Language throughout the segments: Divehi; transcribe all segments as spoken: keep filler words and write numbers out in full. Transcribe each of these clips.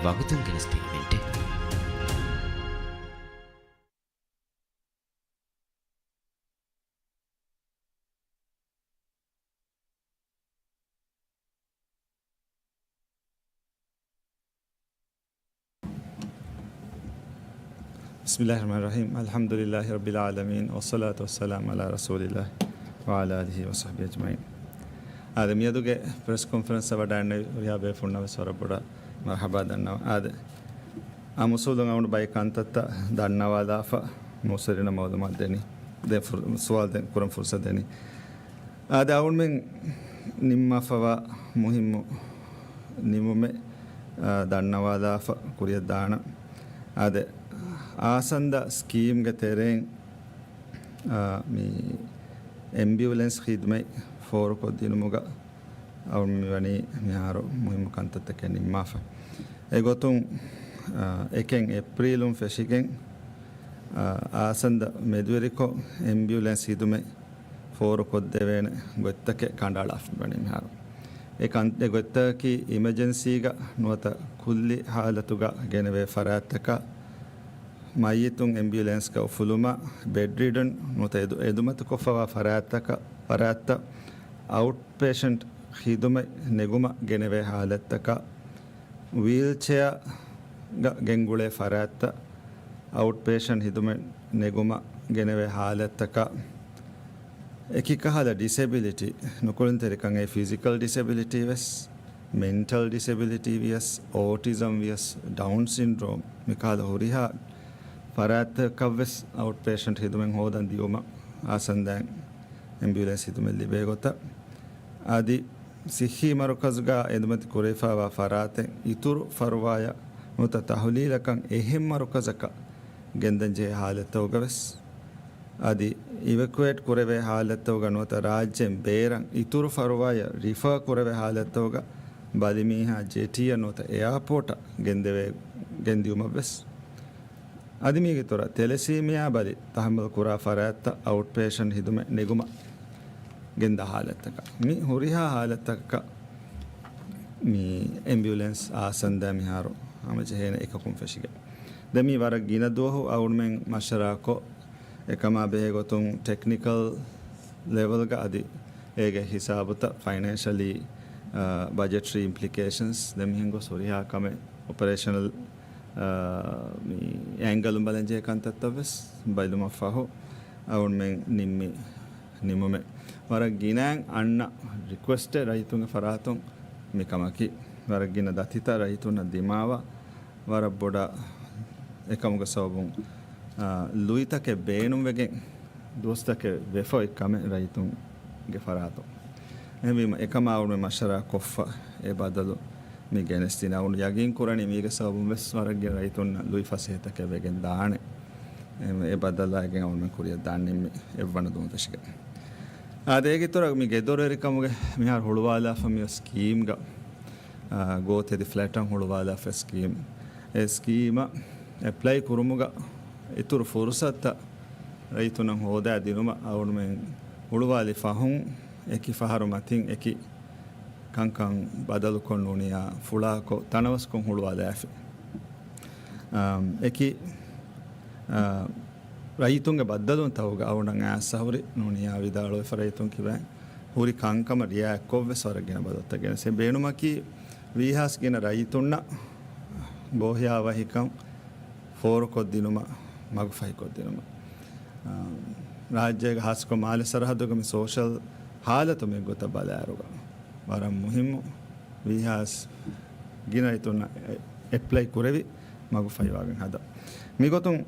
ވަގުތުން ގެނެސްދިން އިވެންޓެއް. بسم الله الرحمن الرحيم. الحمد لله رب العالمين، والصلاة والسلام على رسول الله وعلى آله وصحبه أجمعين. އާދެ، މިއަދުގެ ޕްރެސް ކޮންފަރެންސަށް ވަޑައިގެންނެވި ހުރިހާ ބޭފުޅުންނަށް ވެސް ވަރަށް ބޮޑަށް މަރުޙަބާ ދަންނަވަން. އާދެ، އާ އުސޫލުން އަޅުގަނޑު ބައެއް ކަންތައްތައް ދަންނަވާލާފަ، މުއައްސަސައިންނަށް މައުލޫމާތު ދެނީ. ދެން ފުރ-، ސުވާލު ދެން ކުރަން ފުރުސަތު ދެނީ. އާދެ، އަޅުގަނޑުމެން ނިންމާފަވާ މުހިއްމު ނިމުމެއް، އާ، ދަންނަވާލާފަ ކުރިއަށް ދާނަން. އާދެ، އާސަންދަ ސްކީމްގެ ތެރެއިން، އާ، މި އެމްބިއުލެންސް ޚިދުމަތް ފޯރުކޮށްދިނުމުގަ އަޅުގަނޑު މިވަނީ މިހާރު މުހިއްމު ކަންތައްތަކެއް ނިންމާފަ. އެގޮތުން، އާ، އެކެއް އޭޕްރީލުން ފެށިގެން، އާ، އާސަންދަ މެދުވެރިކޮށް އެމްބިއުލެންސް ޚިދުމަތް ފޯރުކޮށްދެވޭނެ ގޮތްތަކެއް ކަނޑައަޅާފަ ވަނީ މިހާރު. އެ ކަން-، އެ ގޮތްތަކަކީ އިމަޖެންސީގަ ނުވަތަ ކުއްލި ހާލަތުގަ ގެނެވޭ ފަރާތްތަކަށް، މައްޔިތުން އެމްބިއުލެންސްގަ އުފުލުމަށް، ބެޑްރިޑަން ނުވަތަ އެދު-، އެދުމަތިކޮށްފަވާ ފަރާތްތަކަށް، ފަރާތްތައް އައުޓް ޕޭޝަންޓް ޚިދުމަތް ނެގުމަށް ގެނެވޭ ހާލަތްތަކަށް، ވީލްޗެއާގަ ގެންގުޅޭ ފަރާތްތައް އައުޓް ޕޭޝަންޓް ޚިދުމަތް ނެގުމަށް ގެނެވޭ ހާލަތްތަކަށް، އެކި ކަހަލަ ޑިސެބިލިޓީ، ނުކުޅުންތެރިކަން އައި ފިޒިކަލް ޑިސެބިލިޓީ ވެސް، މެންޓަލް ޑިސެބިލިޓީ ވިޔަސް، އޯޓިޒަމް ވިޔަސް، ޑައުން ސިންޑްރޯމް، މިކަހަލަ ހުރިހާ ފަރާތްތަކަށްވެސް އައުޓް ޕޭޝަންޓް ޚިދުމަތް ހޯދަން ދިއުމަށް އާސަންދައިން އެމްބިއުލެންސް ޚިދުމަތް ލިބޭ ގޮތަށް. އަދި ސިއްހީ މަރުކަޒުގަ އެދުމަތި ކުރެވިފައިވާ ފަރާތެއް އިތުރު ފަރުވާޔަށް ނުވަތަ ތަހުލީލަކަށް އެހެން މަރުކަޒަކަށް ގެންދަންޖެހޭ ހާލަތްތަކުގަ ވެސް، އަދި އިވެކުއޭޓް ކުރެވޭ ހާލަތްތަކުގަ ނުވަތަ ރާއްޖޭން ބޭރަށް އިތުރު ފަރުވާޔަށް ރިފާ ކުރެވޭ ހާލަތްތަކުގަ ބަލިމީހާ ޖެޓީއަށް ނުވަތަ އެއާޕޯޓަށް ގެންދެވޭ، ގެންދިއުމަށް ވެސް. އަދި މީގެ އިތުރަށް ތެލެސީމިއާ ބަލި ތަހައްމަލު ކުރާ ފަރާތްތައް އައުޓް ޕޭޝަންޓް ޚިދުމަތް ނެގުމަށް ގެންދާ ހާލަތްތަކަށް، މި ހުރިހާ ހާލަތްތަކަކަށް މި އެމްބިއުލެންސް އާސަންދަ މިހާރު ހަމަޖެހޭނެ އެކަކުން ފެށިގެން. ދެން މީ ވަރަށް ގިނަ ދުވަހު އަޅުގަނޑުމެން މަޝްވަރާކޮށް، އެކަމާ ބެހޭ ގޮތުން ޓެކްނިކަލް ލެވެލްގަ އަދި އޭގެ ހިސާބުތައް، ފައިނޭންޝަލީ، އާ، ބަޖެޓްރީ އިމްޕްލިކޭޝަންސް، ދެން މިހެން ގޮސް ހުރިހާ ކަމެއް އޮޕަރޭޝަނަލް، އާ، މި އެންގަލުން ބަލަންޖެހޭ ކަންތައްތައް ވެސް ބައިލުމަށްފަހު އަޅުގަނޑުމެން ނިންމި ނިމުމެއް. ވަރަށް ގިނައިން އަންނަ ރިކުއެސްޓެއް ރައްޔިތުންގެ ފަރާތުން މިކަމަކީ. ވަރަށް ގިނަ ދަތިތައް ރައްޔިތުންނަށް ދިމާވާ ވަރަށް ބޮޑަށް އެކަމުގެ ސަބަބުން، އާ، ލުއިތަކެއް ބޭނުންވެގެން ދުވަސްތަކެއް ވެފަ އޮތް ކަމެއް ރައްޔިތުންގެ ފަރާތުން. އެހެންވީމަ އެކަމާ އަޅުގަނޑުމެން މަޝްވަރާ ކޮށްފަ އެ ބަދަލު މި ގެނެސްދިން. އަޅުގަނޑު ޔަގީން ކުރަނީ މީގެ ސަބަބުން ވެސް ވަރަށް ގިނަ ރައްޔިތުންނަށް ލުއި ފަސޭހަތަކެއް ވެގެން ދާނެ. އެ، އެ ބަދަލާގެން އަޅުގަނޑުމެން ކުރިއަށް ދާން ނިންމި އެއްވަނަ ދުވަހުން ފެށިގެން. އާދެ، އޭގެ އިތުރަށް މި ގެދޮރުވެރިކަމުގެ މިހާރު ހުޅުވާލާފަ މި ސްކީމްގަ، އާ، ގޯތި އަދި ފްލެޓަށް ހުޅުވާލާފަ ސްކީމް. އެ ސްކީމަށް އެޕްލައި ކުރުމުގަ އިތުރު ފުރުސަތުތައް ރައްޔިތުންނަށް ހޯދާ ދިނުމަށް އަޅުގަނޑުމެން ހުޅުވާލި ފަހުން އެކި ފަހަރު މަތިން އެކި ކަންކަން ބަދަލުކޮށް ނޫނިޔާ ފުޅާކޮށް ތަނަވަސްކޮށް ހުޅުވާލާފި. އާ، އެކި، އާ، ރައްޔިތުންގެ ބައްދަލުވުންތަކުގަ އަޅުގަނޑަށް އައިސް ހުރި ނޫނިޔާ ވިދާޅުވެފަ ރައްޔިތުން ކިބައިން ހުރި ކަންކަމަށް ރިއާއެކުކޮށްވެސް ވަރަށް ގިނަ ބަދަލުތައް ގެނެސް. ބޭނުމަކީ ވީހާސް ގިނަ ރައްޔިތުންނަށް ބޯހިޔާވަހިކަން ފޯރުކޮށްދިނުމަށް، މަގުފަހިކޮށްދިނުމަށް. އާ، ރާއްޖޭގެ ހާއްސަކޮށް މާލެ ސަރަހައްދުގެ މި ސޯޝަލް ހާލަތު މިގޮތަށް ބަލާއިރުގަ ވަރަށް މުހިއްމު ވީހާސް ގިނަ ރައްޔިތުންނަށް އެ-، އެޕްލައި ކުރެވި މަގުފަހިވާގެން ހަދާ. މިގޮތުން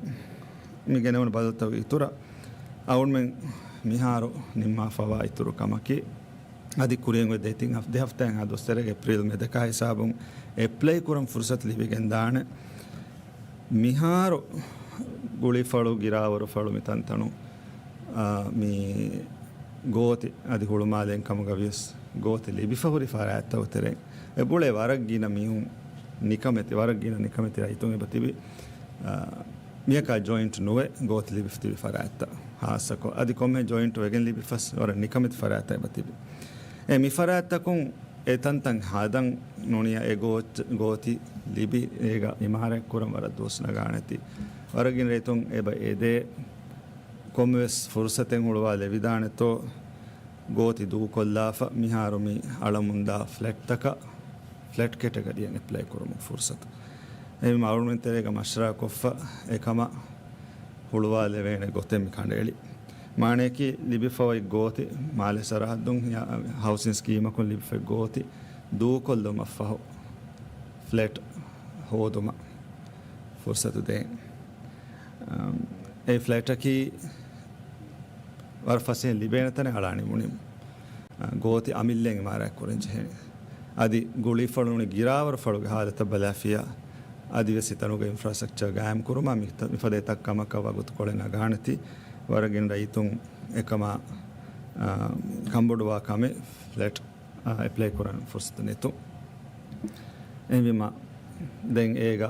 މި ގެނެވުނު ބަދަލުތަކުގެ އިތުރަށް އަޅުގަނޑުމެން މިހާރު ނިންމާފަވާ އިތުރު ކަމަކީ، އަދި ކުރިއަށް އޮތް ދެތިން ހަފް-، ދެ ހަފްތާއިން އައިސް ދުވަސްތެރޭގެ އޭޕްރީލް މެދަކާ ހިސާބުން އެޕްލައި ކުރަން ފުރުސަތު ލިބިގެންދާނެ. މިހާރު ގުޅިފަޅު، ގިރާވަރުފަޅު މި ތަންތަނު، އާ، މި ގޯތި އަދި ހުޅުމާލެއިން ކަމުގަ ވިޔަސް ގޯތި ލިބިފަ ހުރި ފަރާތްތަކުގެ ތެރެއިން އެބަ އުޅޭ ވަރަށް ގިނަ މީހުން ނިކަމެތި، ވަރަށް ގިނަ ނިކަމެތި ރައްޔިތުން އެބަ ތިބި، އާ، މިއަކާ ޖޮއިންޓް ނުވެ ގޯތި ލިބިފަ ތިބި ފަރާތްތައް ހާއްސަކޮށް، އަދި ކޮންމެ ޖޮއިންޓް ވެގެން ލިބިފަސް ވަރަށް ނިކަމެތި ފަރާތްތައް އެބަ ތިބި. އެ މި ފަރާތްތަކުން އެ ތަންތަން ހަދަން ނޫނިޔާ އެ ގޯ-، ގޯތި ލިބި އޭގަ އިމާރާތް ކުރަން ވަރަށް ދުވަސް ނަގާނެތީ. ވަރަށް ގިނަ ރައްޔިތުން އެބަ އެދޭ ކޮންމެވެސް ފުރުސަތެއް ހުޅުވާލެވިދާނެތޯ ގޯތި ދޫކޮށްލާފަ މިހާރު މި އަޅަމުންދާ ފްލެޓްތަކަށް ފްލެޓް ކެޓަގަރީއަށް އެޕްލައި ކުރުމުގެ ފުރުސަތު. އެހެންވީމަ އަޅުގަނޑުމެން ތެރޭގަ މަޝްވަރާކޮށްފަ އެކަމަށް ހުޅުވާލެވޭނެ ގޮތެއް މި ކަނޑައެޅި. މާނަޔަކީ ލިބިފައި ގޯތި މާލެ ސަރަހައްދުން ހައުސިން ސްކީމަކުން ލިބިފައި ގޯތި ދޫކޮށްލުމަށްފަހު ފްލެޓް ހޯދުމަށް ފުރުސަތު ދޭން. އަމް، އެ ފްލެޓަކީ ވަރަށް ފަސޭހައިން ލިބޭނެ ތަނެއް އަޅާ ނިމުނީމަ، އަ، ގޯތި އަމިއްލައިން އިމާރާތް ކުރަން ޖެހޭނެ. އަދި ގުޅީފަޅު ނޫނީ ގިރާވަރު ފަޅުގެ ހާލަތަށް ބަލާފިޔާ، އަދިވެސް ހިތަނުގެ އިންފްރާސްޓްރަކްޗަރ ގާއިމް ކުރުމާ މި ތަ-، މިފަދަ އެތައް ކަމަކަށް ވަގުތުކޮޅެއް ނަގާނެތީ، ވަރަށް ގިނަ ރައްޔިތުން އެކަމާ، އާ، ކަންބޮޑުވާ ކަމެއް ފްލެޓް، އާ، އެޕްލައި ކުރަން ފުރުސަތު ނެތުން. އެހެންވީމަ، ދެން އޭގަ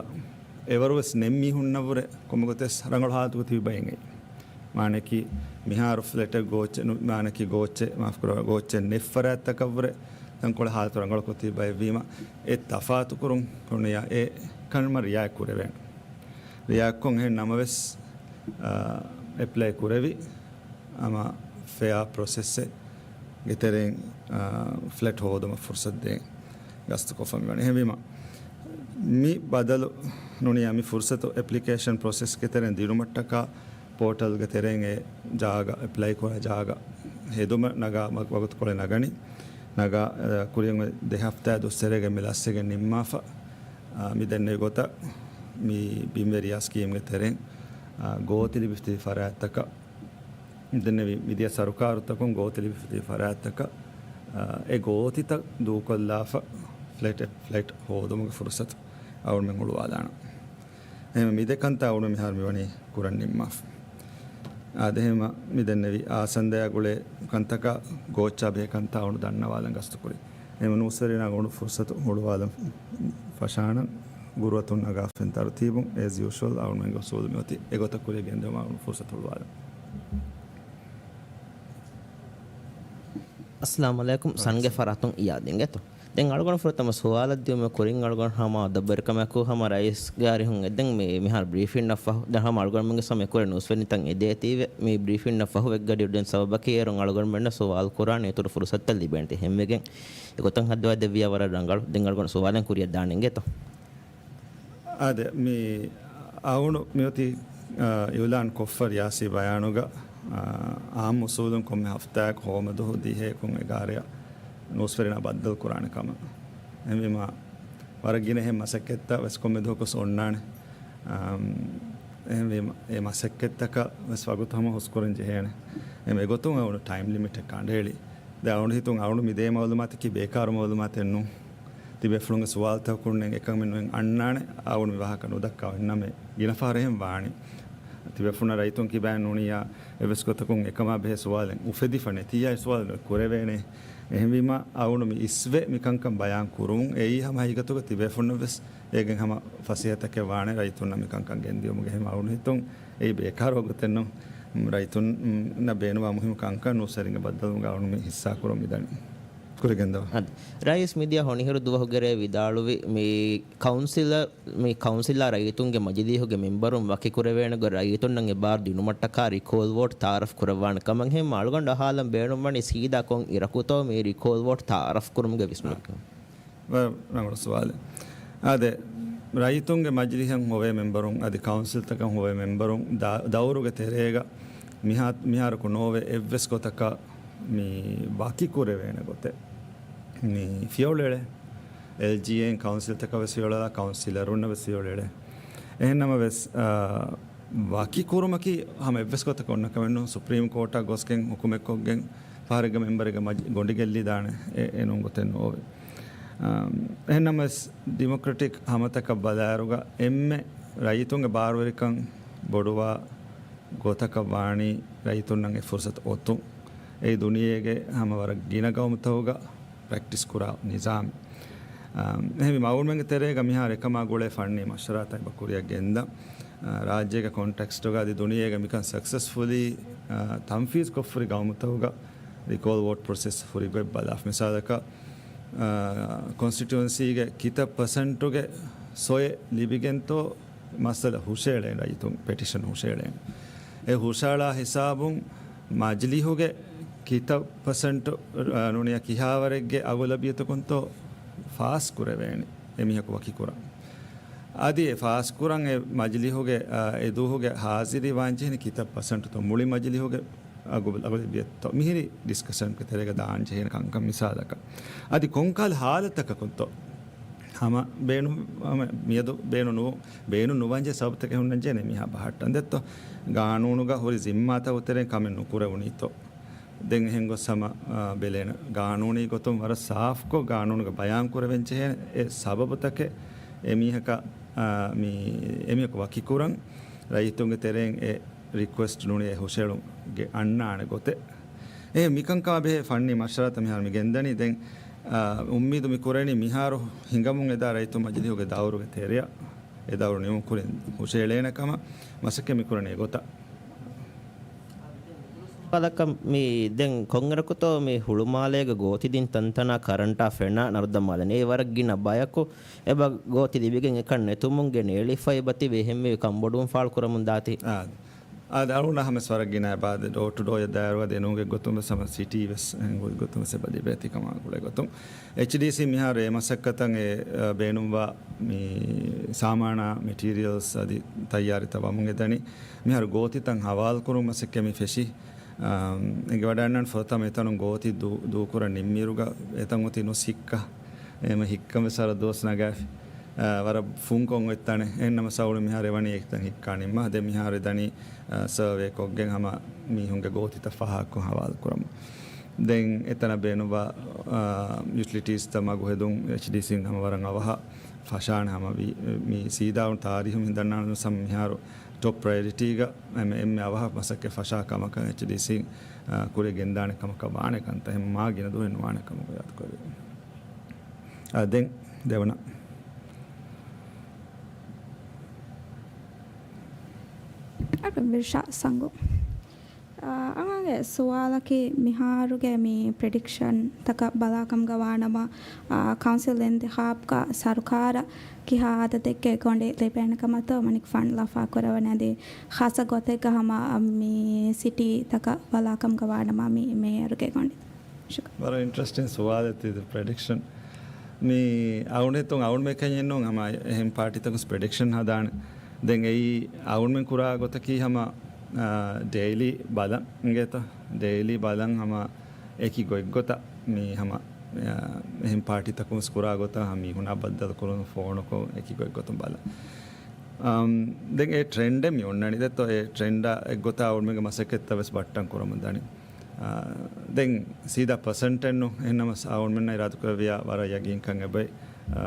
އެވަރުވެސް ނެތް މީހުންނަށްވުރެ ކޮންމެ ގޮތެއް ރަނގަޅު ހާލަތުގަ ތިބި ބައެއް އެއީ. މާނައަކީ، މިހާރު ފްލެޓެއް ގޯއްޗެއް ނު-، މާނައަކީ ގޯއްޗެއް، މާފުކުރާ، ގޯއްޗެއް ނެތް ފަރާތްތަކަށްވުރެ ތަންކޮޅެއް ހާލަތު ރަނގަޅުކޮށް ތިބި ބައެއްވީމަ، އެ ތަފާތުކުރުން ކުރަންޏާ އެ ކަން ރިއާޔަތް ކުރެވޭނެ. ރިއާޔަތްކޮށް އެހެން ނަމަވެސް، އާ، އެޕްލައި ކުރެވި، ހަމަ ފެއާ ޕްރޮސެސްއެއްގެ ތެރެއިން، އާ، ފްލެޓް ހޯދުމަށް ފުރުސަތު ދޭން ގަސްތުކޮށްފަ މިވަނީ. އެހެންވީމަ، މި ބަދަލު ނޫނިޔާ މި ފުރުސަތު އެޕްލިކޭޝަން ޕްރޮސެސްގެ ތެރެއިން ދިނުމަށްޓަކާ ޕޯޓަލްގެ ތެރެއިން އެ ޖާގަ، އެޕްލައި ކުރާ ޖާގަ ހެދުމަށް ނަގާ ވަ-، ވަގުތުކޮޅެއް ނަގަނީ. ނަގާ، އަ، ކުރިއަށް ދެ ހަފްތާ ދުއްސެރޭގެ މި ލަސްވެގެން ނިންމާފަ، އަ، މި ދެންނެވި ގޮތަށް މި ބިންވެރިޔާ ސްކީމްގެ ތެރެއިން، އަ، ގޯތި ލިބިފަ ތިބި ފަރާތްތަކަށް ދެންނެވި މިދިޔަ ސަރުކާރުތަކުން ގޯތި ލިބިފަ ތިބި ފަރާތްތަކަށް، އަ، އެ ގޯތިތައް ދޫކޮށްލާފަ ފްލެޓް، ފްލެޓް ހޯދުމުގެ ފުރުސަތު އަޅުގަނޑުމެން ހުޅުވާލާނަން. އެހެން މި ދެ ކަންތައް އަޅުގަނޑު މިހާރު މިވަނީ ކުރަން ނިންމާފަ. އާދެ، އެހެން މި ދެންނެވި އާސަންދަޔާ ގުޅޭ ކަންތަކާ ގޯއްޗާ ބެހޭ ކަންތައް އަޅުގަނޑު ދަންނަވާލަން ގަސްތުކުރި. އެހެން ނޫސްވެރިންނަށް އަޅުގަނޑު ފުރުސަތު ހުޅުވާލަން ފަށާނަން. ގުރުއަތުން ނަގާފަ ތަރުތީބުން، އޭޒް ޔޫޝުއަލް، އަޅުގަނޑުމެންގެ އުސޫލު މިއޮތީ އެގޮތަށް ކުރިއަށް ގެންދެވުމަށް އަޅުގަނޑު ފުރުސަތު ހުޅުވާލަން. އައްސަލާމު ޢަލައިކުމް. ސަންގެ ފަރާތުން އިޔާދު އިނގޭތޯ. ދެން އަޅުގަނޑު ފުރަތަމަ ސުވާލަށް ދިޔުމަށް ކުރިން އަޅުގަނޑު ހަމަ އަދަބުވެރިކަމާއެކު ހަމަ ރައީސްގެ އަރިހުން އެ ދެން މި-، މިހާރު ބްރީފިންއަށް ފަހު، ދެން ހަމަ އަޅުގަނޑުމެންގެ ސަމް އެކުވެރި ނޫސްވެރިންތައް އެދޭތީވެ، މި ބްރީފިންއަށް ފަހު ވެއްގަޑި އޮޑިން ސަބަބަކީ އޭރުން އަޅުގަނޑުމެންނަށް ސުވާލު ކުރާނެ އިތުރު ފުރުސަތުތައް ލިބޭނެތީ. ހެންވެގެން އެގޮތަށް ހައްދަވާ ދެއްވިޔާ ވަރަށް ރަނގަޅު. ދެން އަޅުގަނޑު ސުވާލެއް ކުރިއަށް ދާނެ އިނގޭތޯ. އާދެ، މި އަޅުގަނޑު މިއޮތީ، އާ، އިއުލާން ކޮށްފަ ރިޔާސީ ބަޔާނުގަ، އާ، އާއްމު އުސޫލުން ކޮންމެ ހަފްތާއަކު ހޯމަ ދުވަހު ދިހައެއް ކޮން އެގާރައަށް ނޫސްވެރިންނާ ބައްދަލު ކުރާނެ ކަމަށް. އެހެންވީމަ، ވަރަށް ގިނަ އެހެން މަސައްކަތްތައް ވެސް ކޮންމެ ދުވަހަކު ވެސް އޮންނާނެ. އާ، އެހެންވީމަ، އެ މަސައްކަތްތަކަށް ވެސް ވަގުތު ހަމަ ހުސްކުރަން ޖެހޭނެ. އެހެން އެގޮތުން އަޅުގަނޑު ޓައިމް ލިމިޓެއް ކަނޑައެޅި. ދެން އަޅުގަނޑު ހިތުން އަޅުގަނޑު މި ދޭ މައުލޫމާތަކީ ބޭކާރު މައުލޫމާތެއް ނޫން. ތިބޭފުޅުންގެ ސުވާލުތަކުން އެކަމެއް ނުއެއް އަންނާނެ. އަޅުގަނޑު މި ވާހަކަ ނުދައްކާ އޮތްނަމަ ގިނަ ފަހަރެއް އެހެން ވާނީ. ތިބޭފުޅުންނަށް ރައްޔިތުން ކިބައިން ނޫނިއްޔާ އެއްވެސް ގޮތަކުން އެކަމާ ބެހޭ ސުވާލެއް އުފެދިފަ ނެތިއްޔާ އެ ސުވާލު ނުއެއް ކުރެވޭނެ. އެހެންވީމަ އަޅުގަނޑު މި އިސްވެ މި ކަންކަން ބަޔާން ކުރުމުން އެއީ ހަމަ ހަގީގަތުގަ ތިބޭފުޅުންނަށް ވެސް އޭގެން ހަމަ ފަސޭހަތަކެއް ވާނެ ރައްޔިތުންނަށް މި ކަންކަން ގެންދިޔުމުގެ. އެހެން އަޅުގަނޑު ހިތުން އެއީ ބޭކާރު ވަގުތެއް ނޫން. ރައްޔިތުންނަށް ބޭނުންވާ މުހިންމު ކަންކަން ނޫސްވެރިންގެ ބައްދަލުވުމުގަ އަޅުގަނޑު މި ހިއްސާ ކުރަން މިދަނީ. ކުރިއަށް ގެންދަވާ. އަދި، ރައީސް މިދިޔަ ހޮނިހިރު ދުވަހުގެ ރޭ ވިދާޅުވި މި ކައުންސިލަށް، މި ކައުންސިލާ ރައްޔިތުންގެ މަޖިލީހުގެ މެމްބަރުން ވަކިކުރެވޭނެ ގޮތް ރައްޔިތުންނަށް އެބާރު ދިނުމަށްޓަކާ ރިކޯލް ވޯޓް ތައާރަފް ކުރައްވާނެ ކަމަށް. އެހެން އަޅުގަނޑު އަހާލަން ބޭނުންވަނީ ސީދާ ކޮން އިރަކުތޯ މި ރިކޯލް ވޯޓް ތައާރަފް ކުރުމުގެ ވިސްނުމަކީ. ވަރަށް ރަނގަޅު ސުވާލެއް. އާދެ، ރައްޔިތުންގެ މަޖިލީހަށް ހޮވޭ މެމްބަރުން އަދި ކައުންސިލްތަކަށް ހޮވޭ މެމްބަރުން ދަ-، ދައުރުގެ ތެރޭގަ މިހާ-، މިހާރަކު ނޯވެ އެއްވެސް ގޮތަކަށް މި ވަކިކުރެވޭނެ ގޮތެއް މި ފިޔަވަޅު އެޅޭ. އެލްޖީއޭއިން ކައުންސިލްތަކަށް ވެސް ފިޔަވަޅު އެޅާ، ކައުންސިލަރުންނަށް ވެސް ފިޔަވަޅު އެޅޭ. އެހެން ނަމަވެސް، އާ، ވަކި ކުރުމަކީ ހަމަ އެއްވެސް ގޮތަކަށް އޮންނަ ކަމެއް ނޫން. ސުޕްރީމް ކޯޓަށް ގޮސްގެން ހުކުމެއް ކޮށްގެން ފަހަރެއްގަ މެމްބަރެއްގެ މަޖި-، ގޮނޑި ގެއްލިދާނެ އެ-، އެ ނޫން ގޮތެއް ނޯވޭ. އާ، އެހެން ނަމަވެސް ޑިމޮކްރެޓިކް ހަމަތަކަށް ބަލާއިރުގަ އެންމެ ރައްޔިތުންގެ ބާރުވެރިކަން ބޮޑުވާ ގޮތަކަށް ވާނީ ރައްޔިތުންނަށް އެ ފުރުސަތު އޮތުން. އެއީ ދުނިޔޭގެ ހަމަ ވަރަށް ގިނަ ގައުމުތަކުގަ ޕްރެކްޓިސް ކުރާ ނިޒާމެއް. އާ، އެހެންވީމަ އަޅުގަނޑުމެންގެ ތެރޭގަ މިހާރު އެކަމާ ގުޅޭ ފަންނީ މަޝްވަރާތައް އެބަ ކުރިއަށް ގެންދަން. އާ، ރާއްޖޭގެ ކޮންޓެކްސްޓުގަ އަދި ދުނިޔޭގެ މިކަން ސަކްސެސްފުލީ، އާ، ތަންފީޒް ކޮށްފަ ހުރި ގައުމުތަކުގަ ރިކޯލް ވޯޓް ޕްރޮސެސް ހުރި ގޮތް ބަލާފަ. މިސާލަކަށް، ކޮންސްޓިޓުއެންސީގެ ކިތައް ޕަސެންޓުގެ ސޮއެ ލިބިގެންތޯ މައްސަލަ ހުށައެޅޭނެ، ރައްޔިތުން ޕެޓިޝަން ހުށައެޅޭނެ. އެ ހުށައަޅާ ހިސާބުން މަޖިލީހުގެ ކިތައް ޕަސެންޓު، އާ، ނޫނީ ކިހާވަރެއްގެ އަޣުލަބިއްޔަތަކުންތޯ ފާސް ކުރެވޭނެ އެމީހަކު ވަކިކުރަން. އަދި އެ ފާސް ކުރަން އެ މަޖިލީހުގެ، އާ، އެ ދުވަހުގެ ހާޒިރީ ވާންޖެހޭނެ ކިތައް ޕަސެންޓުތޯ މުޅި މަޖިލީހުގެ އަގު-، އަގުލަބިއްޔަތުތޯ މިހިރި ޑިސްކަޝަންގެ ތެރޭގަ ދާން ޖެހޭނެ ކަންކަން މިސާލަކަށް. އަދި ކޮންކަހަލަ ހާލަތަކަކުންތޯ ހަމަ ބޭނު-، ހަމަ މިއަދު ބޭނު ނުވު-، ބޭނު ނުވަންޖެހޭ ސަބަބުތަކެއް ހުންނަންޖެހޭނެ މީހާ ބަހައްޓަން ދެއްތޯ. ގާނޫނުގަ ހުރި ޒިންމާތަކުގެ ތެރެއިން ކަމެއް ނުކުރެވުނީތޯ. ދެން އެހެން ގޮސް ހަމަ، އާ، ބެލޭނެ ގާނޫނީ ގޮތުން ވަރަށް ސާފްކޮށް ގާނޫނުގަ ބަޔާން ކުރެވެން ޖެހޭނެ އެ ސަބަބުތަކެއް އެމީހަކަށް، އާ، މި-، އެމީހަކު ވަކިކުރަން ރައްޔިތުންގެ ތެރެއިން އެ ރިކުއެސްޓް ނޫނީ އެ ހުށައެޅުމުގެ އަންނާނެ ގޮތެއް. އެ މިކަންކަމާ ބެހޭ ފަންނީ މަޝްވަރާތައް މިހާރު މި ގެންދަނީ. ދެން، އާ، އުއްމީދު މި ކުރަނީ މިހާރު ހިނގަމުން އެދާ ރައްޔިތު މަޖިލީހުގެ ދައުރުގެ ތެރެއަށް އެ ދައުރު ނިމުން ކުރިން ހުށައެޅޭނެ ކަމަށް މަސައްކަތް މި ކުރަނީ އެގޮތަށް. ސުވާލަކަށް މި ދެން ކޮންއިރަކުތޯ މި ހުޅުމާލޭގެ ގޯތި ދިން ތަންތަނާ ކަރަންޓާ ފެނާ ނަރުދަމާލަނީ؟ އެ ވަރަށް ގިނަ ބަޔަކު އެބަ ގޯތި ލިބިގެން އެކަން ނެތުމުން ގެ ނޭޅިފަ އެބަ ތިބި އެހެންވެ ކަންބޮޑުވުން ފާޅު ކުރަމުން ދާތީ. އާ، އާދެ، އަޅުގަނޑަށް ހަމަ ވަރަށް ގިނަ އެބަ އާދެ، ޑޯ ޓު ޑޯ އެއް ދާއިރު އަދި ނޫންގެ ގޮތުން ވެސް ހަމަ ސިޓީ ވެސް އެނގު ގޮތުން ވެސް އެބަ ލިބޭތީ ކަމާ ގުޅޭ ގޮތުން. އެޗްޑީސީ މިހާރު އެ މަސައްކަތަށް އެ، އަ، ބޭނުންވާ މި ސާމާނާ މެޓީރިއަލްސް އަދި ތައްޔާރިތައް ވަމުން އެދަނީ. މިހާރު ގޯތިތައް ހަވާލު ކުރުން މަސައްކަތް މި ފެށީ. އަ، އެނގިވަޑައިގަންނަން ފުރަތަމަ އެތަނުން ގޯތި ދޫ-، ދޫކުރަން ނިންމިއިރުގަ އެތަން އޮތީ ނުސް ހިއްކަ. އެހެން ހިއްކަން ވެސް ވަރަށް ދުވަސް ނަގާފި. އާ، ވަރަށް ފުންކޮށް އޮތް ތަނެއް. އެހެންނަމަސް އަޅުގަނޑު މިހާރު އެވަނީ އެތަން ހިއްކާ ނިންމާ. ދެން މިހާރު އެދަނީ، އާ، ސަރވޭ ކޮށްގެން ހަމަ މީހުންގެ ގޯތިތައް ފަހާކޮށް ހަވާލު ކުރަމުން. ދެން އެތަނަށް ބޭނުންވާ، އާ، ޔުޓިލިޓީސްތައް މަގު ހެދުން އެޗްޑީސީން ހަމަ ވަރަށް އަވަހަށް ފަށާނެ. ހަމަ ވީ-، މި ސީދާވުން ތާރީހުން ހިނދަންނާނެ ސަމް މިހާރު ޓޮޕް ޕްރަޔޮރިޓީގަ އެންމެ، އެންމެ އަވަހަށް މަސައްކަތް ފަށާ ކަމަކަށް އެޗްޑީސީން، އާ، ކުރިއަށް ގެންދާނެ ކަމަކަށް ވާނެ ކަންތައް. އެހެން މާ ގިނަ ދުވަހެއް ނުވާނެ ކަމަކަށް އިރާދަކުރެވޭ. އާ، ދެން ދެވަނަ. އަޑު ވިރްޝާ ސަނގު. އާ، އަޅުގަނޑުގެ ސުވާލަކީ މިހާރުގެ މި ޕްރެޑިކްޝަންތަކަށް ބަލާކަމުގަ ވާނަމަ، އާ، ކައުންސިލް އިންތިޚާބުގަ ސަރުކާރަށް ކިހާ އަދަދެއްގެ ގޮނޑި ލިބޭނެ ކަމަށްތޯ މަނިކުފަން ލަފާ ކުރެވެނެ އަދި ޚާއްސަ ގޮތެއްގަ ހަމަ މި ސިޓީތަކަށް ބަލާކަމުގަ ވާނަމަ މި މޭޔަރުގެ ގޮނޑި. ޝުކުރިއްޔާ. ވަރަށް އިންޓްރެސްޓިން ސުވާލެއް ތި ޕްރެޑިކްޝަން. މި އަޅުގަނޑު ހިތުން އަޅުގަނޑުމެން އެކަންޏެއް ނޫން ހަމަ އެހެން ޕާޓީތަކުން ޕްރެޑިކްޝަން ހަދާނެ. ދެން އެއީ އަޅުގަނޑުމެން ކުރާ ގޮތަކީ ހަމަ، އާ، ޑެއިލީ ބަލަން އިނގޭތަ؟ ޑެއިލީ ބަލަން ހަމަ އެކި ގޮތްގޮތަށް މި ހަމަ، އާ، އެހެން ޕާޓީތަކުން ކުރާ ގޮތަށް ހަމަ މީހުނާ ބައްދަލު ކުރުން ފޯނުކޮށް އެކި ގޮތްގޮތުން ބަލަން. އަމް، ދެން އެ ޓްރެންޑެއް މި އޮންނަނީ. ދެއްތޯ އެ ޓްރެންޑާ އެއްގޮތަށް އަޅުގަނޑުމެންގެ މަސައްކަތްތައް ވެސް ބައްޓަން ކުރަމުން ދަނީ. އާ، ދެން ސީދާ ޕަސެންޓެއް ނޫން. އެހެންނަމަސް އަޅުގަނޑުމެންނަށް އިރާދަކުރެއްވިޔާ ވަރަށް ޔަގީންކަން އެބައި، އާ،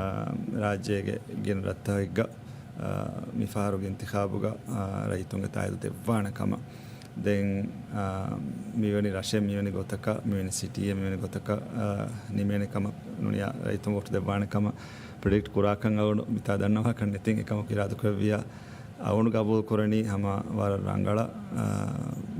ރާއްޖޭގެ ގިނަ ރަށްތަކެއްގަ، އާ، މިފަހަރުގެ އިންތިޚާބުގަ، އާ، ރައްޔިތުންގެ ތާއީދު ދެއްވާނެ ކަމަށް. ދެން، އާ، މިވެނި ރަށެއް މިވެނި ގޮތަކަށް، މިވެނި ސިޓީއެއް މިވެނި ގޮތަކަށް، އާ، ނިމޭނެ ކަމަށް ނޫނިޔާ ރައްޔިތުން ވޯޓު ދެއްވާނެ ކަމަށް ޕްރެޑިކްޓް ކުރާކަން އަޅުގަނޑު މިތާ ދަންނަވާކަށް ނެތިން އެކަމަކު އިރާދަކުރެއްވިޔާ އަޅުގަނޑު ގަބޫލު ކުރަނީ ހަމަ ވަރަށް ރަނގަޅަށް، އާ،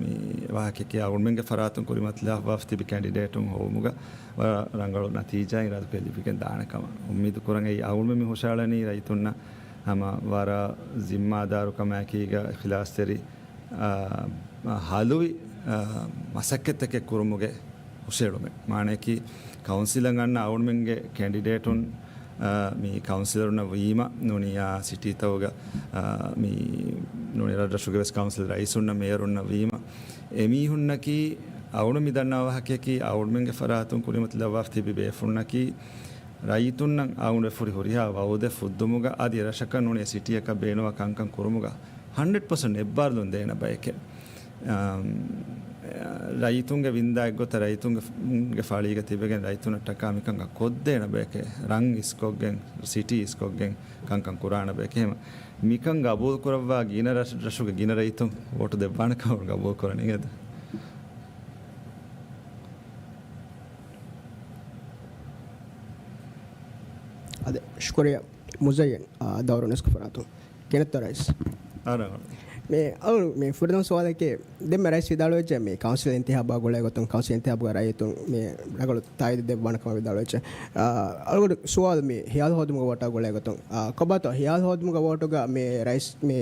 މި ވާހަކައަކީ އަޅުގަނޑުމެންގެ ފަރާތުން ކުރިމަތިލާފަވާ ތިބި ކެންޑިޑޭޓުން ހޮވުމުގަ ވަރަށް ރަނގަޅު ނަތީޖާއެއް އިރާދަކުރެއްވިގެން ދާނެ ކަމަށް އުއްމީދު ކުރަން. އެއީ އަޅުގަނޑުމެން މި ހުށައަޅަނީ ރައްޔިތުންނަށް ހަމަ ވަރަށް ޒިންމާދާރުކަމާއެކީގަ އިޚްލާޞްތެރި، އާ، ހަލުވި، އާ، މަސައްކަތްތަކެއް ކުރުމުގެ ހުށައެޅުމެއް. މާނަޔަކީ، ކައުންސިލަށް އަންނަ އަޅުގަނޑުމެންގެ ކެންޑިޑޭޓުން، އާ، މި ކައުންސިލަރުންނަށް ވީމަ، ނޫނިޔާ ސިޓީތަކުގަ، އާ، މި ނޫނި ރަށްރަށުގެ ވެސް ކައުންސިލް ރައީސުންނަށް މޭޔަރުންނަށް ވީމަ، އެމީހުންނަކީ އަޅުގަނޑު މި ދަންނަވާ ވާހަކަޔަކީ، އަޅުގަނޑުމެންގެ ފަރާތުން ކުރިމަތިލައްވާފަ ތިބި ބޭފުޅުންނަކީ، ރައްޔިތުންނަށް އަޅުގަނޑު ފުރި ހުރިހާ ވައުދެއް ފުއްދުމުގަ އަދި އެރަށަކަށް ނޫނީ ސިޓީއަކަށް ބޭނުންވާ ކަންކަން ކުރުމުގަ ހަންޑްރެޑް ޕަސެންޓް އެއްބާރުލުން ދޭނެ ބައެކޭ. އަމް، ރައްޔިތުންގެ ވިންދާ އެއްގޮތަށް ރައްޔިތުންގެ ފ-، ގެ ފަޅީގަ ތިބެގެން ރައްޔިތުންނަށް ޓަކާ މިކަންކަން ކޮށްދޭނެ ބައެކޭ. ރަށް އިސްކޮށްގެން، ސިޓީ އިސްކޮށްގެން ކަންކަން ކުރާނެ ބައެކޭ. އެހެން މިކަން ގަބޫލު ކުރައްވާ ގިނަ ރަށް-، ރަށުގެ ގިނަ ރައްޔިތުން ވޯޓު ދެއްވާނެ ކަމަށް ގަބޫލު ކުރަނީ އެދެ. އާދެ، ޝުކުރިއްޔާ މުޒައްޔަން، އާ، ދައުރު ނިސްކު ފަރާތުން. ކިނެތްތަ ރައީސް؟ އާ، ރަނގަޅު. މި އަޅު މި ފުރަތަމަ ސުވާލަކީ، ދެންމެ ރައީސް ވިދާޅުވެއްޖެ މި ކައުންސިލް އިންތިހާބާ ގުޅޭ ގޮތުން، ކައުންސިލް އިންތިހާބުގަ ރައްޔިތުން މި ރަނގަޅު ތާއީދު ދެއްވާނެ ކަމަށް ވިދާޅުވެއްޖެ. އަޅުގަޑު ސުވާލު މި ހިޔާލު ހޯދުމުގެ ވޯޓާ ގުޅޭ ގޮތުން. އާ، ކޮބާތޯ ހިޔާލު ހޯދުމުގެ ވޯޓުގަ މި ރައީސް މި،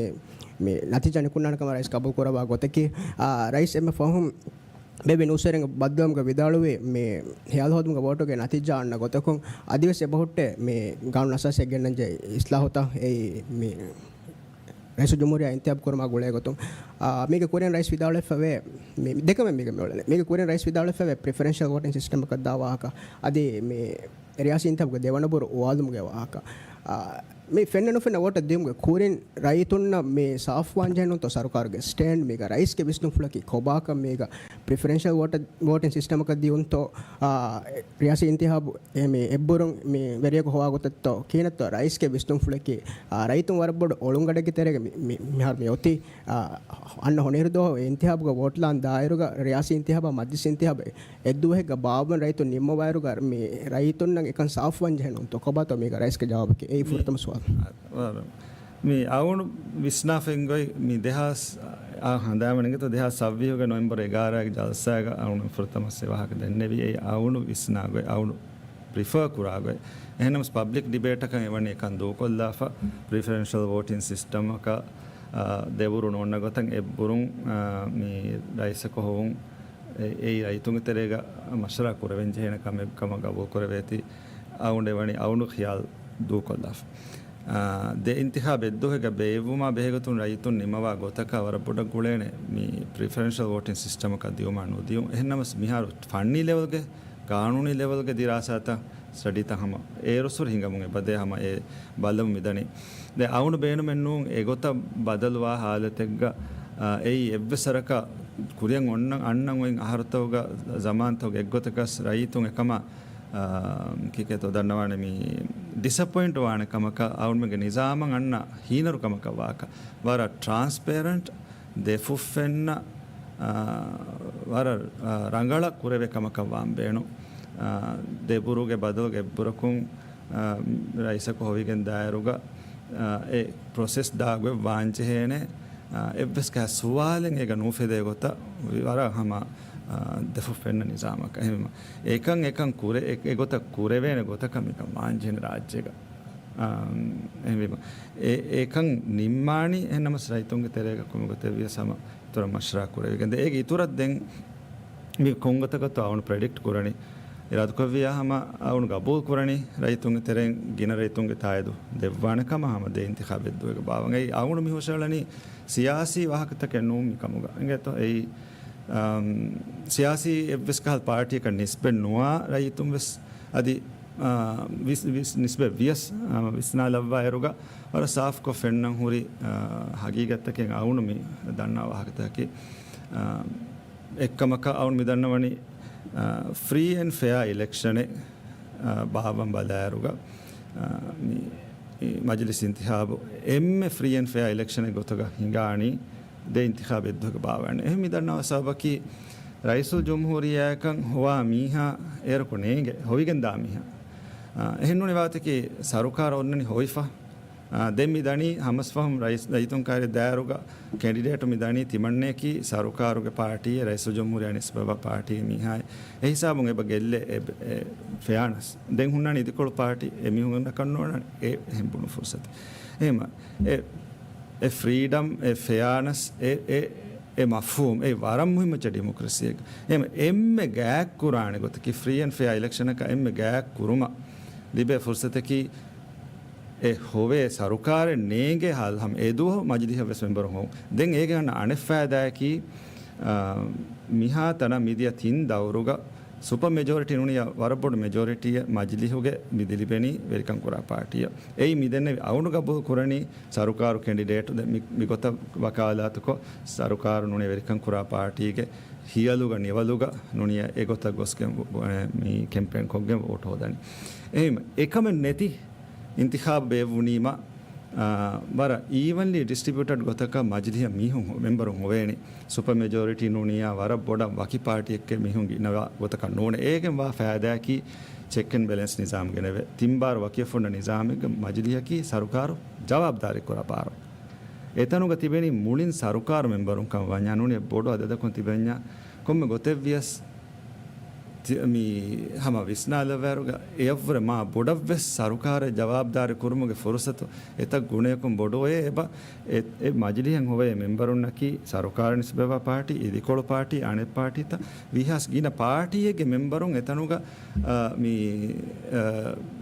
މި ނަތީޖާ ނިކުންނާނެ ކަމަށް ރައީސް ގަބޫލު ކުރައްވާ ގޮތަކީ، އާ، ރައީސް އެންމެ ފަހުން ބޭބެ ނޫސްވެރިންގެ ބައްދަލުވުމުގަ ވިދާޅުވި މި ހިޔާލު ހޯދުމުގެ ވޯޓުގެ ނަތީޖާ އަންނަ ގޮތަކުން އަދިވެސް އެބަހުއްޓޭ މި ގާނޫނު އަސާސީއަށް ގެންނަންޖެހޭ އިސްލާހުތައް އެއީ މި ރައީސުލްޖުމްހޫރިއްޔާ އިންތިހާބު ކުރުމާ ގުޅޭ ގޮތުން، އާ، މީގެ ކުރިން ރައީސް ވިދާޅުވެފަވޭ، މި ދެކަމެއް މީގެ މިއުޅެނީ. މީގެ ކުރިން ރައީސް ވިދާޅުވެފަވޭ ޕްރިފަރެންޝަލް ވޯޓިން ސިސްޓަމަކަށް ދާ ވާހަކަ. އަދި މި ރިޔާސީ އިންތިހާބުގެ ދެވަނަ ބުރު އުވާލުމުގެ ވާހަކަ. އާ، މި ފެންނަ ނުފެންނަ ވޯޓަށް ދިޔުމުގެ ކުރިން ރައްޔިތުންނަށް މި ސާފުވާން ޖެހެނުންތޯ ސަރުކާރުގެ ސްޓޭންޑް މީގަ ރައީސްގެ ވިސްނުންފުޅަކީ ކޮބާކަން މީގަ ޕްރިފަރެންޝަލް ވޯޓަށް، ވޯޓިން ސިސްޓަމަކަށް ދިޔުންތޯ، އާ، ރިޔާސީ އިންތިހާބު އެ މި އެއްބުރުން މި ވެރިޔަކު ހޮވާ ގޮތަށްތޯ ކިހިނެއްތޯ ރައީސްގެ ވިސްނުންފުޅަކީ، އާ، ރައްޔިތުން ވަރަށް ބޮޑު އޮޅުންގަޑެއްގެ ތެރޭގަ މި، މި، މިހާރު މި އޮތީ. އާ، އަންނަ ހޮނިހިރު ދުވަހު އިންތިހާބުގަ ވޯޓްލާން ދާއިރުގަ ރިޔާސީ އިންތިހާބާ މަޖްލިސް އިންތިހާބެއް އެއްދުވަހެއްގަ ބާއްވަން ރައްޔިތުން ނިންމަވާއިރުގަ މި ރައްޔިތުންނަށް އެކަން ސާފުވާން ޖެހެނުންތޯ ކޮބާތޯ މީގަ ރައީސްގެ ޖަވާބަކީ؟ އެއީ މި ފުރަތަމަ ސުވާލު. މި އަޅުގަނޑު ވިސްނާފައި އިނގޮތް މި ދެހާސް އާ ހަނދާންވަނީ އިނގޭތޯ ދެހާސް ސައްވީހުގެ ނޮވެމްބަރު އެގާރައިގެ ޖަލްސާގަ އަޅުގަނޑު ފުރަތަމަ ސެ ވާހަކަ ދެންނެވި. އެއީ އަޅުގަނޑު ވިސްނާ ގޮތް، އަޅުގަނޑު ޕްރިފަރ ކުރާ ގޮތް. އެހެންނަމަސް ޕަބްލިކް ޑިބޭޓަކަށް އެވަނީ އެކަން ދޫކޮށްލާފަ، ޕްރިފަރެންޝަލް ވޯޓިން ސިސްޓަމަކަށް، އާ، ދެބުރުން އޮންނަ ގޮތަށް އެއްބުރުން، އާ، މި ރައީސަކު ހޮވުން އެ-، އެއީ ރައްޔިތުންގެ ތެރޭގަ މަޝްވަރާ ކުރެވެން ޖެހޭނެ ކަމެއް ކަމަށް ގަބޫލު ކުރެވޭތީ، އަޅުގަނޑު އެވަނީ އަޅުގަނޑު ޚިޔާލު ދޫކޮށްލާފަ. އާ، ދެ އިންތިޚާބު އެއްދުވަހެއްގަ ބޭއްވުމާ ބެހޭގޮތުން ރައްޔިތުން ނިންމަވާ ގޮތަކަށް ވަރަށް ބޮޑަށް ގުޅޭނެ މި ޕްރިފަރެންޝަލް ވޯޓިން ސިސްޓަމަކަށް ދިޔުމާ ނުދިޔުން. އެހެންނަމަސް މިހާރު ފަންނީ ލެވެލްގެ، ގާނޫނީ ލެވެލްގެ ދިރާސާތައް، ސްޓަޑީތައް ހަމަ އޭރުއްސުރެ ހިނގަމުން އެބަދޭ ހަމަ އެ ބަލަމުން މިދަނީ. ދެން އަޅުގަނޑު ބޭނުމެއް ނޫން އެގޮތަށް ބަދަލުވާ ހާލަތެއްގަ، އާ، އެއީ އެއްވެސް ވަރަކަށް ކުރިއަށް އޮންނަ، އަންނަން އޮތް އަހަރުތަކުގަ، ޒަމާންތަކުގަ އެއްގޮތަކަސް ރައްޔިތުން އެކަމަށް، އާ، ކިކޭތޯ ދަންނަވާނެ މި ޑިސަޕޮއިންޓް ވާނެ ކަމަކަށް އަޅުގަނޑުމެންގެ ނިޒާމަށް އަންނަ ހީނަރުކަމަކަށް ވާކަށް ވަރަށް ޓްރާންސްޕޭރެންޓް ދެފުށް ފެންނަ، އާ، ވަރަށް، އާ، ރަނގަޅަށް ކުރެވޭ ކަމަކަށް ވާން ބޭނުން. އާ، ދެބުރުގެ ބަދަލުގެ އެއްބުރަކުން، އާ، ރައީސަކު ހޮވިގެން ދާއިރުގަ، އާ، އެ ޕްރޮސެސް ދާގޮތް ވާންޖެހޭނެ، އާ، އެއްވެސް ކަހަލަ ސުވާލެއް އޭގަ ނުއުފެދޭ ގޮތަށް ވަރަށް ހަމަ، އާ، ދެފުށް ފެންނަ ނިޒާމަކަށް. އެހެންވީމަ، އެކަން އެކަން ކުރެ-، އެ-، އެގޮތަށް ކުރެވޭނެ ގޮތަކަށް މިކަން ވާންޖެހޭނެ ރާއްޖޭގަ. އާ، އެހެންވީމަ، އެ-، އެކަން ނިންމާނީ އެހެންނަމަސް ރައްޔިތުންގެ ތެރޭގަ ކޮންމެ ގޮތެއް ވިޔަސް ހަމަ އިތުރަށް މަޝްވަރާ ކުރެވިގެން ދޭ. އޭގެ އިތުރަށް ދެން މި ކޮންގޮތަކަށްތޯ އަޅުގަނޑު ޕްރެޑިކްޓް ކުރަނީ، އިރާދަކުރެއްވިއްޔާ ހަމަ އަޅުގަނޑު ގަބޫލު ކުރަނީ ރައްޔިތުންގެ ތެރެއިން ގިނަ ރައްޔިތުންގެ ތާއީދު ދެއްވާނެ ކަމަށް ހަމަ ދެ އިންތިޚާބު އެއްދުވަހުގަ ބާވަން. އެއީ އަޅުގަނޑު މި ހުށަހަޅަނީ ސިޔާސީ ވާހަކަތަކެއް ނޫން މި ކަމުގަ. އިނގޭތޯ އެއީ، އަމް، ސިޔާސީ އެއްވެސް ކަހަލަ ޕާޓީއަކަށް ނިސްބަތް ނުވާ ރައްޔިތުން ވެސް އަދި، އާ، ވިސް-، ވިސް-، ނިސްބަތް ވިޔަސް، އާ، ވިސްނާލައްވާއިރުގަ ވަރަށް ސާފުކޮށް ފެންނަން ހުރި، އާ، ހަގީގަތްތަކެއް އަޅުގަނޑު މި ދަންނަވާ ވާހަކަތަކަކީ، އާ، އެއްކަމަކަށް އަޅުގަނޑު މި ދަންނަވަނީ، އާ، ފްރީ އެންޑް ފެއާ އިލެކްޝަނެއް، އާ، ބާއްވަން ބަލާއިރުގަ، އާ، މި، މި މަޖިލިސް އިންތިޚާބު އެންމެ ފްރީ އެންޑް ފެއާ އިލެކްޝަނެއް ގޮތުގަ ހިނގާނީ ދެ އިންތިޚާބު އެއްދުވަހުގަ ބާވަން. އެހެން މި ދަންނަވާ ސަބަބަކީ، ރައީސުލްޖުމްހޫރިއްޔާއަކަށް ހޮވާ މީހާ އޭރަކު ނޭނގެ، ހޮވިގެން ދާ މީހާ. އާ، އެހެން ނޫނީ ވާހަކަތަކީ ސަރުކާރު އޮންނަނީ ހޮވިފަ. އާ، ދެން މި ދަނީ ހަމަސް ފަހުން ރައީސް، ރައްޔިތުން ކައިރި ދާއިރުގަ ކެންޑިޑޭޓު މި ދަނީ ތިމަންނަޔަކީ ސަރުކާރުގެ ޕާޓީއެއް، ރައީސުލްޖުމްހޫރިއްޔާ ނިސްބަތްވާ ޕާޓީގެ މީހާއެއް. އެ ހިސާބުން އެބަ ގެއްލޭ އެ، އެ ފެއާނަސް. ދެން ހުންނާނީ އިދިކޮޅު ޕާޓީ އެ މީހުންނަކަށް ނޯންނާނެ އެ އެހެން ބުނު ފުރުސަތެއް. އެހެންވީމަ، އެ، އެ ފްރީޑަމް، އެ ފެއާނަސް، އެ، އެ، އެ މަފްހޫމް، އެ ވަރަށް މުހިއްމު އެއްޗެއް ޑިމޮކްރަސީއެއްގަ. އެހެންވީމަ، އެންމެ ގާތް ކުރާނެ ގޮތަކީ ފްރީ އެންޑް ފެއާ އިލެކްޝަނަކަށް އެންމެ ގާތް ކުރުމަށް ލިބޭ ފުރުސަތަކީ އެ ހޮވޭ ސަރުކާރެއް ނޭނގޭ ހާލަތު ހަމަ އެދުވަހު މަޖިލީހަށް ވެސް މެމްބަރުން ހޮވުން. ދެން އޭގެ އަންނަ އަނެއް ފައިދާއަކީ، އާ، މިހާތަނަށް މިދިޔަ ތިން ދައުރުގަ ސުޕަ މެޖޯރިޓީ ނޫނިއްޔާ ވަރަށް ބޮޑު މެޖޯރިޓީއެއް މަޖިލީހުގެ މި ދިލިބެނީ ވެރިކަން ކުރާ ޕާޓީއަށް. އެއީ މި ދެންނެވި އަޅުގަނޑު ގަބޫލު ކުރަނީ ސަރުކާރު ކެންޑިޑޭޓު ދެ-، މި-، މިގޮތަށް ވަކާލާތުކޮށް، ސަރުކާރު ނޫނީ ވެރިކަން ކުރާ ޕާޓީގެ ހިޔަލުގަ ނިވަލުގަ ނޫނީ އެގޮތަށް ގޮސްގެން ވު-، ވު-، މި ކެމްޕޭން ކޮށްގެން ވޯޓު ހޯދަނީ. އެހެންވީމަ، އެކަމެއް ނެތި އިންތިޚާބު ބޭއްވުނީމަ، އާ، ވަރަށް އީވަންލީ ޑިސްޓްރިބިއުޓަޑް ގޮތަކަށް މަޖިލީހަށް މީހުން ހޮ-، މެމްބަރުން ހޮވޭނެ. ސުޕަ މެޖޯރިޓީ ނޫނިއްޔާ ވަރަށް ބޮޑަށް ވަކި ޕާޓީއެއްގެ މީހުން ގިނަވާ ގޮތަކަށް ނޫނޭ. އޭގެން ވާ ފައިދާއަކީ ޗެކް އެންޑް ބެލެންސް ނިޒާމް ގެނެވޭ. ތިން ބާރު ވަކިވެފަ ހުންނަ ނިޒާމެއްގަ މަޖިލީހަކީ ސަރުކާރު ޖަވާބުދާރީ ކުރާ ބާރު. އެތަނުގަ ތިބެނީ މުޅިން ސަރުކާރު މެމްބަރުން ކަމަށް ވަންޏާ ނޫނީ ބޮޑު އަދަދަކުން ތިބެންޏާ ކޮންމެ ގޮތެއްވިޔަސް ތި-، މި ހަމަ ވިސްނާލައްވާއިރުގަ އެއަށްވުރެ މާ ބޮޑަށްވެސް ސަރުކާރަށް ޖަވާބުދާރީ ކުރުމުގެ ފުރުސަތު އެތައް ގުނަޔަކުން ބޮޑުވޭ. އެބަ އެ، އެ މަޖިލީހަށް ހޮވޭ މެމްބަރުންނަކީ ސަރުކާރަށް ނިސްބަތްވާ ޕާޓީ، އިދިކޮޅު ޕާޓީ، އަނެއް ޕާޓީތައް ވީހާވެސް ގިނަ ޕާޓީއެއްގެ މެމްބަރުން އެތަނުގަ، އާ، މި، އާ،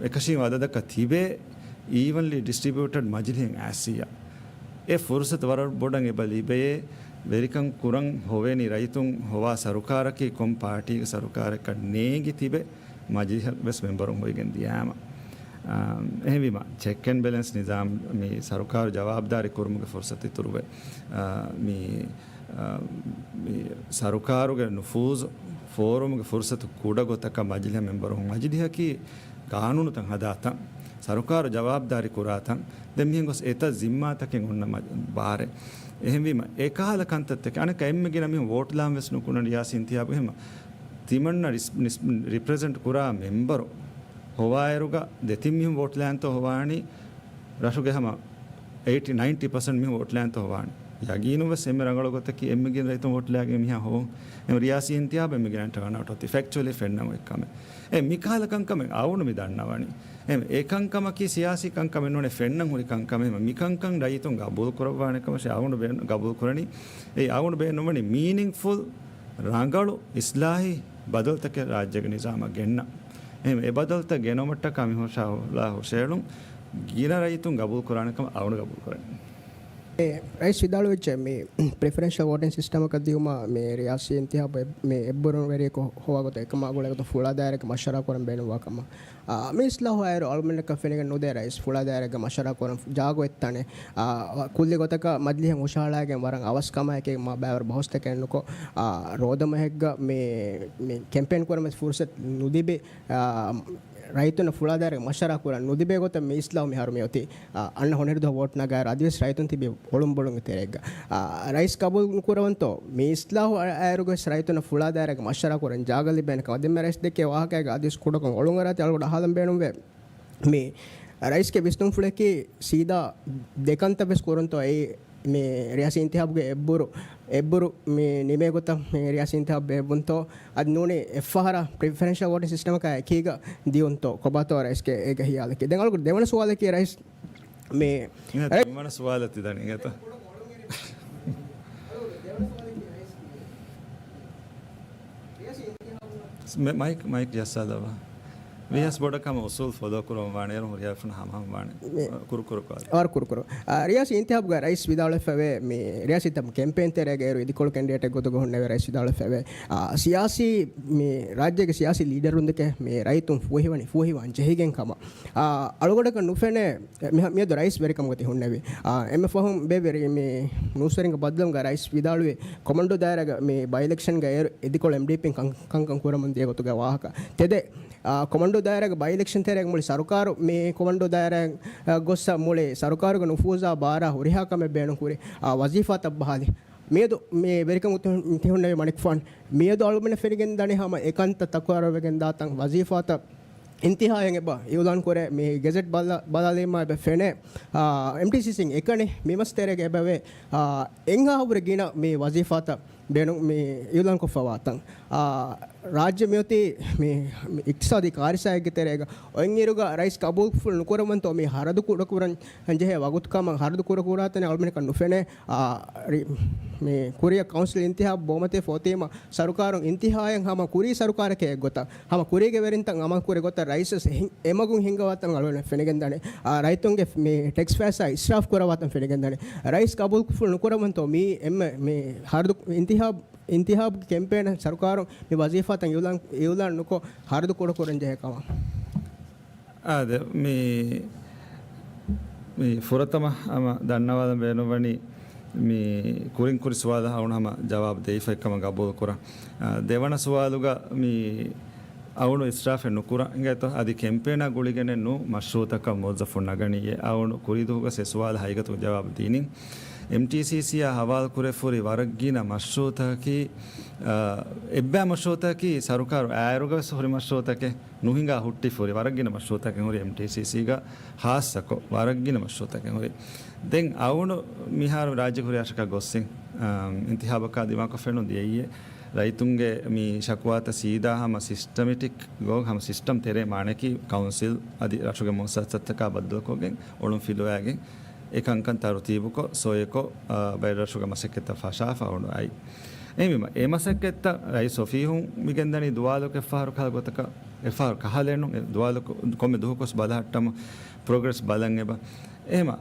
އެކަށީ އަދަދަކަށް ތިބޭ އީވަންލީ ޑިސްޓްރިބިއުޓެޑް މަޖިލީހަށް އައިސްއިއްޔާ. އެ ފުރުސަތު ވަރަށް ބޮޑަށް އެބަ ލިބެޔޭ، ވެރިކަން ކުރަން ހޮވޭނީ ރައްޔިތުން ހޮވާ ސަރުކާރަކީ ކޮން ޕާޓީގެ ސަރުކާރަކަށް ނޭނގި ތިބެ މަޖިލީހަށް ވެސް މެމްބަރުން ހޮވިގެން ދިޔާމަ. އާ، އެހެންވީމަ، ޗެކް އެންޑް ބެލެންސް ނިޒާމް މި ސަރުކާރު ޖަވާބުދާރީ ކުރުމުގެ ފުރުސަތު އިތުރުވެ، އާ، މި، އާ، މި ސަރުކާރުގެ ނުފޫޒު ފޯރުމުގެ ފުރުސަތު ކުޑަ ގޮތަކަށް މަޖިލީހަށް މެމްބަރުން މަޖިލީހަކީ ގާނޫނުތައް ހަދާތަން، ސަރުކާރު ޖަވާބުދާރީ ކުރާތަން، ދެން މިހެން ގޮސް އެތައް ޒިންމާތަކެއް އޮންނަ މަ-، ބާރެއް. އެހެންވީމަ، އެކަހަލަ ކަންތައްތަކެއް އަނެއްކާ އެންމެ ގިނަ މިހެން ވޯޓް ލާން ވެސް ނުކުންނަ ރިޔާސީ އިންތިހާބު ހެމަ ތިމަންނަ ރިސް-، ނިސް-، ރިޕްރެޒެންޓް ކުރާ މެމްބަރު ހޮވާއިރުގަ ދެތިން މީހުން ވޯޓް ލާންތޯ ހޮވާނީ ރަށުގެ ހަމަ އެއިޓީ، ނައިންޓީ ޕަސެންޓް މީހުން ވޯޓް ލާންތޯ ހޮވާނީ. ޔަގީނުން ވެސް އެންމެ ރަނގަޅު ގޮތަކީ އެންމެ ގިނަ ރައްޔިތުން ވޯޓް ލާގެން މިހާ ހޮވުން. އެންމެ ރިޔާސީ އިންތިހާބު އެންމެ ގިނަ ޓާންއައުޓް އޮތީ ފެކްޗުއަލީ ފެންނަން އޮތް ކަމެއް. އެ މިކަހަލަ ކަންކަމެއް އަޅުގަނޑު މި ދަންނަވަނީ. އެ، އެ ކަންކަމަކީ ސިޔާސީ ކަންކަމެއް ނޫނޭ، ފެންނަން ހުރި ކަންކަމެއް. މި ކަންކަން ރައްޔިތުން ގަބޫލު ކުރައްވާނެ ކަމަށޭ އަޅުގަނޑު ބޭނު-، ގަބޫލު ކުރަނީ. އެ އަޅުގަނޑު ބޭނުންވަނީ މީނިންގްފުލް، ރަނގަޅު އިސްލާހީ ބަދަލުތަކެއް ރާއްޖޭގެ ނިޒާމަށް ގެންނަން. އެހެން އެ ބަދަލުތައް ގެނައުމަށްޓަކާ މި ހުށަ-، ހުށަހަޅާ ހުށައެޅުން ގިނަ ރައްޔިތުން ގަބޫލު ކުރާނެ ކަމަށް އަޅުގަނޑު ގަބޫލު ކުރަނީ. އެ، ރައީސް ވިދާޅުވެއްޖެ މި ޕްރިފަރެންޝަލް ވޯޓިން ސިސްޓަމަކަށް ދިއުމަށް މި ރިޔާސީ އިންތިހާބު އެ-، މި އެއްބުރުން ވެރިޔަކު ހޮވާ ގޮތަށް އެކަމާ ގުޅޭ ގޮތުން ފުޅާ ދާއިރާގެ މަޝްވަރާ ކުރަން ބޭނުންވާ ކަމަށް. އާ، މި އިސްލާހު އާއިރު އަޅުގަނޑަކަށް ފެނިގެން ނުދޭ ރައީސް ފުޅާ ދާއިރާގެ މަޝްވަރާ ކުރަން ޖާގަ އޮތް ތަނެއް. އާ، ކުއްލި ގޮތަކަށް މަޖިލީހަށް ހުށަހަޅާގެން ވަރަށް އަވަސް ކަމާއެކީ މާ ބައިވަރު ބަހުސްތަކެއް ނުކޮށް، އާ، ރޯދަމަހެއްގަ މި، މި ކެމްޕޭން ކުރަން ވެސް ފުރުސަތު ނުލިބި، އާ، ރައްޔިތުންނަށް ފުޅާ ދާއިރާގެ މަޝްވަރާ ކުރަން ނުލިބޭ ގޮތަށް މި އިސްލާހު މިހާރު މި އޮތީ. އާ، އަންނަ ހޮނެރި ދުވަހު ވޯޓް ނަގާއިރު އަދިވެސް ރައްޔިތުން ތިބީ އޮޅުންބޮޅުންގެ ތެރޭގަ. އާ، ރައީސް ގަބޫލު ނުކުރަވަންތޯ؟ މި އިސްލާހު އަ-، އައިރުގަވެސް ރައްޔިތުންނަށް ފުޅާ ދާއިރާގެ މަޝްވަރާ ކުރަން ޖާގަ ލިބޭނެ ކަމަށް. ދެންމެ ރައީސް ދެއްކޭ ވާހަކައިގަ އަދިވެސް ކުޑަކޮށް އޮޅުން އަރާތީ އަޅުގަނޑު އަހާލަން ބޭނުންވޭ. މި ރައީސްގެ ވިސްނުންފުޅަކީ ސީދާ ދެ ކަންތައް ވެސް ކުރަންތޯ އެއީ މި ރިޔާސީ އިންތިހާބުގެ އެއްބުރު، އެއްބުރު މި ނިމޭ ގޮތަށް މި ރިޔާސީ އިންތިހާބު ބޭއްވުންތޯ؟ އަދި ނޫނީ އެއްފަހަރާ ޕްރިފަރެންޝަލް ވޯޓިން ސިސްޓަމަކާ އެކީގަ ދިޔުންތޯ؟ ކޮބާތޯ ރައީސްގެ އޭގެ ހިޔާލަކީ؟ ދެން އަޅުގަނޑު ދެވަނަ ސުވާލަކީ ރައީސް މި އިނގޭތޯ ރައި- ތިންވަނަ ސުވާލަށް ތި ދަނީ އިނގޭތޯ؟ މެ-، މައިކް، މައިކް ޖައްސާލައްވާ. ވީހާވެސް ބޮޑަށް ހަމަ އުސޫލު ފޮލޯ ކުރަން ވާނެ އޭރު ހުރިހާ ފުނަ ހަމަހަމަ ވާނެ. މެ-، ކުރު ކުރު ކާލެ. އަވަރު ކުރު ކުރު. އާ، ރިޔާސީ އިންތިހާބުގަ ރައީސް ވިދާޅުވެފަވޭ، މި ރިޔާސީ ތަން ކެމްޕޭން ތެރޭގަ އޭރު އިދިކޮޅު ކެންޑިޑޭޓެއް ގޮތުގަ ހުންނެވި ރައީސް ވިދާޅުވެފަވޭ. އާ، ސިޔާސީ، މި ރާއްޖޭގެ ސިޔާސީ ލީޑަރުން ދެކެ މި ރައްޔިތުން ފޫހިވަނީ، ފޫހިވާން ޖެހިގެން ކަމަށް. އާ، އަޅުގަނޑަކަށް ނުފެނޭ، މި-، މިއަދު ރައީސް ވެރިކަމުގަ ތި ހުންނެވި. އާ، އެންމެ ފަހުން ބޭއްވި މި ނޫސްވެރިންގެ ބައްދަލުމުގަ ރައީސް ވިދާޅުވި ކޮމަންޑޫ ދާއިރާގަ މި ބައި އިލެކްޝަންގަ އޭރު އިދިކޮޅު އެމްޑީޕީން ކަން-، ކަންކަން ކުރަމުން ދިޔަ ގޮތުގެ ވާހަކަ. ތެދެއް، އާ، ކޮމަންޑޫ ދާއިރާގެ ބައި އިލެކްޝަން ތެރޭގަ މުޅި ސަރުކާރު މި ކޮމަންޑޫ ދާއިރާއަށް، އާ، ގޮއްސަ މުޅި ސަރުކާރުގެ ނުފޫޒާ ބާރާ ހުރިހާ ކަމެއް ބޭނުން ކުރި، އާ، ވަޒީފާތައް ބަހާލި. މިއަދު މި ވެރިކަމުގަ ތި ހުންނެވި މަނިކުފާނު. މިއަދު އަޅުގަނޑަށް ފެނިގެން ދަނީ ހަމަ އެކަންތައް ތަކުރާރުވެގެން ދާތަން ވަޒީފާތައް އިންތިހާއަށް އެބަ އިއުލާން ކުރޭ، މި ގެޒެޓް ބަލަ-، ބަލާލީމާ އެބަ ފެނޭ. އާ، އެމްޓީސީސީން އެކަނި މި މަސް ތެރޭގަ އެބަވޭ، އާ، އެއްހާ ހުރި ގިނަ މި ވަޒީފާތައް ބޭނުން މި އިއުލާން ކޮށްފަވާ ތަން. އާ، ރާއްޖެ މިއޮތީ މި، މި އިޤްތިޞާދީ ކާރިސާއެއްގެ ތެރޭގަ. އޮތްއިރުގަ ރައީސް ގަބޫލުފުޅު ނުކުރަމުންތޯ މި ހަރަދު ކުޑަކުރަން ޖެހޭ ވަގުތު ކަމަށް ހަރަދު ކުޑަކުރާތަނެއް އަޅުމެންނަކަށް ނުފެނޭ. އާ، ރި-، މި ކުރިއަށް ކައުންސިލް އިންތިހާބު ބޯމަތިވެފަ އޮތީމަ ސަރުކާރުން އިންތިހާއަށް ހަމަ ކުރީ ސަރުކާރެކޭ އެއްގޮތަށް، ހަމަ ކުރީގެ ވެރިންތައް އަމަލު ކުރި ގޮތަށް ރައީސް ވެސް އެހި-، އެމަގުން ހިންގަވާތަން އަޅުގަނޑަށް ފެނިގެންދަނީ. އާ، ރައްޔިތުންގެ މި ޓެކްސް ފައިސާ އިސްރާފް ކުރަވާތަން ފެނިގެންދަނީ. ރައީސް ގަބޫލުފުޅު ނުކުރަމުންތޯ މީ އެންމެ މި ހަރަދު އިންތިހާބު، އިންތިހާބުގެ ކެމްޕޭނަށް ސަރުކާރުން މި ވަޒީފާތައް އިއުލާން، އިއުލާން ނުކޮށް ހަރަދު ކުޑަކުރަން ޖެހޭ ކަމަށް. އާދެ، މި، މި ފުރަތަމަ ހަމަ ދަންނަވާލަން ބޭނުންވަނީ، މި ކުރިން ކުރި ސުވާލަށް އަޅުގަނޑު ހަމަ ޖަވާބު ދެވިފައި ކަމަށް ގަބޫލު ކުރަން. އާ، ދެވަނަ ސުވާލުގަ މި އަޅުގަނޑު އިސްރާފެއް ނުކުރަން އިނގޭތޯ؟ އަދި ކެމްޕޭނާ ގުޅިގެނެއް ނޫން މަޝްރޫއުތަކަށް މުވައްޒަފުން ނަގަނީއޭ. އަޅުގަނޑު ކުރީ ދުވަހުގަ އެ ސުވާލަށް ހަގީގަތުގަ ޖަވާބު ދީނީ. އެމްޓީސީސީއާ ހަވާލު ކުރެފުރި ވަރަށް ގިނަ މަޝްރޫއުތަކަކީ، އާ، އެއްބައި މަޝްރޫއުތަކަކީ ސަރުކާރު އާއިރުގަ ވެސް ހުރި މަޝްރޫއުތަކެއް ނުހިނގާ ހުއްޓިފުރި ވަރަށް ގިނަ މަޝްރޫއުތަކެއް ހުރި އެމްޓީސީސީގަ ހާއްސަކޮށް ވަރަށް ގިނަ މަޝްރޫއުތަކެއް ހުރި. ދެން އަޅުގަނޑު މިހާރު ރާއްޖެ ހުރި އަށަކަށް ގޮއްސިން، އާ، އިންތިހާބަކާ ދިމާކޮށް ފެނުން ދިޔައީ ރައްޔިތުންގެ މި ޝަކުވާތައް ސީދާ ހަމަ ސިސްޓަމެޓިކް ގޮ-، ހަމަ ސިސްޓަމް ތެރޭ މާނައަކީ ކައުންސިލް އަދި ރަށުގެ މުއައްސަސަތަކާ ބައްދަލުކޮށްގެން އޮޅުން ފިލުވާގެން އެ ކަންކަން ތަރުތީބުކޮށް، ސޮއެކޮށް، އާ، ބައެއް ރަށުގެ މަސައްކަތްތައް ފަށާފަ އޮނު އައި. އެހެންވީމަ، އެ މަސައްކަތްތައް ރައީސް އޮފީހުން މިގެންދަނީ ދުވާލަކު އެއްފަހަރު ކަހަލަ ގޮތަކަށް، އެއްފަހަރު ކަހަލައެއް ނޫން، އެ ދުވާލަކު ކޮންމެ ދުވަހަކުވެސް ބަލަހައްޓަމު، ޕްރޮގްރެސް ބަލަން އެބަ. އެހެމަ،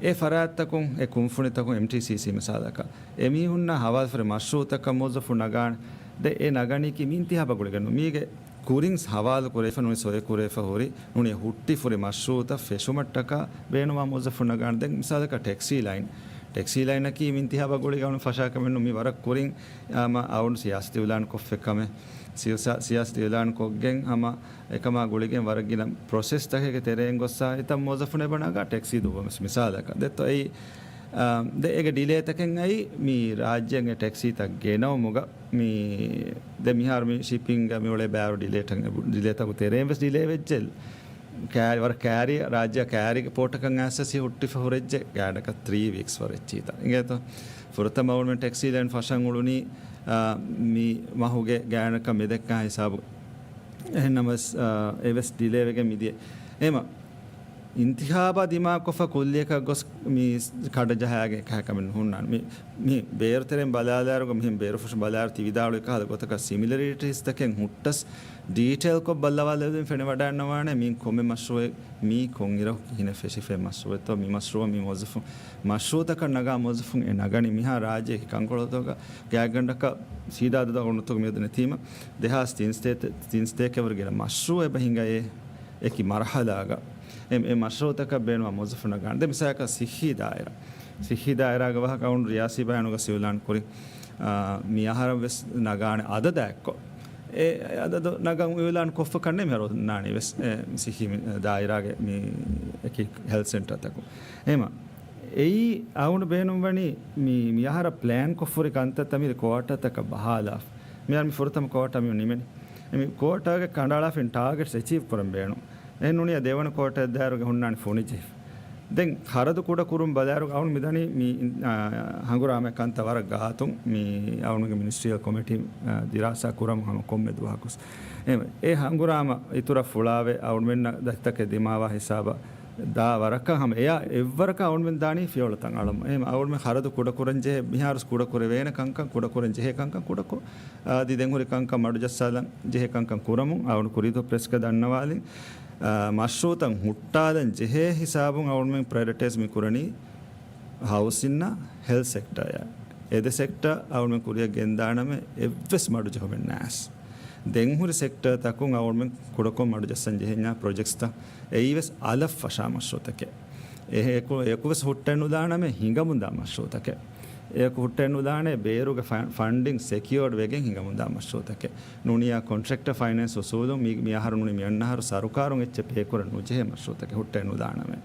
އެ ފަރާތްތަކުން، އެ ކުންފުނިތަކުން، އެމްޓީސީސީ މިސާލަކަށް، އެމީހުންނާ ހަވާލުފުރި މަޝްރޫއުތަކަށް މުވައްޒަފު ނަގާނެ. ދެ އެ ނަގަނީކީ މި އިންތިހާބަށް ގުޅިގެން ނޫން. މީގެ ކުރިން ހަވާލު ކުރެވިފަ ނޫނީ ސޮއެ ކުރެވިފަ ހުރި ނޫނީ ހުއްޓިފުރި މަޝްރޫއުތައް ފެށުމަށްޓަކާ ބޭނުންވާ މުވައްޒަފުން ނަގާނެ. ދެން މިސާލަކަށް ޓެކްސީ ލައިން، ޓެކްސީ ލައިނަކީ މި އިންތިހާބަށް ގުޅިގެން އުޅުނު ފަށާކަމެއް ނޫން. މި ވަރަށް ކުރިން އަމަ އަޅުގަނޑު ސިޔާސަތު އިއުލާން ކޮށްފަ ކަމެއް. ސިޔާސަ-، ސިޔާސަތު އިއުލާން ކޮށްގެން ހަމަ އެކަމާ ގުޅިގެން ވަރަށް ގިނަ ޕްރޮސެސްތަކެއްގެ ތެރެއިން ގޮއްސާ އެތައް މުވައްޒަފުން އެބަ ނަގާ ޓެކްސީ ދުއްވަމެސް މިސާލަކަށް. ދެއްތޯ އެއީ، އާ، ދެ އޭގެ ޑިލޭތަކެއް އައި މި ރާއްޖޭގެ ޓެކްސީތައް ގެނައުމުގަ މި ދެ މިހާރު މި ޝިޕިންގ މި އުޅޭ ބާރު ޑިލޭޓަށް، ޑިލޭތަކު ތެރެއިން ވެސް ޑިލޭ ވެއްޖެ. ކާރި، ވަރަށް ކާރި ރާއްޖެ ކާރިގެ ޕޯޓަކަށް އައިސް ހުއްޓިފަ ހުރެއްޖެ ގާޑަކަށް ތްރީ ވީކްސް ވަރެއްޗީތަ. އިނގޭތޯ؟ ފުރަތަމަ އަޅުމެން ޓެކްސީ ލައިން ފަށަން އުޅުނީ، އާ، މި މަހުގެ ގާނަކަށް މިދެއްކާ ހިސާބު. އެހެންނަމަވެސް، އާ، އެވެސް ޑިލޭވެގެން މިދިޔަ. އެހެމަ، އިންތިހާބާ ދިމާކޮށްފަ ކުއްލިއަކަށް ގޮސް މި ކަޑަ ޖަހާގެ ކަހަކަމެއް ނުހުންނާނެ. މި، މި ބޭރު ތެރެއިން ބަލާލާއިރުގަ މިހެން ބޭރުފުށު ބަލާއިރު ތި ވިދާޅުވި ކަހަލަ ގޮތަކަށް ސިމިލަރިޓީސްތަކެއް ހުއްޓަސް ޑީޓެއިލްކޮށް ބައްލަވާލެވެދިން ފެނިވަޑައިންނަވާނެ. މީ ކޮންމެ މަޝްރޫއެއް، މީ ކޮންއިރަކު ކިހިނެއް ފެށިފައި މަޝްރޫއެއްތޯ، މި މަޝްރޫއަށް މި މުވައްޒަފު މަޝްރޫއުތަކަށް ނަގާ މުވައްޒަފުން އެ ނަގަނީ މިހާ ރާއްޖޭގެ ކަންކޮޅުތަކުގަ ގާތްގަނޑަކަށް ސީދާ އަދަދަށް އޮންނަތުގަ މިއަދު ނެތީމަ ދެހާސް ތިން ސަތޭކަ، ތިން ސަތޭކަވަރު ގިނަ މަޝްރޫއެއް އެބަ ހިނގައޭ އެކި މަރުހަލާގަ. އެ، އެ މަޝްރޫއުތަކަށް ބޭނުންވާ މުވައްޒަފުން ނަގާނެ. ދެ މިސާލަކަށް ސިއްހީ ދާއިރާ. ސިއްހީ ދާއިރާގެ ވާހަކަ އަޅުގަނޑު ރިޔާސީ ބަޔާނުގަ އިއުލާން ކުރި، އާ، މި އަހަރަށް ވެސް ނަގާނެ އަދަދާ އެއްކޮށް. އެ އަދަދު ނަގަން އިއުލާން ކޮށްފަ ކަންނޭ މިހާރު އޮންނާނީ ވެސް، އެ، ސިއްހީ މި ދާއިރާގެ މި އެކި ހެލްތް ސެންޓަރތަކުން. އެހެމަ އެއީ އަޅުގަނޑު ބޭނުންވަނީ މި، މި އަހަރަށް ޕްލޭން ކޮށްފަ ހުރި ކަންތައްތައް މި ކުއާޓަރތަކަށް ބަހާލާފަ. މިހާރު މި ފުރަތަމަ ކުއާޓަރ މި ނިމެނީ. އެ މި ކުއާޓަރގެ ކަނޑައަޅާފައި ޓާގެޓްސް އެޗީވް ކުރަން ބޭނުން. އެ ނޫނީ ދެވަނަ ކުއާޓަރ ދާއިރުގަ ހުންނާނީ ފޮނިޖެހިފަ. ދެން ޚަރަދު ކުޑަކުރުން ބަލާއިރު އަޅުގަނޑު މިދަނީ މި، އާ، ހަނގުރާމަ ކަންތައް ވަރަށް ގާތުން މި އަޅުގަނޑުގެ މިނިސްޓްރިއަލް ކޮމިޓީ، އާ، ދިރާސާ ކުރަމުން ހަމަ ކޮންމެ ދުވަހަކުސް. އެ، އެ ހަނގުރާމަ އިތުރަށް ފުޅާވެ އަޅުގަނޑުމެންނަށް ދަތިތަކެއް ދިމާވާ ހިސާބަށް ދާ ވަރަކަށް ހަމަ އެއާ އެއްވަރަކަށް އަޅުމެން ދާނީ ފިޔަވަޅުތައް އަޅަމު. އެހެން އަޅުމެން ޚަރަދު ކުޑަކުރަން ޖެހޭ، މިހާރުސް ކުޑަކުރެވޭނެ ކަންކަން، ކުޑަކުރަން ޖެހޭ ކަންކަން ކުޑަކޮށް، އަދި ދެން ހުރި ކަންކަން މަޑުޖައްސާލަން ޖެހޭ ކަންކަން ކުރަމުން އަޅުގަނޑު ކުރީތޯ ޕްރެސްގަ ދަންނަވާލިން. އާ، މަޝްރޫއުތައް ހުއްޓާލަން ޖެހޭ ހިސާބުން އަޅުމެން ޕްރައިއޮރިޓައިޒް މި ކުރަނީ ހައުސިންއާ ހެލްތް ސެކްޓަރއާ. އެ ދެ ސެކްޓަރ އަޅުމެން ކުރިއަށް ގެންދާނަމޭ އެއްވެސް މަޑުޖެހުމެއް ނާސް. ދެން ހުރި ސެކްޓަރތަކުން އަޅުމެން ކުޑަކޮށް މަޑުޖައްސަން ޖެހެންޏާ ޕްރޮޖެކްޓްސްތައް އެއީވެސް އަލަށް ފަށާ މަޝްރޫއުތަކެއް. އެ އެކު، އެކުވެސް ހުއްޓައެއް ނުދާނަމޭ ހިނގަމުންދާ މަޝްރޫއުތަކެއް. އެއަކު ހުއްޓައެއް ނުދާނޭ ބޭރުގެ ފަ، ފަންޑިން ސެކިއޯޑް ވެގެން ހިނގަމުންދާ މަޝްރޫއުތަކެއް. ނޫނިއްޔާ ކޮންޓްރެކްޓަރ ފައިނޭންސް އުސޫލުން މި، މި އަހަރު ނޫނީ މި އަންނަ އަހަރު ސަރުކާރުން އެއްޗެއް ޕޭކުރަން ނުޖެހޭ މަޝްރޫއުތަކެއް ހުއްޓައެއް ނުދާނަމޭ.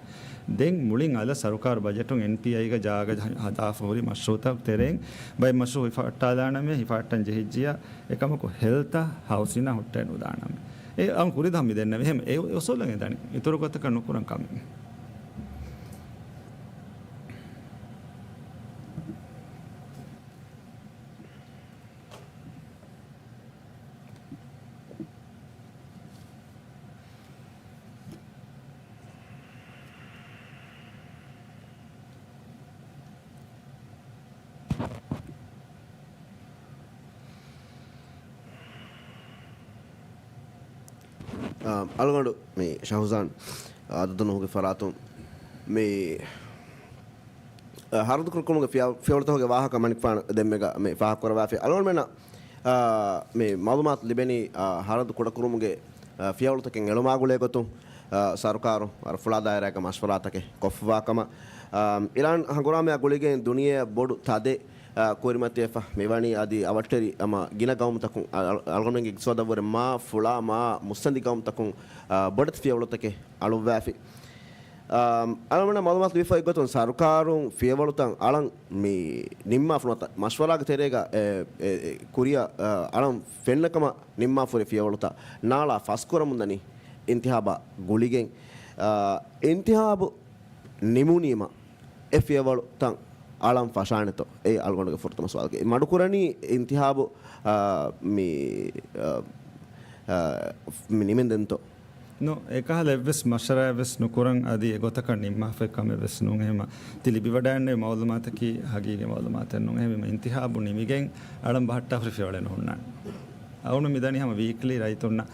ދެން މުޅިން އަލަށް ސަރުކާރު ބަޖެޓުން އެންޕީއައިގަ ޖާގަ ހަ، ހަދާފަ ހުރި މަޝްރޫއުތައް ތެރެއިން ބައެއް މަޝްރޫއު ހިފަހައްޓާލާނަމޭ، ހިފަހައްޓަން ޖެހިއްޖިއްޔާ އެކަމަކު ހެލްތަށް ހައުސިންއަށް ހުއްޓައެއް ނުދާނަމޭ. އެ އަން ކުރި ދަން މި ދެންނެވި ހެމް އެ އުސޫލަށް އެދަނީ. އިތުރު ގޮތަކަށް ނުކުރަން ކަމެއް. އާ، އަޅުގަނޑު މި ޝަހުޒާން އަދަދު ނުހުގެ ފަރާތުން މި، އާ، ހަރަދު ކުޑަކުރުމުގެ ފިޔަ، ފިޔަވަޅުތަކުގެ ވާހަކަ މަނިކުފާނު ދެންމެގަ މި ފާހަގަކުރަވާފި. އަޅުގަނޑުމެންނަށް، އާ، މި މައުލޫމާތު ލިބެނީ، އާ، ހަރަދު ކުޑަކުރުމުގެ، އާ، ފިޔަވަޅުތަކެއް އެޅުމާ ގުޅޭ ގޮތުން، އާ، ސަރުކާރު އަރަ ފުޅާ ދާއިރާގެ މަޝްވަރާތަކެއް ކޮށްފަވާ ކަމަށް، އާ، އިރާން ހަނގުރާމައާ ގުޅިގެން ދުނިޔެއަށް ބޮޑު ތަދެއް، އާ، ކުރިމަތިވެފަ މިވަނީ. އަދި އަވަށްޓެރި ހަމަ ގިނަ ގައުމުތަކުން، އަ، އަ، އަޅުގަނޑުމެންގެ އިގްތިސޯދަށްވުރެ މާ ފުޅާ މާ މުއްސަނދި ގައުމުތަކުން، އާ، ބޮޑެތި ފިޔަވަޅުތަކެއް އަޅުއްވާފި. އަޅަމެންނަށް މައުލޫމާތު ލިބިފައި ގޮތުން، ސަރުކާރުން ފިޔަވަޅުތައް އަޅަން މި ނިންމާފުނު ނުވަތަ މަޝްވަރާގެ ތެރޭގަ އެ، އެ، އެ، ކުރިއަށް، އަ، އަޅަން ފެންނަ ކަމަށް ނިންމާފުރި ފިޔަވަޅުތައް ނާޅާ ފަސްކުރަމުންދަނީ އިންތިހާބާ ގުޅިގެން. އަ، އިންތިހާބު ނިމުނީމަ އެ ފިޔަވަޅުތައް އަޅަން ފަށާނެތޯ؟ އެއީ އަޅުގަނޑުގެ ފުރަތަމަ ސުވާލަކީ. މަޑުކުރަނީ އިންތިހާބު، އާ، މި، އާ، އާ، މި ނިމެންދެންތޯ؟ ނޯ، އެކަހަލަ އެއްވެސް މަޝްވަރާއެއްވެސް ނުކުރަން އަދި އެގޮތަކަށް ނިންމާފައި ކަމެއްވެސް ނޫން. އެހެމަ ތި ލިބިވަޑައިގެންނެވި މައުލޫމާތަކީ ހަގީގީ މައުލޫމާތެއް ނޫން. އެހެންވީމަ އިންތިހާބު ނިމިގެން އަޅަން ބަހައްޓާފަ ފިޔަވަޅެއް ނުހުންނާނެ. އަޅުގަނޑު މިދަނީ ހަމަ ވީކްލީ ރައްޔިތުންނަށް،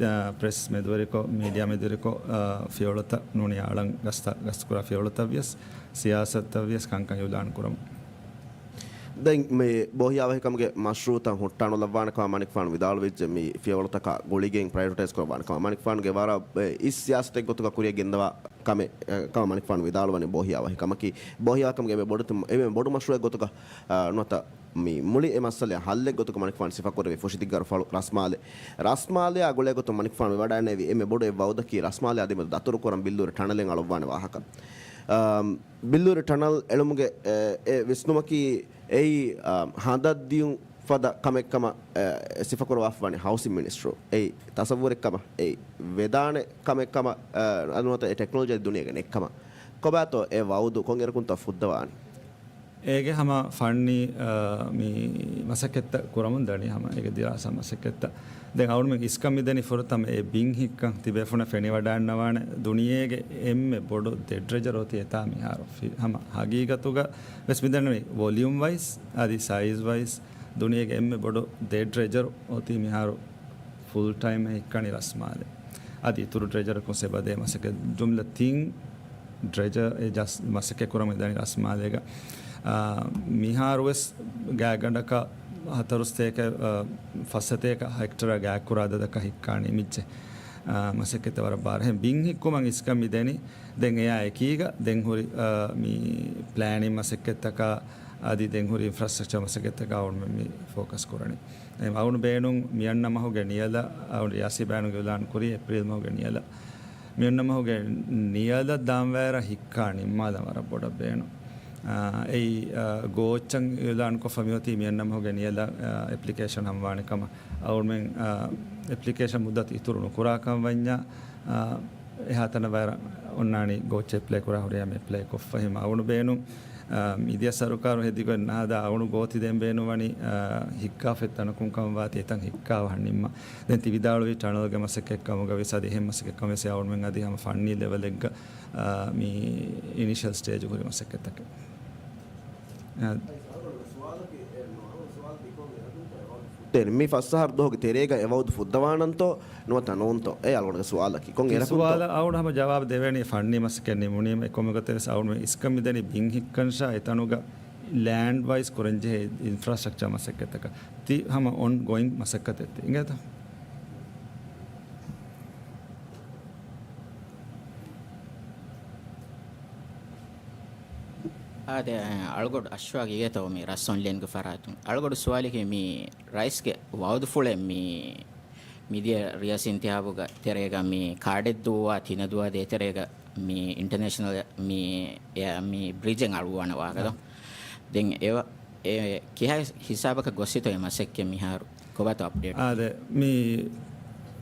އާ، ޕްރެސް މެދުވެރިކޮށް، މީޑިއާ މެދުވެރިކޮށް، އާ، ފިޔަވަޅުތައް ނޫނީ އަޅަން ގަސްތައް، ގަސްތުކުރާ ފިޔަވަޅުތައް ވިޔަސް، ސިޔާސަތުތައް ވިޔަސް ކަންކަން އިއުލާން ކުރަމުން. ދެން މި ބޯހިޔާވަހިކަމުގެ މަޝްރޫއުތައް ހުއްޓާނުލައްވާނެ ކަމަށް މަނިކުފާނު ވިދާޅުވެއްޖެ، މި ފިޔަވަޅުތަކާ ގުޅިގެން ޕްރައިއޮރިޓައިޒް ކުރައްވާނެ ކަމަށް މަނިކުފާނުގެ ވަރަށް، އެ، އިސް ސިޔާސަތެއް ގޮތުގަ ކުރިއަށް ގެންދަވާ ކަމެއް، އެ، ކަމަށް މަނިކުފާނު ވިދާޅުވަނީ ބޯހިޔާވަހިކަމަކީ. ބޯހިޔާވަހިކަމުގެ އެންމެ ބޮޑު، އެންމެ ބޮޑު މަޝްރޫއެއް ގޮތުގަ، އާ، ނުވަތަ މި މުޅި އެ މައްސަލައަށް ހައްލެއް ގޮތުގަ މަނިކުފާނު ސިފަކުރެއްވި ފުށިދިއްގާރު ފަޅު ރަސްމާލެ. ރަސްމާލެއާ ގުޅޭ ގޮތުން މަނިކުފާނު ވިވަޑައިނެވި އެންމެ ބޮޑު އެއް ވައުދަކީ ރަސްމާލެއާ ދެމެދު ދަތުރުކުރަން ބިއްލޫރި ޓަނަލެއް އަޅުއްވާނެ ވާހަކަ. އާ، ބިއްލޫރި ޓަނަލް އެޅުމުގެ، އެ، އެ ވިސްނުމަކީ އެއީ، އާ، ހަނދަށް ދިޔުން ފަދަ ކަމެއް ކަމަށް، އެ، ސިފަކުރައްވާފަވަނީ ހައުސިން މިނިސްޓްރީ. އެއީ ތަސައްވުރެއް ކަމަށް، އެއީ ވެދާނެ ކަމެއް ކަމަށް، އެ، ނުވަތަ އެ ޓެކްނޮލޮޖީ ދުނިޔޭގެ ނެތް ކަމަށް. ކޮބާތޯ އެ ވައުދު ކޮންއިރަކުންތޯ ފުއްދަވާނީ؟ އޭގެ ހަމަ ފަންނީ، އާ، މި މަސައްކަތްތައް ކުރަމުން ދަނީ ހަމަ އޭގެ ދިރާސާ މަސައްކަތްތައް. ދެން އަޅުމެން އިސްކަން މިދެނީ ފުރަތަމަ އެ ބިން ހިއްކަން ތިބޭފުޅުންނަށް ފެނިވަޑައިންނަވާނެ ދުނިޔޭގެ އެންމެ ބޮޑު ދެ ޑްރެޖަރު އޮތީ އެތާ މިހާރު. ފި-، ހަމަ ހަގީގަތުގަ ވެސް މިދަނީ ވޮލިއުމް ވައިޒް އަދި ސައިޒް ވައިޒް ދުނިޔޭގެ އެންމެ ބޮޑު ދެ ޑްރެޖަރު އޮތީ މިހާރު ފުލް ޓައިމް ހިއްކަނީ ރަސްމާލެ. އަދި އިތުރު ޑްރެޖަރަކުން ސެބަދޭ މަސައްކަތް ޖުމްލަ ތިން ޑްރެޖަރ އެ ޖަސް މަސައްކަތް ކުރަމުން ދަނީ ރަސްމާލޭގަ. އާ، މިހާރު ވެސް ގާތްގަނޑަކަށް ހަތަރުސަތޭކަ، އާ، ފަސްސަތޭކަ ހެކްޓަރ ގާތްކުރާ އަދަދަކަށް ހިއްކާނީ މިއްޗެއް. އާ، މަސައްކަތް ވަރަށް ބާރު. އެހެން ބިން ހިއްކުމަށް އިސްކަން މިދެނީ. ދެން އެއާ އެކީގަ ދެން ހުރި، އާ، މި ޕްލޭނިން މަސައްކަތްތަކާ އަދި ދެން ހުރި އިންފްރާސްޓްރަކްޗަރ މަސައްކަތްތަކާ އަޅުމެން މި ފޯކަސް ކުރަނީ. އެ އަޅުގަނޑު ބޭނުން މިއަންނަ މަހުގެ ނިޔަލަށް، އަޅުގަނޑު ރިޔާސީ ބޭނުން އިއުލާން ކުރީ އޭޕްރީލް މަހުގެ ނިޔަލަށް. މިއަންނަ މަހުގެ ނިޔަލަށް ދާންވާއިރަށް ހިއްކާ ނިންމާލަން ވަރަށް ބޮޑަށް ބޭނުން. އާ، އެއީ، އާ، ގޯއްޗަށް އިއުލާން ކޮށްފަ މިއޮތީ މިއަންނަ މަހުގެ ނިޔަލަށް، އާ، އެޕްލިކޭޝަން ހަމަވާނެ ކަމަށް. އަޅުމެން، އާ، އެޕްލިކޭޝަން މުއްދަތު އިތުރު ނުކުރާކަން ވަންޏާ، އާ، އެހާތަނަށް ވައިރަށް އޮންނާނީ ގޯއްޗެއް އެޕްލައި ކުރާ ހުރިހާ އެޕްލައި ކޮށްފަ. އެހެން އަޅުގަނޑު ބޭނުން، އާ، މިދިޔަ ސަރުކާރު ހެދިގޮތް ނަހަދާ އަޅުގަނޑު ގޯތި ދޭން ބޭނުންވަނީ، އާ، ހިއްކާފައި ތަނަކުން ކަމަށް ވާތީ އެތަން ހިއްކާ ވަހަށް ނިންމާ. ދެން ތި ވިދާޅުވި ޓަނަލްގެ މަސައްކަތް ކަމުގަ ވެސް އަދި އެހެން މަސައްކަތް ކަމެއް ވެސް އަޅުމެން އަދި ހަމަ ފަންނީ ލެވެލެއްގަ، އާ، މި އިނިޝަލް ސްޓޭޖު ހުރި މަސައްކަތްތަކެއް. އާ. ދެން މި ފަސް އަހަރު ދުވަހުގެ ތެރޭގަ އެ ވައުދު ފުއްދަވާނަންތޯ ނުވަތަ ނޫންތޯ؟ އެ އަޅުގަނޑުގެ ސުވާލަކީ. ކޮން އެރަކުންތޯ؟ ސުވާލަށް އަޅުގަނޑު ހަމަ ޖަވާބު ދެވޭނީ ފަންނީ މަސައްކަތް ނިމުނީމަ އެކަމުގަ ތެރެސް އަޅުގަނޑު އިސްކަން މިދެނީ ބިން ހިއްކަން ޝާ އެތަނުގަ ލޭންޑް ވައިޒް ކުރަންޖެހޭ އިންފްރާސްޓްރަކްޗާ މަސައްކަތްތަކަށް. ތި ހަމަ އޮން ގޯއިން މަސައްކަތެއް ތި އިނގޭތަ؟ އާދެ، އަޅުގަޑު އަޝްވާގް އިވޭތޯ މި ރަސް އޮންލައިންގެ ފަރާތުން. އަޅުގަޑު ސުވާލަކީ މި ރައީސްގެ ވައުދުފުޅެއް މި މިދިޔަ ރިޔާސީ އިންތިހާބުގެ ތެރޭގަ މި ކާޑެއް ދުއްވާ ތިނަ ދުވާ ދޭތެރޭގަ މި އިންޓަރނޭޝަނަލް މި، އެ، މި ބްރިޖެއް އަޅުއްވާނެ ވާހަކަ. އާ. ދެން އެވަ-، އެ ކިހާ ހިސާބަކަށް ގޮއްސިތޯ އެ މަސައްކަތް މިހާރު؟ ކޮބާތޯ އަޕްޑޭޓް؟ އާދެ، މި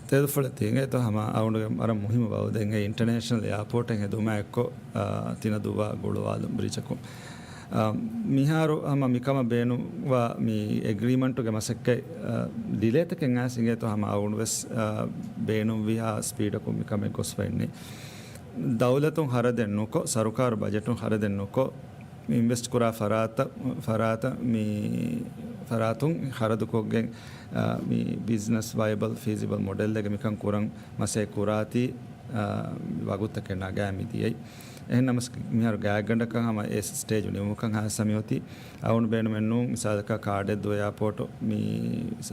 ތެދުފުޅެއް ތި އިނގޭތޯ ހަމަ އަޅުގަނޑުގެ ވަރަށް މުހިއްމު ވައުދެއް އިންޓަރނޭޝަނަލް އެއާޕޯޓެއް ހެދުމާ އެއްކޮށް، އާ، ތިނަ ދުއްވާ ގުޅުވާލުން ބްރިޖަކުން. އާ، މިހާރު ހަމަ މިކަމަށް ބޭނުންވާ މި އެގްރީމަންޓުގެ މަސައްކަތް، އާ، ޑިލޭތަކެއް އައިސް އިނގޭތޯ ހަމަ އަޅުގަނޑު ވެސް، އާ، ބޭނުންވިހާ ސްޕީޑަކުން މިކަމެއް ގޮސްފައިންނެއް. ދައުލަތުން ހަރަދެއް ނުކޮށް، ސަރުކާރު ބަޖެޓުން ހަރަދެއް ނުކޮށް، އިންވެސްޓް ކުރާ ފަރާތަށް، ފަރާތަށް މި ފަރާތުން ހަރަދުކޮށްގެން، އާ، މި ބިޒްނަސް ވައިބަލް، ފީޒިބަލް މޮޑެލްއެއްގެ މިކަން ކުރަން މަސައްކަތް ކުރާތީ، އާ، ވަގުތުތަކެއް ނަގާ މި ދިޔައީ. އެހެންނަމަސް މިހާރު ގާތްގަނޑަކަށް ހަމަ އެ ސްޓޭޖު ނިމުމުކަން ހާސް ހަމިއޮތީ. އަޅުގަނޑު ބޭނުމެއް ނޫން، މިސާލަކަށް ކާޑެއް ދުވެ އެއާޕޯޓު މި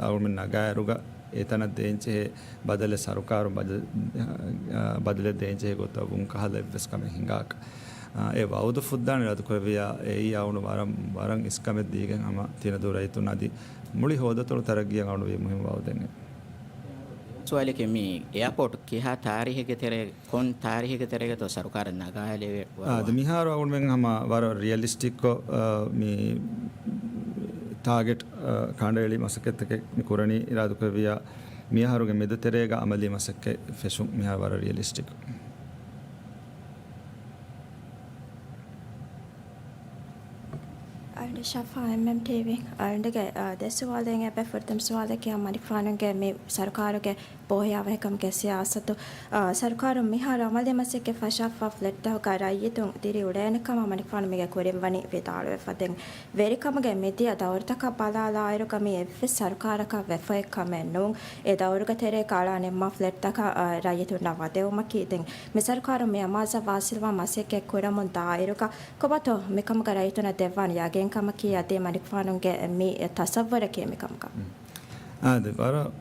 އަޅުގަނޑު ނަގާއިރުގަ އެތަނަށް ދޭންޖެހޭ ބަދަލެއް ސަރުކާރުން ބަދަ-، އާ، ބަދަލެއް ދޭންޖެހޭ ގޮތަށް ވުން ކަހަލަ އެއްވެސް ކަމެއް ހިނގާކަށް. އާ، އެ ވައުދު ފުއްދާނެ ރަދުކުރެއްވިޔާ، އެއީ އަޅުގަނޑު ވަރަށް، ވަރަށް އިސްކަމެއް ދީގެން ހަމަ ތިނަދޫ ރައްޔިތުން އަދި މުޅި ހޯދަތޮޅު ތަރައްގީއަށް އަޅުގަނޑު ވީ މުހިއްމު ވައުދެއް. ސުވާލެކޭ، މި އެއާޕޯޓް ކިހާ ތާރީހެއްގެ ތެރޭ، ކޮން ތާރީހެއްގެ ތެރޭގަތޯ ސަރުކާރަށް ނަގާލެވޭ؟ އާ، އަދި މިހާރު އަޅުގަނޑުމެން ހަމަ ވަރަށް ރިއަލިސްޓިކްކޮށް، އާ، މި ޓާގެޓް، އާ، ކަނޑައެޅި މަސައްކަތްތަކެއް މި ކުރަނީ އިރާދަކުރެއްވިޔާ، މިއަހަރުގެ މެދު ތެރޭގަ އަމަލީ މަސައްކަތް ފެށުން މިހާރު ވަރަށް ރިއަލިސްޓިކް. އަޅުގަނޑު ޝަފާ، އެމްއެމްޓީވީ. އަޅުގަނޑުގެ، އާ، ދެ ސުވާލެއް އެބަ. ފުރަތަމަ ސުވާލަކީ މަނިކުފާނުގެ މި ސަރުކާރުގެ ބޯހިޔާވަހިކަމުގެ ސިޔާސަތު، އާ، ސަރުކާރުން މިހާރު އަމަލީ މަސައްކަތް ފަށާފަ ފްލެޓްތަކުގަ ރައްޔިތުން ދިރިއުޅޭނެ ކަމަށް މަނިކުފާނު މީގެ ކުރިން ވަނީ ވިދާޅުވެފަ. ދެން ވެރިކަމުގެ މިދިޔަ ދައުރުތަކަށް ބަލާލާއިރުގަ މީ އެއްވެސް ސަރުކާރަކަށް ވެފައެއް ކަމެއް ނޫން. އެ ދައުރުގެ ތެރޭގަ އަޅާ ނިންމާ ފްލެޓްތަކަށް، އާ، ރައްޔިތުންނަށް ވަދެވުމަކީ. ދެން މި ސަރުކާރުން މި އަމާޒަށް ވާސިލްވާ މަސައްކަތް ކުރަމުން ދާއިރުގަ ކޮބާތޯ މިކަމުގަ ރައްޔިތުންނަށް ދެއްވާނެ ޔަގީންކަމަކީ؟ އަދި މަނިކުފާނުގެ މި ތަސައްވަރަކީ މިކަމުގަ؟ އާދެ، ވަރަށް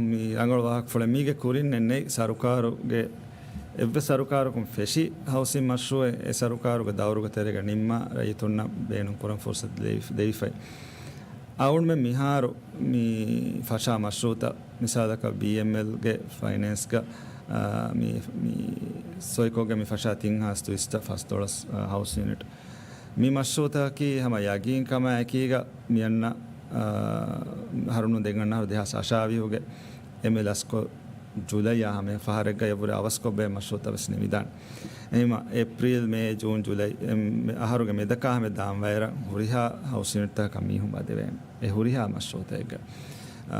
މި ރަނގަޅު ވާހަކަފުޅެއް. މީގެ ކުރިން ނެތް ސަރުކާރުގެ، އެއްވެސް ސަރުކާރަކުން ފެށި ހައުސިން މަޝްރޫއެއް އެ ސަރުކާރުގެ ދައުރުގެ ތެރޭގަ ނިންމާ ރައްޔިތުންނަށް ބޭނުން ކުރަން ފުރުސަތު ދެވި-، ދެވިފައި. އަޅުގަނޑުމެން މިހާރު މި ފަށާ މަޝްރޫއުތައް، މިސާލަކަށް ބީއެމްއެލްގެ ފައިނޭންސްގަ، އާ، މި، މި ސޮއިކޯގެ މި ފަށާ ތިން ހާސް ދުއިސައްތަ ފަސްދޮޅަސް، އާ، ހައުސް ޔުނިޓް. މި މަޝްރޫއުތަކަކީ ހަމަ ޔަގީންކަމާ އެކީގަ މިއަންނަ، އާ، އަހަރުން ދެން އަންނަ އަހަރު ދެހާސް އަށާވީހުގެ އެމްއެލް އަސްކޮ ޖުލައިއާ ހަމަ ފަހަރެއްގަ އެއަށްވުރެ އަވަސްކޮށް ބައެއް މަޝްރޫއުތައް ވެސް ނިމިދާނެ. އެހެންވީމަ، އޭޕްރީލް، މޭ، ޖޫން، ޖުލައި، އެ، އަހަރުގެ މެދަކާ ހަމަ ދާން ވައިރަށް ހުރިހާ ހައުސް ޔުނިޓްތަކަކަށް މީހުން ވަދެވޭނެ. އެ ހުރިހާ މަޝްރޫއުތަކެއްގަ، އާ،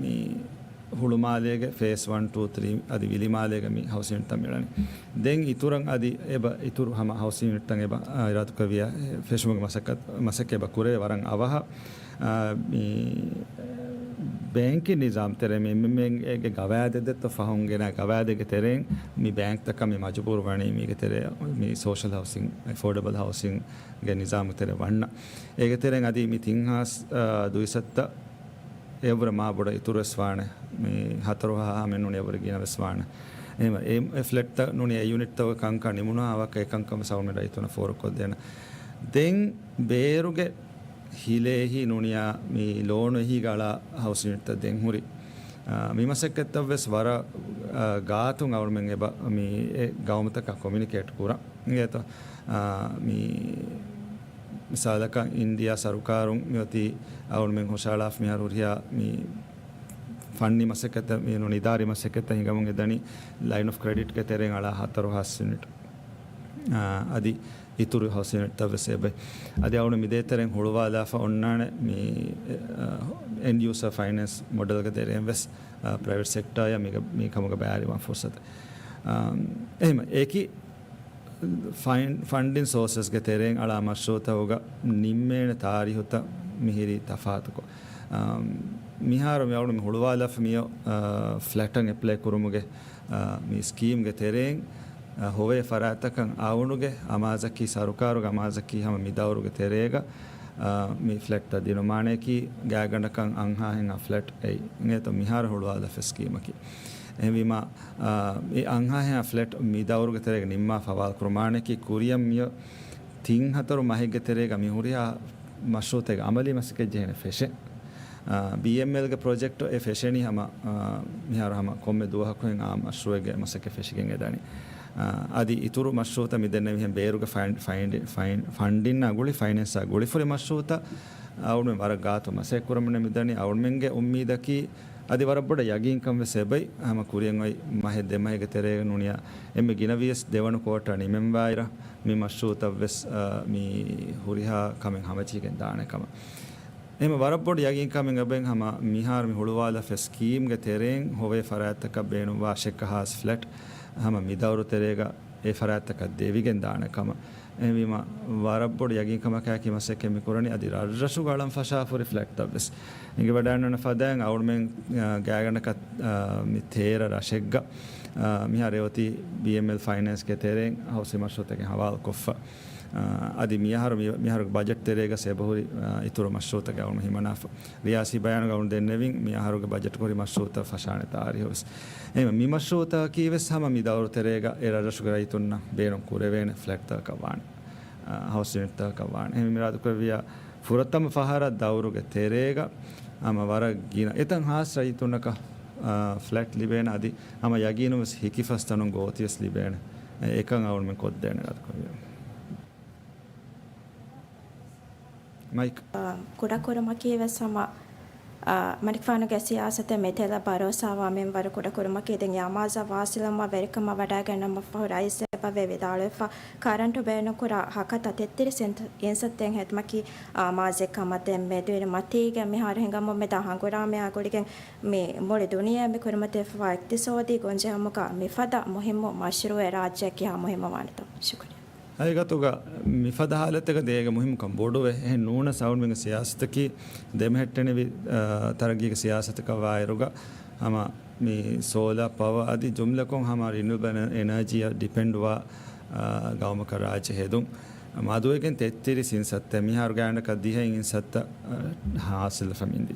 މި ހުޅުމާލޭގެ ފޭސް ވަން، ޓޫ، ތްރީ އަދި ވިލިމާލޭގެ މި ހައުސް ޔުނިޓްތައް މިއުޅެނީ. ދެން އިތުރަށް އަދި އެބަ އިތުރު ހަމަ ހައުސް ޔުނިޓްތައް އެބަ، އާ، އިރާދަކުރެއްވިޔާ ފެށުމުގެ މަސައްކަތް، މަސައްކަތް އެބަ ކުރެވޭ ވަރަށް އަވަހަށް. އާ، މި ބޭންކިން ނިޒާމް ތެރޭ މި އެމްއެމްއޭގެ ގަވާއިދެއް ދެއްތޯ ފަހުން ގެނަ ގަވާއިދެއްގެ ތެރެއިން މި ބޭންކްތަކަށް މި މަޖުބޫރު ވަނީ މީގެ ތެރޭ މި ސޯޝަލް ހައުސިން، އެފޯޑަބަލް ހައުސިންގެ ނިޒާމް ތެރޭ ވަންނަ. އޭގެ ތެރެއިން އަދި މި ތިން ހާސް، އާ، ދުއިސައްތަ އެއަށްވުރެ މާ ބޮޑަށް އިތުރު ވެސް ވާނެ. މި ހަތަރު ހަ-، ހަ-، ހަމަ ނޫނީ އެއަށްވުރެ ގިނަ ވެސް ވާނެ. އެހެންވީމަ، އެ، އެ ފްލެޓްތައް ނޫނީ އެ ޔުނިޓްތަކުގެ ކަންކަން ނިމުނުހާ ވަކަ އެ ކަންކަން ވެސް އަޅުގަނޑުމެން ރައްޔިތުންނަށް ފޯރުކޮށްދޭނެ. ދެން ބޭރުގެ ހިލޭހި ނޫނިޔާ މި ލޯނު އެހީގަ އަޅާ ހައުސް ޔުނިޓްތައް ދެން ހުރި. އާ، މި މަސައްކަތްތައް ވެސް ވަރަށް، އާ، ގާތުން އަޅުގަނޑުމެން އެބަ މި އެ ގައުމުތަކާ ކޮމިއުނިކޭޓް ކުރަން. އިނގޭތޯ؟ އާ، މި މިސާލަކަށް އިންޑިޔާ ސަރުކާރުން މިއޮތީ އަޅުގަނޑުމެން ހުށައަޅާފަ މިހާރު ހުރިހާ މި ފަންނީ މަސައްކަތްތައް، މި ނޫނީ އިދާރީ މަސައްކަތްތައް ހިނގަމުން އެދަނީ ލައިން އޮފް ކްރެޑިޓްގެ ތެރެއިން އަޅާ ހަތަރު ހާސް ޔުނިޓް. އާ، އަދި އިތުރު ހައުސް ޔުނިޓްތައް ވެސް އެބަ. އަދި އަޅުގަނޑު މި ދޭތެރެއިން ހުޅުވާލާފަ އޮންނާނެ މި، އާ، އެންޑް ޔޫސާ ފައިނޭންސް މޮޑެލްގެ ތެރެއިން ވެސް، އާ، ޕްރައިވެޓް ސެކްޓާއާ މީގަ-، މި ކަމުގަ ބައިވެރިވާން ފުރުސަތު. އާ، އެހެން އެކި ފަން-، ފަންޑިން ސޯސަސްގެ ތެރެއިން އަޅާ މަޝްރޫއުތަކުގަ ނިންމޭނެ ތާރީހުތައް މިހިރީ ތަފާތުކޮށް، އާ، މިހާރު މި އަޅުގަނޑު މި ހުޅުވާލާފަ މިއޮ، އާ، ފްލެޓަށް އެޕްލައި ކުރުމުގެ، އާ، މި ސްކީމްގެ ތެރެއިން، އާ، ހޮވޭ ފަރާތްތަކަށް އަޅުގަނޑުގެ އަމާޒަކީ، ސަރުކާރުގެ އަމާޒަކީ ހަމަ މި ދައުރުގެ ތެރޭގަ، އާ، މި ފްލެޓްތައް ދިނުމާނެކީ ގާތްގަނޑަކަށް އަށްހާހެން އަށް ފްލެޓް އެއީ. އިނގޭތޯ މިހާރު ހުޅުވާލާފަ ސްކީމަކީ. އެހެންވީމާ، އާ، އެ އަށްހާހެން އަށް ފްލެޓް މި ދައުރުގެ ތެރޭގަ ނިންމާފަ ހަވާލު ކުރުމާނެކީ ކުރިއަށް މިއޮ ތިން ހަތަރު މަހެއްގެ ތެރޭގަ މި ހުރިހާ މަޝްރޫއުތަކެއްގެ އަމަލީ މަސައްކަތް ޖެހޭނެ ފެށެއް. އާ، ބީއެމްއެލްގެ ޕްރޮޖެކްޓް އެ ފެށެނީ ހަމަ، އާ، މިހާރު ހަމަ ކޮންމެ ދުވަހަކުހެން އާ މަޝްރޫއެއްގެ މަސައްކަތް ފެށިގެން އެދަނީ. އާ، އަދި އިތުރު މަޝްރޫއުތައް މި ދެންނެވިހެން ބޭރުގެ ފަން-، ފަންޑި-، ފަން-، ފަންޑިންއާ ގުޅި ފައިނޭންސްއާ ގުޅިފުރި މަޝްރޫއުތައް އަޅުގަނޑުމެން ވަރަށް ގާތު މަސައްކަތް ކުރަމުން މިދަނީ. އަޅުގަނޑުމެންގެ އުއްމީދަކީ އަދި ވަރަށް ބޮޑަށް ޔަގީންކަން ވެސް އެބައި ހަމަ ކުރިއަށް އޮތް މަހެއް ދެ މަހެއްގެ ތެރޭގަ ނޫނިޔާ އެންމެ ގިނަ ވިޔަސް ދެވަނަ ކޯޓާ ނިމެންވާއިރަށް މި މަޝްރޫއުތައް ވެސް، އާ، މި ހުރިހާ ކަމެއް ހަމަޖެހިގެން ދާނެ ކަމަށް. އެހެން ވަރަށް ބޮޑު ޔަގީންކަމެއް އެބައި ހަމަ މިހާރު މި ހުޅުވާލާފަ ސްކީމްގެ ތެރެއިން ހޮވޭ ފަރާތްތަކަށް ބޭނުންވާ އަށެއްކަ ހާސް ފްލެޓް ހަމަ މި ދައުރު ތެރޭގަ އެ ފަރާތްތަކަށް ދެވިގެން ދާނެ ކަމަށް. އެހެންވީމަ، ވަރަށް ބޮޑު ޔަގީންކަމަކާއެކީ މަސައްކަތް މި ކުރަނީ އަދި ރަށްރަށުގަ އަޅަން ފަށާފަ ހުރި ފްލެޓްތައް ވެސް އެނގިވަޑައިގަންނަވާ ފަދައިން އަޅުގަނޑުމެން، އާ، ގާތްގަނޑަކަށް، އާ، މި ތޭރަ ރަށެއްގަ، އާ، މިހާރު އެ އޮތީ ބީއެމްއެލް ފައިނޭންސްގެ ތެރެއިން ހައުސިން މަޝްރޫއުތަކެއް ހަވާލުކޮށްފަ. އާ، އަދި މިއަހަރު، މި-، މިއަހަރުގެ ބަޖެޓް ތެރޭގަ އެބަހުރި، އާ، އިތުރު މަޝްރޫއުތަކެއް އަޅުގަނޑު ހިމަނާފަ. ރިޔާސީ ބަޔާނުގަ އަޅުގަނޑު ދެންނެވިން މި އަހަރުގެ ބަޖެޓް ކުރި މަޝްރޫއުތައް ފަށާނެ ތާރީހު ވެސް. އެހެން މި މަޝްރޫއުތަކީ ވެސް ހަމަ މި ދައުރު ތެރޭގަ އެ ރަށްރަށުގެ ރައްޔިތުންނަށް ބޭނުން ކުރެވޭނެ ފްލެޓްތަކަކަށް ވާނެ، އާ، ހައުސް ޔުނިޓްތަކަކަށް ވާނެ. އެހެން މި އިރާދަކުރެއްވިޔާ ފުރަތަމަ ފަހަރަށް ދައުރުގެ ތެރޭގަ ހަމަ ވަރަށް ގިނަ އެތައް ހާސް ރައްޔިތުންނަކަށް އާ، ފްލެޓް ލިބޭނެ އަދި ހަމަ ޔަގީނުން ވެސް ހިކިފަސް ތަނުން ގޯތިވެސް ލިބޭނެ. އެކަން އަޅުމެން ކޮށްދޭނެ ރަދުކޮށް. މައިކް. އާ، ކުޑަކުރުމަކީ ވެސް ހަމަ، އާ، މަނިކުފާނުގެ ސިޔާސަތެއް މިތެލަށް ބަރޯސާވާ މިންވަރު ކުޑަކުރުމަކީ ދެން އާމާޒަށް ވާސިލުވުމަށް ވެރިކަމަށް ވަޑައިގަންނަމަށްފަހު ރައީސް އެބަވޭ ވިދާޅުވެފަ، ކަރަންޓު ބޭނުންކުރާ ހަކަތަ ތެއްތިރީސް އިން-، އިންސައްތައެއް ހެދުމަކީ އާމާޒެއް ކަމަށް ދެން މެދުވެރި މަތީގެ މިހާރު ހިނގަމުން މިދާ ހަނގުރާމައާ ގުޅިގެން މި މުޅި ދުނިޔެ މި ކުރިމަތިވެފަވާ އިޤްތިޞާދީ ގޮންޖެހުމުގަ މިފަދަ މުހިއްމު މަޝްރޫއެއް ރާއްޖެއަށް ކިހާ މުހިއްމުވާނެތޯ؟ ޝުކުރިއްޔާ. ހަގީގަތުގަ މިފަދަ ހާލަތެއްގަ ދޭގެ މުހިއްމުކަން ބޮޑުވެ. އެހެން ނޫނަސް އަޅުމެންގެ ސިޔާސަތަކީ ދެމެހެއްޓެނިވި، އާ، ތަރައްގީގެ ސިޔާސަތަކަށް ވާއިރުގަ ހަމަ މި ސޯލާ ޕަވަ އަދި ޖުމްލަކޮށް ހަމަ ރިނިއުބަލް އެނަ-، އެނަޖީއަށް ޑިޕެންޑްވާ، އާ، ގައުމަކަށް ރާއްޖެ ހެދުން. މަދުވެގެން ތެއްތިރީސް އިންސައްތަ، މިހާރު ގާތްގަނޑަކަށް ދިހައިން އިންސައްތަ، އާ، ހާސިލްވެފަ މިދި.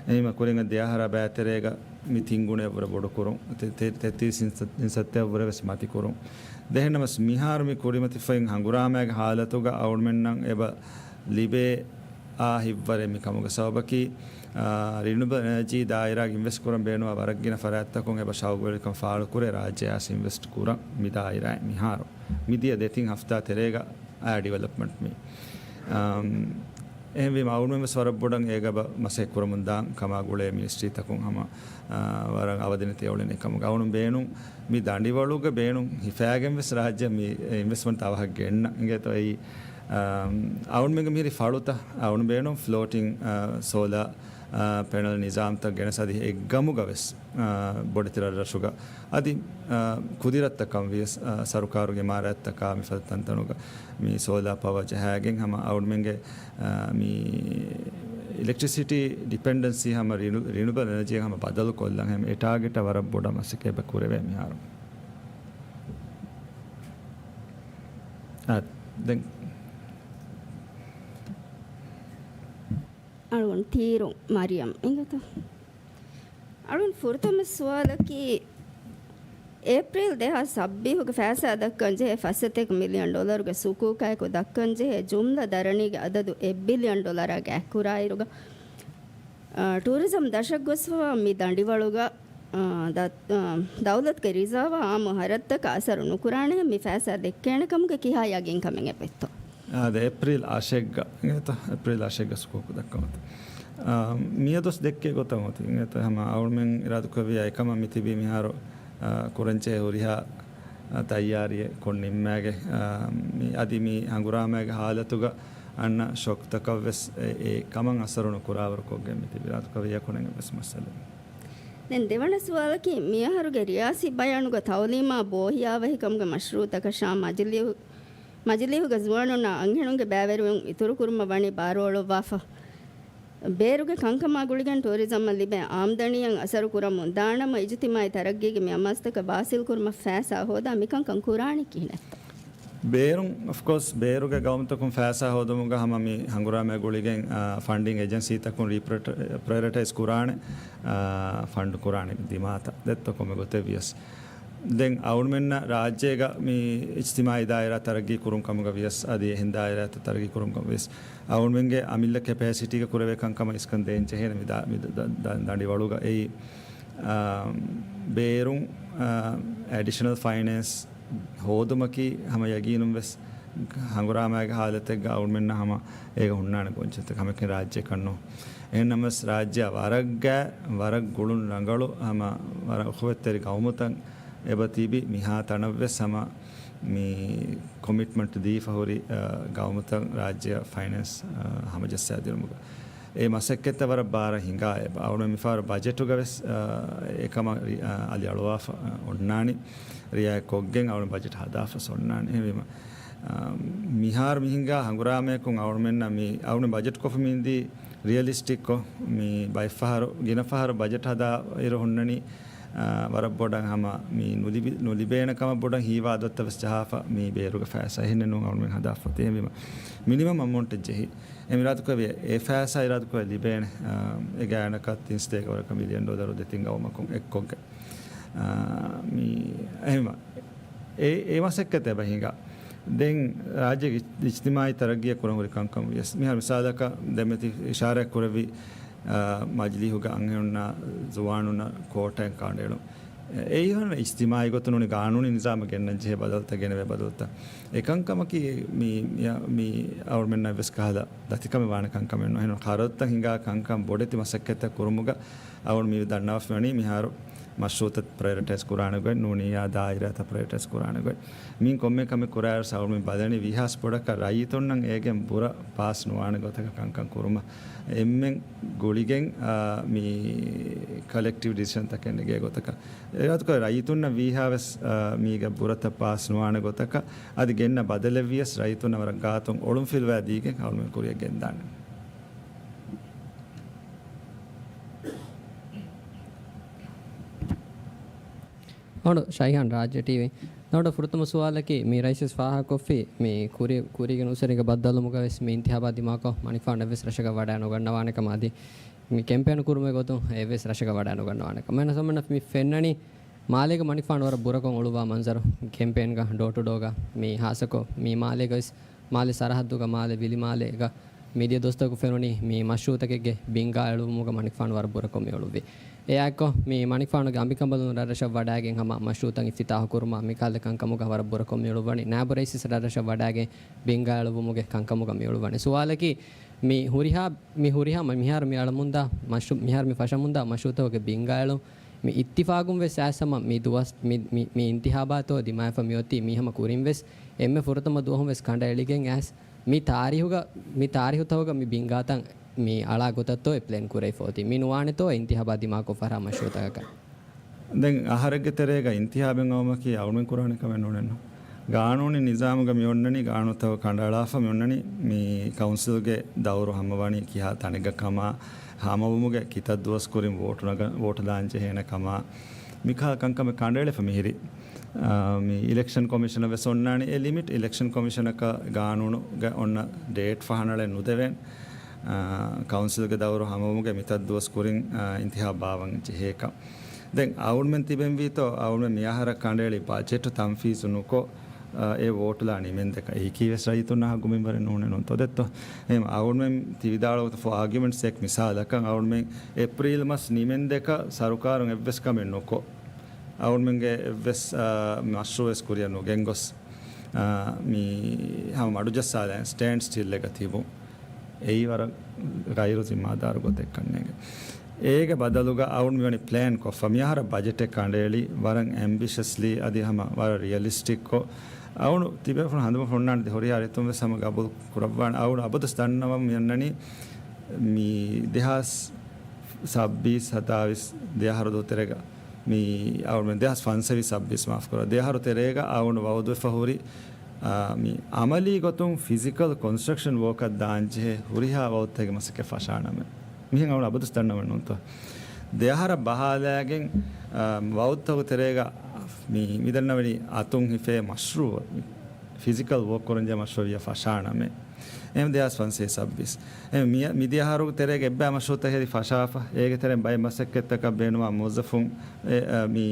އެހީމަ ކުރިން ދެއަހަރާ ބައިތެރޭގަ މި ތިން ގުނައަށްވުރެ ބޮޑުކުރުން، ތެ-، ތެ-، ތެއްތިރީސް އިންސަ-، އިންސައްތައަށްވުރެ ވެސް މަތިކުރުން. ދެހެންނަމަސް މިހާރު މި ކުރިމަތިފައި ހަނގުރާމައިގެ ހާލަތުގަ އަޅުމެންނަށް އެބަ ލިބޭ އާ ހިތްވަރެއް މި ކަމުގެ ސަބަބަކީ، އާ، ރިނިއުބަލް އެނަޖީ ދާއިރާގެ އިންވެސްޓް ކުރަން ބޭނުންވާ ވަރަށް ގިނަ ފަރާތްތަކުން އެބަ ޝައުގުވެރިކަން ފާޅުކުރޭ ރާއްޖެ އައިސް އިންވެސްޓް ކުރަން މި ދާއިރާއިން މިހާރު. މިދިޔަ ދެތިން ހަފްތާ ތެރޭގަ އާ ޑިވެލޮޕްމަންޓް މި. އަމް، އެހެންވީމަ އަޅުމެން ވެސް ވަރަށް ބޮޑަށް އޭގަ ބަ-، މަސައްކަތް ކުރަމުން ދާން ކަމާ ގުޅޭ މިނިސްޓްރީތަކުން ހަމަ، އާ، ވަރަށް އަވަދިނެތި އެއުޅެނީ ކަމުގަ. އަޅުން ބޭނުން މި ދަނޑިވަޅުގަ ބޭނުން ހިފާގެން ވެސް ރާއްޖެ މި އިންވެސްޓްމަންޓް އަވަހަށް ގެންނަ އިނގޭތޯ އެއީ، އާ، އަޅުމެންގެ މިހިރި ފަޅުތައް އަޅުން ބޭނުން ފްލޯޓިން، އާ، ސޯލާ، އާ، ޕެނަލް ނިޒާމްތައް ގެނެސް އަދި އެއްގަމުގަ ވެސް، އާ، ބޮޑެތި ރަށްރަށުގަ އަދި، އާ، ކުދިރަތްތައް ކަން ވިޔަސް، އާ، ސަރުކާރުގެ އިމާރާތްތަކާ މިފަދަ ތަންތަނުގަ މި ސޯލާ ޕަވަ ޖަހާގެން ހަމަ އަޅުމެންގެ، އާ، މި އިލެކްޓްރިސިޓީ ޑިޕެންޑެންސީ ހަމަ ރިނިއު-، ރިނިއުބަލް އެނަޖީއަށް ހަމަ ބަދަލު ކޮށްލަން ހަމަ އެ ޓާގެޓަށް ވަރަށް ބޮޑަށް މަސައްކަތް އެބަ ކުރެވޭ މިހާރު. އާ، ދެން އަޅުން ތީރު މަރިޔަމް އިނގޭތޯ. އަޅުން ފުރަތަމަ ސުވާލަކީ، އޭޕްރީލް ދެހާސް ސައްބީސްގެ ފައިސާ ދައްކަން ޖެހޭ ފަސް ސަތޭކަ މިލިއަން ޑޮލަރުގެ ސުކޫކާއެކު ދައްކަން ޖެހޭ ޖުމްލަ ދަރަނީގެ އަދަދު އެއް ބިލިއަން ޑޮލަރާ ގާތްކުރާއިރުގަ، އާ، ޓޫރިޒަމް ދަށަށް ގޮސްފަވާ މި ދަނޑިވަޅުގަ، އާ، ދަ-، އާ، ދައުލަތުގެ ރިޒާވާ އާއްމު ހަރަދުތަކަށް އަސަރު ނުކުރާނެހެން މި ފައިސާ ދެއްކޭނެ ކަމުގެ ކިހާ ޔަގީންކަމެއް އެބައޮތްތޯ؟ އާދެ، އޭޕްރީލް އަށެއްގަ، އިނގޭތޯ، އޭޕްރީލް އަށެއްގަ ސުކޫކު ދައްކަމުން އޮތީ. އާ، މިއަދުސް ދެއްކޭ ގޮތަށް އޮތީ، އިނގޭތޯ، ހަމަ އަޅުމެން އިރާދަކުރެއްވިއްޔާ އެކަމަށް މިތިބީ މިހާރު، އާ، ކުރަންޖެހޭ ހުރިހާ، އާ، ތައްޔާރީއެއް ކޮށް ނިންމާގެ، އާ، މި އަދި މި ހަނގުރާމައިގެ ހާލަތުގަ އަންނަ ޝޮކްތަކަށް ވެސް އެ، އެ ކަމަށް އަސަރު ނުކުރާވަރު ކޮށްގެން މިތިބީ އިރާދަކުރެއްވިއްޔާ ކުރަން އެއްވެސް މައްސަލައެއް. ދެން ދެވަނަ ސުވާލަކީ، މިއަހަރުގެ ރިޔާސީ ބަޔާނުގަ ތައުލީމާ ބޯހިޔާވަހިކަމުގެ މަޝްރޫއުތަކަށާ މަޖިލީހު-، މަޖިލީހުގެ ޒުވާނުންނާ އަންހެނުންގެ ބައިވެރިވުން އިތުރުކުރުމަށް ވަނީ ބާރުއަޅުއްވާފަ. ބޭރުގެ ކަންކަމާ ގުޅިގެން ޓޫރިޒަމަށް ލިބޭ އާމްދަނީއަށް އަސަރު ކުރަމުން ދާނަމަ، އިޖުތިމާއީ ތަރައްގީގެ މި އަމާޒުތަކަށް ވާސިލް ކުރުމަށް ފައިސާ ހޯދާ މިކަންކަން ކުރާނީ ކިހިނެއްތޯ؟ ބޭރުން، އޮފްކޯސް، ބޭރުގެ ގައުމުތަކުން ފައިސާ ހޯދުމުގަ ހަމަ މި ހަނގުރާމަ ގުޅިގެން، އާ، ފަންޑިން އެޖެންސީތަކުން ރީޕްރައިޓަ-، ޕްރައިއޮރިޓައިޒް ކުރާނެ، އާ، ފަންޑް ކުރާނެ ދިމާތައް ދެއްތޯ ކޮންމެ ގޮތެއް ވިޔަސް. ދެން އަޅުމެންނަށް ރާއްޖޭގަ މި އިޖްތިމާއީ ދާއިރާ ތަރައްގީ ކުރުން ކަމުގަ ވިޔަސް، އަދި އެހެން ދާއިރާތައް ތަރައްގީ ކުރުން ކަމުގަ ވިޔަސް، އަޅުމެންގެ އަމިއްލަ ކެޕޭސިޓީގަ ކުރެވޭ ކަންކަމަށް އިސްކަން ދޭން ޖެހޭނެ މި ދަ-، މި ދަ-، ދަ-، ދަނޑިވަޅުގަ އެއީ، އާ، ބޭރުން، އާ، އެޑިޝަނަލް ފައިނޭންސް ހޯދުމަކީ ހަމަ ޔަގީނުން ވެސް ހަނގުރާމައިގެ ހާލަތެއްގަ އަޅުމެންނަށް ހަމަ އޭގަ ހުންނާނެ ގޮންޖެހުންތަކެއް ހަމައެކަނި ރާއްޖެއަކަށް ނޫން. އެހެންނަމަވެސް ރާއްޖެއަށް ވަރަށް ގާތް، ވަރަށް ގުޅުން ރަނގަޅު ހަމަ ވަރަށް އުޚުވަތްތެރި ގައުމުތައް އެބަ ތިބި މިހާ ތަނަށްވެސް ހަމަ މި ކޮމިޓްމަންޓް ދީފަ ހުރި، އަ، ގައުމުތައް ރާއްޖެއަށް ފައިނޭންސް، އަ، ހަމަޖައްސާދިނުމުގަ. އެ މަސައްކަތްތައް ވަރަށް ބާރަށް ހިނގާ އެބަ. އަޅުގަނޑު މިފަހަރު ބަޖެޓުގަ ވެސް، އަ، އެކަމަށް ރި-، އަ، އަލިއަޅުވާފަ، އަ، އޮންނާނީ. ރިއާޔަތް ކޮށްގެން އަޅުގަނޑު ބަޖެޓް ހަދާފަސް އޮންނާނީ. އެހެންވީމަ، އަ، މިހާރު މިހިނގާ ހަނގުރާމަޔަކުން އަޅުގަނޑުމެންނަށް މި، އަޅުގަނޑު ބަޖެޓް ކޮށްފަ މިންދީ ރިއަލިސްޓިކްކޮށް، މި ބައެއްފަހަރު، ގިނަ ފަހަރު ބަޖެޓް ހަދާ އިރު ހުންނަނީ، އާ، ވަރަށް ބޮޑަށް ހަމަ މި ނުލިބި-، ނުލިބޭނެ ކަމަށް ބޮޑަށް ހީވާ އަދަދުތައް ވެސް ޖަހާފަ މި ބޭރުގެ ފައިސާ އެހެންނެއް ނޫން އަޅުގަނޑުމެން ހަދާފަ އޮތީ. އެހެންވީމަ މިނިމަމް އަމައުންޓެއް ޖެހި. އެ އިރާދަކުރެއްވިޔާ އެ ފައިސާ އިރާދަކުރެ ލިބޭނެ، އާ، އެ ގާތްގަނޑަކަށް ތިން ސަތޭކަ ވަރަކަށް މިލިއަން ޑޮލަރު ދެތިން ގައުމަކުން އެއްކޮށްގެން. އާ، މި އެހެންވީމަ އެ، އެ މަސައްކަތް އެބަ ހިނގާ. ދެން ރާއްޖޭގެ އިޖް-، އިޖްތިމާއީ ތަރައްގީއަށް ކުރަން ހުރި ކަންކަން ވިޔަސް. މިހާރު މިސާލަކަށް ދެންމެ ތި އިޝާރާތް ކުރެއްވި މަޖިލީހުގަ އަންހެނުންނާ ޒުވާނުންނަށް ކޯޓައެއް ކަނޑައެޅުން. އެ، އެއީ ހަމަ އިޖްތިމާޢީ ގޮތުން ނޫނީ ގާނޫނީ ނިޒާމަށް ގެންނަން ޖެހޭ ބަދަލުތައް، ގެނެވޭ ބަދަލުތައް. އެކަންކަމަކީ މި، މި، މި އަޅުމެންނަށް ވެސް ކަހަލަ ދަތިކަމެއް ވާނެ ކަންކަމެއް ނޫން. އެހެން ޚަރަދުތައް ހިނގާ ކަންކަން ބޮޑެތި މަސައްކަތްތައް ކުރުމުގަ އަޅުން މި ދަންނަވަފަ ވަނީ މިހާރު މަޝްރޫޢުތައް ޕްރަޔޮރިޓައިޒް ކުރާނެ ގޮތް، ނޫނިއްޔާ ދާއިރާތައް ޕްރަޔޮރިޓައިޒް ކުރާނެ ގޮތް. މި ކޮންމެ ކަމެއް ކުރާއިރު އަޅުމެން ބަލަނީ ވީހާވެސް ބޮޑަކަށް ރައްޔިތުންނަށް އޭގެން ބުރަ ޕާސް ނުވާނެ ގޮތަކަށް ކަންކަން ކުރުމަށް. އެންމެން ގުޅިގެން، އާ، މި ކޮލެކްޓިވް ޑިސިޝަންތަކެއް ނެގޭ ގޮތަކަށް. އެގޮތަކަށް ރައްޔިތުންނަށް ވީހާވެސް، އާ، މީގެ ބުރަތައް ޕާސް ނުވާނެ ގޮތަކަށް އަދި ގެންނަ ބަދަލެއް ވިޔަސް ރައްޔިތުންނަށް ވަރަށް ގާތުން އޮޅުން ފިލުވާ ދީގެން އަޅުމެން ކުރިއަށް ގެންދާނެ. އަޅު ޝައިހާން ރާއްޖެ ޓީވީ. އަޅު ފުރަތަމަ ސުވާލަކީ، މި ރައީސް ވެސް ފާހަގަކޮށްފި، މި ކުރި، ކުރީގެ ނުސަރިގެ ބައްދަލުވުމުގަ ވެސް މި އިންތިހާބާ ދިމާކޮށް މަނިކުފާނު އެއްވެސް ރަށަކަށް ވަޑައި ނުގަންނަވާނެ ކަމަށް އަދި މި ކެމްޕޭން ކުރުމުގެ ގޮތުން އެއްވެސް ރަށަކަށް ވަޑައި ނުގަންނަވާނެ ކަމަށް. އެހެން ސަމަނަ މި ފެންނަނީ މާލޭގަ މަނިކުފާނު ވަރަށް ބުރަކޮށް އުޅުއްވާ މަންޒަރު ކެމްޕޭންގަ ޑޯ ޓު ޑޯގަ މި ހާއްސަކޮށް މި މާލޭގަ ވެސް މާލެ ސަރަހައްދުގަ މާލެ ވިލިމާލޭގަ މިދިޔަ ދުވަސްތަކު ފެނުނީ މި މަޝްރޫޢުތަކެއްގެ ބިންގާ އެޅުވުމުގަ މަނިކުފާނު ވަރަށް ބުރަކޮށް މި އުޅުއްވި. އެއާއެއްކޮށް މި މަނިކުފާނުގެ އަނބިކަނބަލުން ރަށްރަށަށް ވަޑައިގެން ހަމަ މަޝްރޫޢުތައް އިފްތިތާޙު ކުރުމާ މިކަހަލަ ކަންކަމުގަ ވަރަށް ބުރަކޮށް މި އުޅުއްވަނީ. ނާއިބު ރައީސް ވެސް ރަށްރަށަށް ވަޑައިގެން ބިންގާ އެޅުވުމުގެ ކަންކަމުގަ މި އުޅުއްވަނީ. ސުވާލަކީ މި ހުރިހާ، މި ހުރިހާ، މިހާރު މި އަޅަމުންދާ މަޝްރޫ-، މިހާރު މި ފަށަމުންދާ މަޝްރޫޢުތަކުގެ ބިންގާ އެޅުން މި އިއްތިފާގުން ވެސް އައިސް ހަމަ މި ދުވަސް، މި، މި، މި އިންތިހާބާތޯ ދިމާވެފަ މިއޮތީ މީ ހަމަ ކުރިން ވެސް އެންމެ ފުރަތަމަ ދުވަހުން ވެސް ކަނޑައެޅިގެން އައިސް މި ތާރީހުގަ، މި ތާރީހުތަކުގަ މި ބިންގާތައް މި އަޅާ ގޮތަށްތޯ އެ ޕްލޭން ކުރެވިފަ އޮތީ. މި ނުވާނެތޯ އިންތިހާބާ ދިމާކޮށް ފަށާ މަޝްރޫޢުތަކަކަށް. ދެން އަހަރެއްގެ ތެރޭގަ އިންތިހާބެއް އައުމަކީ އަޅުމެން ކުރާނެ ކަމެއް ނޫނެއްނު. ގާނޫނީ ނިޒާމުގަ މި އޮންނަނީ، ގާނޫނުތަކު ކަނޑައަޅާފަ މި އޮންނަނީ، މި ކައުންސިލްގެ ދައުރު ހަމަވަނީ ކިހާ ތަނެއްގަ ކަމާ، ހަމަވުމުގެ ކިތައް ދުވަސް ކުރިން ވޯޓު ނަގަ-، ވޯޓު ލާން ޖެހޭނެ ކަމާ، މިކަހަލަ ކަންކަމެއް ކަނޑައެޅިފަ މިހިރީ. އާ، މި އިލެކްޝަން ކޮމިޝަނަށް ވެސް އޮންނާނެ އެ ލިމިޓް. އިލެކްޝަން ކޮމިޝަނަކަށް ގާނޫނުގަ އޮންނަ ޑޭޓް ފަހަނަޅެއް ނުދެވޭނެ. އާ، ކައުންސިލްގެ ދައުރު ހަމަވުމުގެ މިތައް ދުވަސް ކުރިން، އާ، އިންތިހާބް ބާވަން ޖެހޭކަން. ދެން އަޅުމެން ތިބެންވީތޯ، އަޅުމެން މިއަހަރަށް ކަނޑައެޅި ބަޖެޓު ތަންފީޒު ނުކޮށް، އާ، އެ ވޯޓުލާ ނިމެންދެކަ އެހިކީވެސް ރައްޔިތުންނާ ހައްގު މިންވަރެއް ނޫނެއްނު ތޯ ދެއްތޯ. އެހެން އަޅުމެން ތި ވިދާޅުވަތަ ފޯ އާގިއުމެންޓްސް އެކް މިސާލަކަށް އަޅުމެން އޭޕްރީލް މަސް ނިމެންދެކަ ސަރުކާރުން އެއްވެސް ކަމެއް ނުކޮށް، އަޅުމެންގެ އެއްވެސް، އާ، މަޝްރޫއެސް ކުރިއަށް ނުގެންގޮސް، އާ، މި ހަމަ މަޑުޖައްސާލައި ސްޓޭންޑް ސްޓިލްއެއްގަ ތިބުން. އެއީ ވަރަށް ޣައިރު ޒިންމާދާރު ގޮތެއްކަންނޭނގެ. އޭގެ ބަދަލުގަ އަޅުން މިވަނީ ޕްލޭން ކޮށްފަ. މިއަހަރަށް ބަޖެޓެއް ކަނޑައެޅި، ވަރަށް އެމްބިޝަސްލީ އަދި ހަމަ ވަރަށް ރިއަލިސްޓިކްކޮށް، އަޅުން ތިބޭފުޅުން ހަނދުމަ ފޮންނާނެ ހުރިހާ ރިތުން ވެސް ހަމަ ގަބޫލު ކުރައްވާނެ. އަޅުން އަބަދުސް ދަންނަވަން މިއަންނަނީ މި ދެހާސް ސައްބީސް ސަތާވީސް ދެއަހަރު ދޯ ތެރޭގަ މި އަޅުން ދެހާސް ފަންސަވީސް ސައްބީސް މާފު ކުރާ. ދެއަހަރު ތެރޭގަ އަޅުން ވައުދުވެފަ ހުރި، އާ، މި އަމަލީ ގޮތުން ފިޒިކަލް ކޮންސްޓްރަކްޝަން ވޯކަށް ދާންޖެހޭ ހުރިހާ ވައުދުތަކެއް މަސައްކަތް ފަށާނަމޭ. މިހެން އަޅުން އަބަދުސް ދަންނަވަން ނޫންތޯ. ދެއަހަރަށް ބަހާލައިގެން، އާ، ވައުދުތަކު ތެރޭގަ މި، މިދަންނަވަނީ އަތުން ހިފޭ މަޝްރޫއު، ފިޒިކަލް ވޯކް ކުރަންޖެހޭ މަޝްރޫއު ވިޔަ ފަށާނަމޭ. އެހެން ދެހާސް ފަންސަވީސް ސައްބީސް. އެ މި-، މިދިޔަ އަހަރު ތެރޭގަ އެއްބައި މަޝްރޫއުތައް ހެދި ފަށާފަ. އޭގެ ތެރެއިން ބައެއް މަސައްކަތްތަކަށް ބޭނުންވާ މުވައްޒަފުން، އެ، އަ، މި،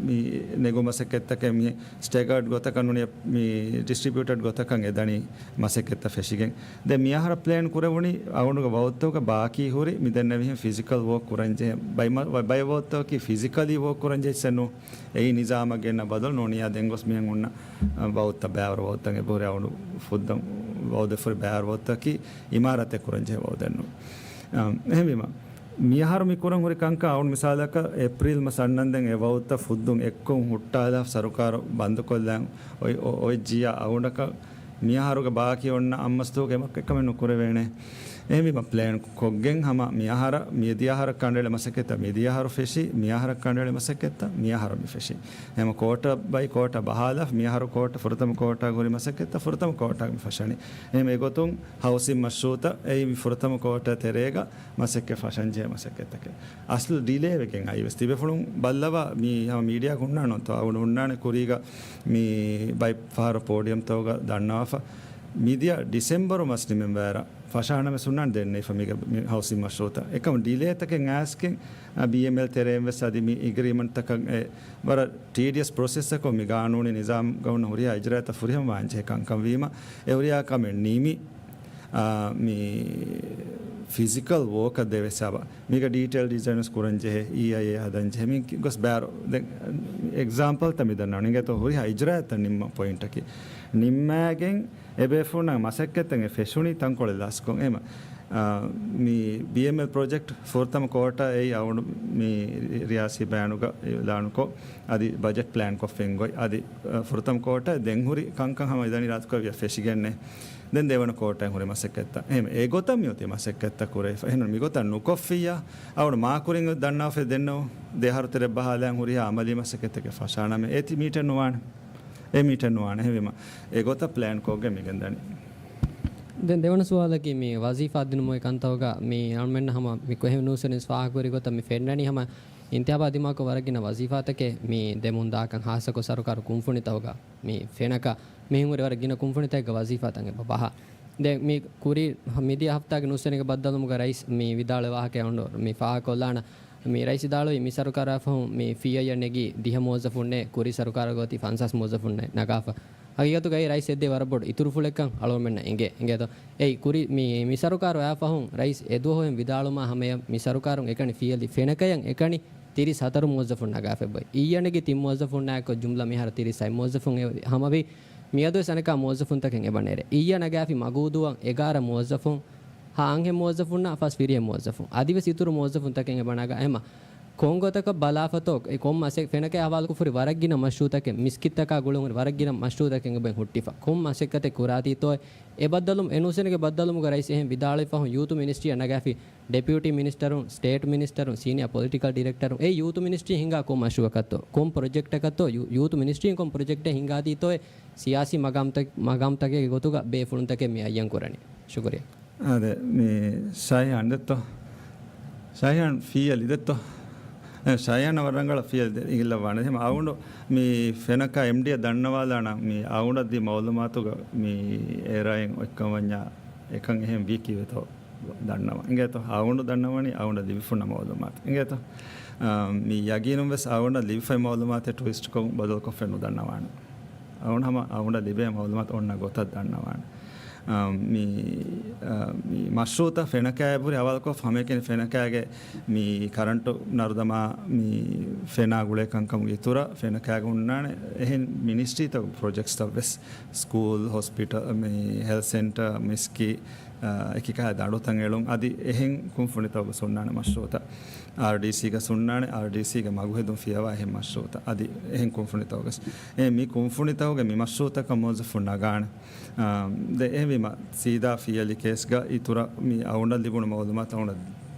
މި ނެގު މަސައްކަތްތަކެއް މި ސްޓެގަރޑް ގޮތަކަށް ނޫނީ، މި ޑިސްޓްރިބިއުޓަޑް ގޮތަކަށް އެދަނީ މަސައްކަތްތައް ފެށިގެން. ދެން މިއަހަރަށް ޕްލޭން ކުރެވުނީ އަޅުގަނޑުގެ ވައުދުތަކުގަ ބާކީ ހުރި މި ދެންނެވިހެން ފިޒިކަލް ވޯކް ކުރަންޖެހޭ. ބައި މަ-، ބައި ވައުދުތަކަކީ ފިޒިކަލީ ވޯކް ކުރަންޖެހޭ ސެންނު. އެއީ ނިޒާމަށް ގެންނަ ބަދަލު ނޫނިއްޔާ ދެން ގޮސް މިހެން ހުންނަ، އަ، ވައުދުތައް ބައިވަރު ވައުދުތައް އެބަހުރި އަޅުގަނޑު ފުއްދަން ވައުދެއް ފުރި ބައިވަރު ވައުދުތަކީ އިމާރާތެއް ކުރަންޖެހޭ ވައުދެއްނު. އަ، އެހެންވީމަ، މިއަހަރު މި ކުރަން ހުރި ކަންކަން އަޅުގަނޑު މިސާލަކަށް އޭޕްރީލް މަސް އަންނަންދެން އެ ވައުދުތައް ފުއްދުން އެއްކޮށް ހުއްޓާލާ ސަރުކާރު ބަންދުކޮށްލަން އޮތް، އޮ-، އޮތް ޖިޔާ އަޅުގަނޑަކަށް މިއަހަރުގެ ބާކީ އޮންނަ އަށްމަސްދުވަހުގެ އެއްކަމެއް ނުކުރެވޭނެ. އެހެންވީމަ ޕްލޭން ކޮށްގެން ހަމަ މިއަހަރަށް، މިދިޔަ އަހަރަށް ކަނޑައެޅި މަސައްކަތްތައް މިދިޔަ އަހަރު ފެށި، މިއަހަރަށް ކަނޑައެޅި މަސައްކަތްތައް މިއަހަރު މި ފެށި. ހަމަ ކޯޓާ ބައި ކޯޓާ ބަހާލާ، މިއަހަރު ކޯޓާ ފުރަތަމަ ކޯޓާގަ ހުރި މަސައްކަތްތައް ފުރަތަމަ ކޯޓާގަ މި ފަށަނީ. އެހެން އެގޮތުން ހައުސިން މަޝްރޫއުތައް އެއީ މި ފުރަތަމަ ކޯޓާ ތެރޭގަ މަސައްކަތް ފަށަންޖެހޭ މަސައްކަތްތަކެއް. އަސްލު ޑިލޭވެގެން އައިވެސް ތިބޭފުޅުން ބައްލަވާ މި ހަމަ މީޑިއާގަ ހުންނާނެ ނޫންތޯ؟ އަޅުގަނޑު ހުންނާނެ ކުރީގަ މި ބައެއް ފަހަރު ޕޯޑިއަމްތަކުގަ ދަންނަވާފަ. މިދިޔަ ޑިސެމްބަރު މަސް ނިމެން ވައިރަށް ފަށާނަމެސް ހުންނާނެ ދެންނެވިފަ މި ހައުސިން މަޝްރޫއުތައް. އެކަމު ޑިލޭތަކެއް އައިސްގެން، އަ، ބީއެމްއެލް ތެރެއިން ވެސް އަދި މި އެގްރިމަންޓްތަކަށް އެ ވަރަށް ޓީޑިއަސް ޕްރޮސެސްއަކުން މި ގާނޫނީ ނިޒާމްގަ ހުންނަ ހުރިހާ އިޖްރާއަތްތައް ފުރިހަމަވާންޖެހޭ ކަންކަން ވީމަ، އެ ހުރިހާ ކަމެއް ނިމި، އާ، މި ފިޒިކަލް ވޯކަށް ދޭ ވެސް އަބަ. މީގަ ޑީޓެއިލް ޑިޒައިންސް ކުރަން ޖެހޭ، އީއައިއޭ ހަދަން ޖެހޭ. މި ގޮސް ބާރު. ދެން އެގްޒާމްޕަލްތައް މި ދަންނަވަނީ. އިނގޭތޯ ހުރިހާ އިޖްރާއަތްތައް ނިންމަ ޕޮއިންޓަކީ. ނިންމާގެން އެބޭފުޅުންނަށް މަސައްކަތްތައް އެ ފެށުނީ ތަންކޮޅެއް ލަސްކޮށް. އެހެމަ، އާ، މި ބީއެމްއެލް ޕްރޮޖެކްޓް ފުރަތަމަ ކޯޓާ އެއީ އަޅުގަނޑު މި ރިޔާސީ ބަޔާނުގަ އިޢުލާނުކޮށް، އަދި ބަޖެޓް ޕްލޭން ކޮށްފައި އޮތް. އަދި، އާ، ފުރަތަމަ ކޯޓާ ދެން ހުރި ކަންކަން ހަމަ އިދަނީ ރާތުކަވިޔަ ފެށިގެންނެ. ދެން ދެވަނަ ކޯޓާއިން ހުރި މަސައްކަތްތައް. އެހެން އެގޮތަށް މިއޮތީ މަސައްކަތްތައް ކުރެވިފަ. އެހެން މިގޮތަށް ނުކޮށްފިއްޔާ، އަޅުގަނޑު މާކުރިން ދަންނާފަ ދެންނެވު ދެ އަހަރު ތެރެ ބަހާލައިން ހުރިހާ އަމަލީ މަސައްކަތްތަކެއް ފަށާނަމޭ. އޭތި މީޓެއް ނުވާނެ. އެ މީޓެއް ނުވާނެ. އެހެންވީމަ އެގޮތަށް ޕްލޭން ކޮށްގެން މިގެންދަނީ. ދެން ދެވަނަ ސުވާލަކީ މި ވަޒީފާ ދިނުމުގެ ކަންތައްގަ މި އަޅުމެންނަށް ހަމަ މި ކޮހެ ނޫސްވެރިން ފާހަގަކުރި ގޮތަށް މި ފެންނަނީ ހަމަ އިންތިހާބާ ދިމާކޮށް ވަރަށް ގިނަ ވަޒީފާތަކެއް މި ދެމުން ދާކަން ހާއްސަކޮށް ސަރުކާރު ކުންފުނިތަކުގަ މި ފެނަކަ މިހެން ހުރި ވަރަށް ގިނަ ކުންފުނިތަކެއްގަ ވަޒީފާތައް އެބަ ބަހާ. ދެން މި ކުރި މިދިޔަ ހަފްތާގެ ނޫސްވެރިންގެ ބައްދަލުވުމުގަ ރައީސް މި ވިދާޅުވި ވާހަކަ އޮންޑޯ މި ފާހަގަކޮށްލާނަ މި ރައީސް ވިދާޅުވީ މި ސަރުކާރާ ފަހުން މި ފީއަށް ނެގީ ދިހަ މުވައްޒަފުންނޭ ކުރީ ސަރުކާރުގަ އޮތީ ފަންސާސް މުވައްޒަފުންނޭ ނަގާފަ. ހަގީގަތުގައި ރައީސް އެއްދޭ ވަރަށް ބޮޑު އިތުރުފުޅެއްކަން އަޅުގަނޑުމެންނަށް އެނގޭ. އެނގޭތޯ؟ އެއީ ކުރި މި، މި ސަރުކާރު އައި ފަހުން ރައީސް އެދުވަހު ވިދާޅުމާ ހަމަޔަށް މި ސަރުކާރުން އެކަނި ފިޔަލި ފެނަކަޔަށް އެކަނި ތިރީސް ހަތަރު މުވައްޒަފުން ނަގާފައި. އިއްޔަށް ނެގި ތިން މުވައްޒަފުންނާއެކު ޖުމްލަ މިހާރު ތިރީސް ހަތް މުވައްޒަފުން އެ ހަމަވީ. މިއަދުވެސް އަނެކާ މުވައްޒަފުންތަކެއް އެބަ ނެރެ. އިއްޔަށް ނަގާފި މަގޫދޫއަށް އެގާރަ މުވައްޒަފުން، ހަ އަންހެން މުވައްޒަފުންނާ ފަސް ފިރިހެން މުވައްޒަފުން. އަދިވެސް އިތުރު މުވައްޒަފުންތަކެއް އެބަ ނަގާ. އެހެމަ ކޮން ގޮތަކަށް ބަލާފަތޯ، އެ ކޮން މަސެއް ފެނަކަ އަވާލުކޮށްފަ ހުރި ވަރަށް ގިނަ މަޝްރޫއުތަކެއް މިސްކިތްތަކާ ގުޅުން ހުރި ވަރަށް ގިނަ މަޝްރޫއުތަކެއް އެބައިން ހުއްޓިފަ. ކޮން މަސައްކަތެއް ކުރާތީތޯއެ؟ އެ ބައްދަލު، އެ ނޫސްވެރިންގެ ބައްދަލުވުމުގަ ރައީސް އެހެން ވިދާޅުވި ފަހުން ޔޫތު މިނިސްޓްރީއަށް ނަގާފި ޑެޕިއުޓީ މިނިސްޓަރުން، ސްޓޭޓް މިނިސްޓަރުން، ސީނިއާ ޕޮލިޓިކަލް ޑިރެކްޓަރުން އެ ޔޫތު މިނިސްޓްރީ ހިންގާ ކޮން މަޝްރޫއަކަށްތޯ، ކޮން ޕްރޮޖެކްޓަކަށްތޯ، ޔޫ-، ޔޫތު މިނިސްޓްރީން ކޮން ޕްރޮޖެކްޓެއް ހިންގާދީތޯއޭ ސިޔާސީ މަގާމްތަ-، މަގާމްތަކެއްގެ ގޮތުގަ ބޭފުޅުންތަކެއް މި އައްޔަން ކުރަނީ. ޝުކުރިއްޔާ. އާދެ، މި ޝައިހާން ދެއްތޯ؟ ޝައިހާން ފިޔަލި ދެއްތޯ؟ އެ، ޝައިހާން ވަރަށް ރަނގަޅަށް ފިޔަލި ދެ-، އިނގިލައްވާނެ. އެހެމަ އަވުނޑު މި ފެނަކަ އެމްޑީއަށް ދަންނަވާލާނަ މި އަވުނޑަށް ދި މައުލޫމާތުގަ މި އެރާއިން އޮތްކަން ވަންޏާ އެކަން އެހެން ވީ ކީއްވެތޯ؟ ދަންނަވަން. އިނގޭތޯ؟ އަވުނޑު ދަންނަވަނީ އަވުނޑަށް ލިބިފުންނަ މައުލޫމާތު. އިނގޭތޯ؟ އާ، މި ޔަގީނުން ވެސް އަވުނޑަށް ލިބިފައި މައުލޫމާތެއް ޓުވިސްޓްކޮށް ބަދަލުކޮށްފައެއް ނުދަންނަވާނެ. އަވުން ހަމަ އަވުނޑަށް ލިބޭ މައުލޫމާތު އޮންނަ ގޮތަށް ދަންނަވާނެ. އާ، މި، އާ، މި މަޝްރޫއުތައް ފެނަކާއާ އެބަހުރި ހަވާލުކޮށް ހަމައެކަނި ފެނަކާގެ މި ކަރަންޓު ނަރުދަމާ މި ފެނާ ގުޅޭ ކަންކަމުގެ އިތުރަށް ފެނަކާގެ ހުންނާނެ އެހެން މިނިސްޓްރީތައް ޕްރޮޖެކްޓްސްތައް ވެސް. ސްކޫލް، ހޮސްޕިޓަލް، މި ހެލްތް ސެންޓަރ، މިސްކިތް، އާ، އެކިކަހަލަ ދަނޑުތައް އެޅުން އަދި އެހެން ކުންފުނިތަކުގެ ހުންނާނެ މަޝްރޫއުތައް. އާރްޑީސީގެ ހުންނާނެ، އާރްޑީސީގެ މަގުހެދުން ފިޔަވާ އެހެން މަޝްރޫއުތައް އަދި އެހެން ކުންފުނިތަކުގެ. އެ މި ކުންފުނިތަކުގެ މި މަޝްރޫއުތަކަށް މުވައްޒަފުން ނަގާނެ. އާ، ދެ އެހެންވީމަ ސީދާ ފިޔަލި ކޭސްގަ އިތުރަށް މި އަވުނޑަށް ލިބުނު މައުލޫމާތު އަވުނޑަށް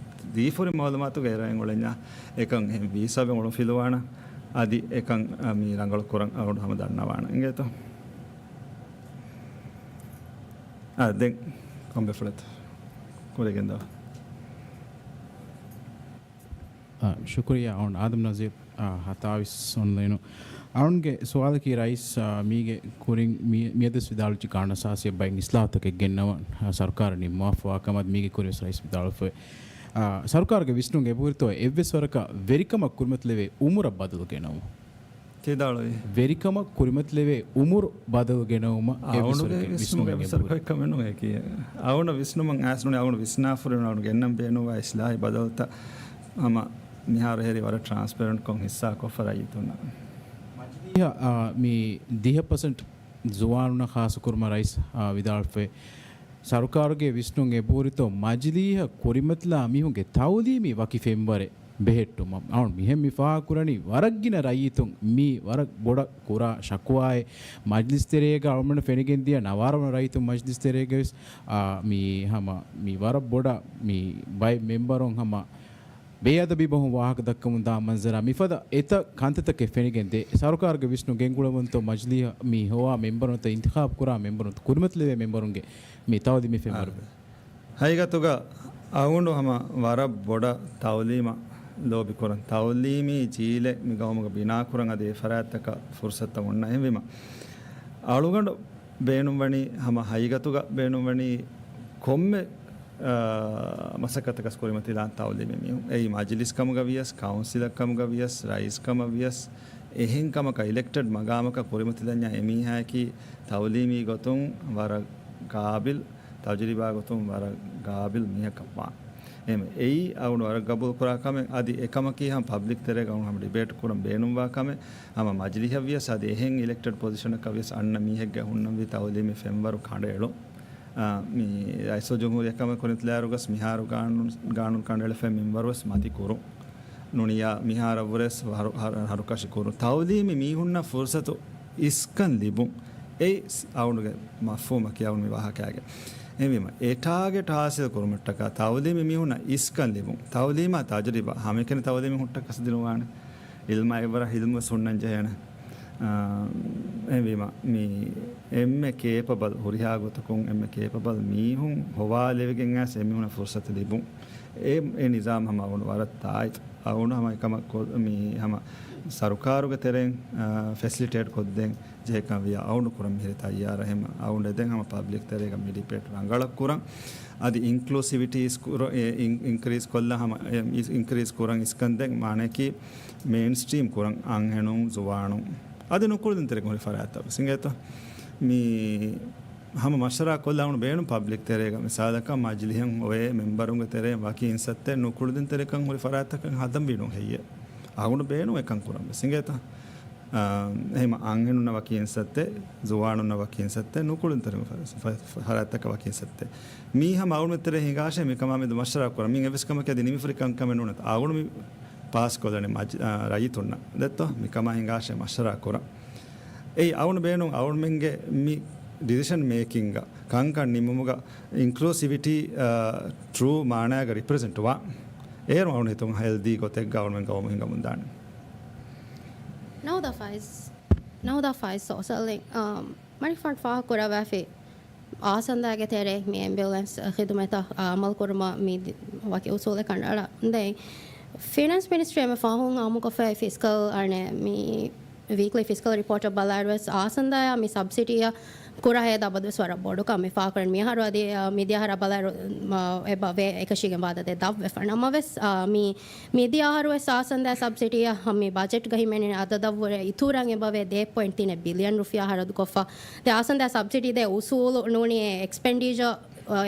ދީފަ ހުރި މައުލޫމާތުގެ އެރައިން އުޅެންޏާ އެކަން އެހެން ވީސާވެ އުޅުން ފިލުވާނަ އަދި އެކަން، އާ، މި ރަނގަޅު ކުރަން އަވުނޑު ހަމަ ދަންނަވާނަ. އިނގޭތޯ؟ އާ، ދެން ކޮންބޭފުޅެއްތޯ؟ ކުރެގެންދޯ. އާ، ޝުކުރިއްޔާ. އަވުން އާދަމް ނަޒީރް، އާ، ހަތާވީސް އޮންލައިނު. އަވުންގެ ސުވާލަކީ ރައީސް، އާ، މީގެ ކުރިން މި-، މިއަދުވެސް ވިދާޅުވެއްޖެ ގާނޫނާ ސާސިއަށް ބައެއް އިސްލާހުތަކެއް ގެންނަވަން، އާ، ސަރުކާރަށް ނިންމާފަވާ ކަމަށް މީގެ ކުރިން ވެސް ރައީސް ވިދާޅުވެފައި. އާ، ސަރުކާރުގެ ވިސްނުން އެބަހުރިތޯ އެއްވެސް ވަރަކަށް ވެރިކަމަށް ކުރިމަތިލެވޭ އުމުރަށް ބަދަލު ގެނައުމަށް؟ ތި ވިދާޅުވީ. ވެރިކަމަށް ކުރިމަތިލެވޭ އުމުރު ބަދަލު ގެނައުމަށް އެއްވެސް އަވުނުގެ ވަރަކަށް ވިސްނުމެއް ވިސްނުމެއް އެބަހުރި. ސަރުކާރެއް ކަމެއް ނޫން އެކީ. އަވުނަށް ވިސްނުމަށް އައިސް ނޫނީ އަވުނު ވިސްނާފަ ހުރި އަވުނު ގެންނަން ބޭނުންވާ އިސްލާހީ ބަދަލުތައް ހަމަ މިހާރު ހެރީ ވަރަށް ޓްރާންސްޕެރެންޓްކޮށް ހިއްސާކޮށްފަ ރައްޔިތުންނަށް. މަޖިލީހަށް، އާ، މި ދިހަ ޕަސެންޓް ޒުވާނުންނަށް ޚާއްޞަކުރުމަށް ރައީސް، އާ، ވިދާޅުފައި. ސަރުކާރުގެ ވިސްނުން އެބަހުރިތޯ މަޖިލީހަށް ކުރިމަތިލާ މީހުންގެ ތައުލީމީ ވަކި ފެންވަރެއް ބެހެއްޓުމަށް. އަވުން މިހެން މި ފާހަގަކުރަނީ ވަރަށް ގިނަ ރައްޔިތުން މީ ވަރަށް ބޮޑަށް ކުރާ ޝަކުވާއެއް. މަޖިލިސް ތެރޭގަ އަޅުމެން ފެނިގެން ދިޔަ ނަވާރަ ވަނަ ރައްޔިތުން މަޖިލިސް ތެރޭގަ ވެސް، އާ، މި ހަމަ މި ވަރަށް ބޮޑަށް މި ބައެއް މެމްބަރުން ހަމަ ބޭއަދަބީ ބަހުން ވާހަކަ ދައްކަމުން ދާ މަންޒަރާ މިފަދަ އެތައް ކަންތައްތަކެއް ފެނިގެން ދޭ. ސަރުކާރުގެ ވިސްނުން ގެންގުޅެވުންތޯ މަޖިލީހަށް މި ހޮވާ މެމްބަރުންތައް އިންތިޚާބު ކުރާ މެމްބަރުން ކުރިމަތިލެވޭ މެމްބަރުންގެ މި ތައުލީމީ ފެންވަރު. އާ. ހަގީގަތުގަ އަވުނޑު ހަމަ ވަރަށް ބޮޑަށް ތައުލީމަށް ލޯބިކުރަން، ތައުލީމީ ޖީލެއް މި ގައުމުގަ ބިނާކުރަން އަދި އެ ފަރާތްތަކަށް ފުރުސަތުތައް އޮންނަ. އެހެންވީމަ އަޅުގަނޑު ބޭނުންވަނީ، ހަމަ ހަގީގަތުގަ ބޭނުންވަނީ ކޮންމެ، އާ، މަސައްކަތަކަސް ކުރިމަތިލާން ތައުލީމީ މީހުން. އެއީ މަޖިލިސް ކަމުގަ ވިޔަސް، ކައުންސިލަށް ކަމުގަ ވިޔަސް، ރައީސް ކަމަށް ވިޔަސް، އެހެން ކަމަކަށް އިލެކްޓެޑް މަގާމަކަށް ކުރިމަތިލަންޏާ އެމީހާއަކީ ތައުލީމީ ގޮތުން ވަރަށް ޤާބިލް، ތަޖުރިބާ ގޮތުން ވަރަށް ގާބިލް މީހަކަށް ވާން. އެހެން އެއީ އަޅުގަނޑު ވަރަށް ގަބޫލު ކުރާ ކަމެއް. އަދި އެކަމަކީ ހަމަ ޕަބްލިކް ތެރޭގަ އަޅުގަނޑު ހަމަ ޑިބޭޓް ކުރަން ބޭނުންވާ ކަމެއް. ހަމަ މަޖިލިހަށް ވިޔަސް އަދި އެހެން އިލެކްޓެޑް ޕޮޒިޝަނަކަށް ވިޔަސް އަންނަ މީހެއްގެ ހުންނަންވީ ތައުލީމީ ފެންވަރު ކަނޑައެޅުން. އާ، މި ރައީސުލްޖުމްހޫރިއްޔާ ކަމަށް ކުރިން ލާރުގަސް މިހާރު ގާނޫނު، ގާނޫނު ކަނޑައެޅިފައި މިންވަރުވެސް މަތި ކުރުން. ނޫނިއްޔާ މިހާރަށްވުރެސް ހަރު-، ހަރު-، ހަރުކަށި ކުރުން. ތައުލީމީ މީހުންނަށް ފުރުސަތު އިސްކަން ލިބުން. އެއީ އަޅުގަނޑުގެ މަފްހޫމަކީ އަޅުގަނޑު މި ވާހަކައިގެ. އެހެންވީމަ، އެ ޓާގެޓް ހާސިލް ކުރުމަށްޓަކާ ތައުލީމީ މީހުންނަށް އިސްކަން ލިބުން. ތައުލީމާ ތަޖުރިބާ ހަމައެކަނި ތައުލީމީ ހުއްޓަކަސް ދިނުވާނެ. އިލްމާ އެއްވަރަށް އިލްމުވެސް ހުންނަން ޖެހޭނެ. އާ، އެހެންވީމަ، މި އެންމެ ކޭޕަބަލް، ހުރިހާ ގޮތަކުން އެންމެ ކޭޕަބަލް މީހުން ހޮވާލެވިގެން އައިސް އެމީހުނަށް ފުރުސަތު ލިބުން. އެ، އެ ނިޒާމް ހަމަ އަޅުގަނޑު ވަރަށް ތާއިދު. އަޅުގަނޑު ހަމަ އެކަމަށް ކޮ-، މި ހަމަ ސަރުކާރުގެ ތެރެއިން، އާ، ފެސިލިޓޭޓް ކޮށްދޭން ޖެހޭކަން ވިޔާ އަޅުގަނޑު ކުރަން މިހިރީ ތައްޔާރަށް. އެހެން އަޅުގަނޑު އެދެން ހަމަ ޕަބްލިކް ތެރޭގަ މި ޑިބޭޓް ރަނގަޅަށް ކުރަން. އަދި އިންކްލޫސިވިޓީ އިސް ކުރ-، އެ، އިން-، އިންކްރީސް ކޮށްލާ ހަމަ، އެ، އިސް-، އިންކްރީސް ކުރަން އިސްކަންދެން މާނައަކީ މޭންސްޓްރީމް ކުރަން އަންހެނުން، ޒުވާނުން. އަދި ނުކުޅެދުންތެރިކަން ހުރި ފަރާތްތައް ވެސް އިނގޭތޯ. މި ހަމަ މަޝްވަރާ ކޮށްލާ އަޅުގަނޑު ބޭނުން ޕަބްލިކް ތެރޭގަ މިސާލަކަށް މަޖިލިހަށް އޮވޭ މެމްބަރުންގެ ތެރެއިން ވަކި އިންސައްތައެއް ނުކުޅެދުންތެރިކަން ހުރި ފަރާތްތަކަށް ހަދަންވީ ނޫން ހެއްޔޭ؟ އަޅުގަނޑު ބޭނުން އެކަން ކުރަން ވެސް އިނގޭތަ؟ އާ، އެހެން އަންހެނުންނަށް ވަކި އިންސައްތައެއް، ޒުވާނުންނަށް ވަކި އިންސައްތައެއް ނުކުޅެދުންތެރި ފަ-، ފަ-، ފަރާތްތަކަށް ވަކި އިންސައްތައެއް. މީ ހަމަ އަޅުގަނޑު ތެރޭ ހިނގާށޭ މިކަމާ މެދު މަޝްވަރާ ކުރަން. މި އެއްވެސް ކަމަކީ އަދި ނިމިފުރި ކަންކަމެއް ނޫން. އަޅުގަނޑު މި ޕާސް ކޮށްލަނީ މަޖި-، އާ، ރައްޔިތުންނަށް. ދެއްތޯ؟ މިކަމާ ހިނގާށޭ މަޝްވަރާ ކުރަން. އެއީ އަޅުގަނޑު ބޭނުން އަޅުގަނޑުމެންގެ މި ޑިސިޝަން މޭކިންގ ކަންކަން ނިމުމުގަ އިންކްލޫސިވިޓީ، އާ، ޓްރޫ މާނައިގަ ރިޕްރެޒެންޓް ވާ. އޭރު އަޅުގަނޑު ހިތުން ހެލްދީ ގޮތެއްގަ އަޅުގަނޑުމެން ގައުމު ހިނގަމުން ދާނެ. ނަހުދާ ފައިސް، ނަހުދާ ފައިސް ސޯޝަލް، އާ، މަނިފަންޑް ފާހަގަކުރައްވާފި އާސަންދާގެ ތެރޭ މި އެމްބިއުލެންސް ޚިދުމަތަށް އަމަލު ކުރުމަށް މި ދި-، ވަކި އުސޫލެއް ކަނޑައަޅަން ދެން ފިނޭންސް މިނިސްޓްރީ އެންމެ ފަހުން އާއްމުކޮށްފައި ފިސްކަލް އަނެއް މި ވީކްލީ ފިސްކަލް ރިޕޯޓަށް ބަލާއިރުވެސް އާސަންދާޔާ މި ސަބްސިޑީއަށް ކުރާ ހޭދަ އަބަދުވެސް ވަރަށް ބޮޑު ކަމެއް ފާހަގަކުރަން. މިއަހަރު އަދި، އަ، މިދިޔަ އަހަރަށް ބަލާއިރު، އަ، އެބަ ވޭ އެކަށީގެން ވާދަ ދެއް ދަށްވެފަ. ނަމަވެސް، އަ، މި، މިދިޔަ އަހަރުވެސް އާސަންދާ ސަބްސިޑީއަށް މި ބަޖެޓްގަ ހިމެނެން އަދަދަށްވުރެ އިތުރަށް އެބަވޭ ދެ ޕޮއިންޓް ތިނެއް ބިލިއަން ރުފިޔާ ހަރަދުކޮށްފަ. ދެ އާސަންދާ ސަބްސިޑީ ދޭ އުސޫލު ނޫނީ އެ އެކްސްޕެންޑިޗަރ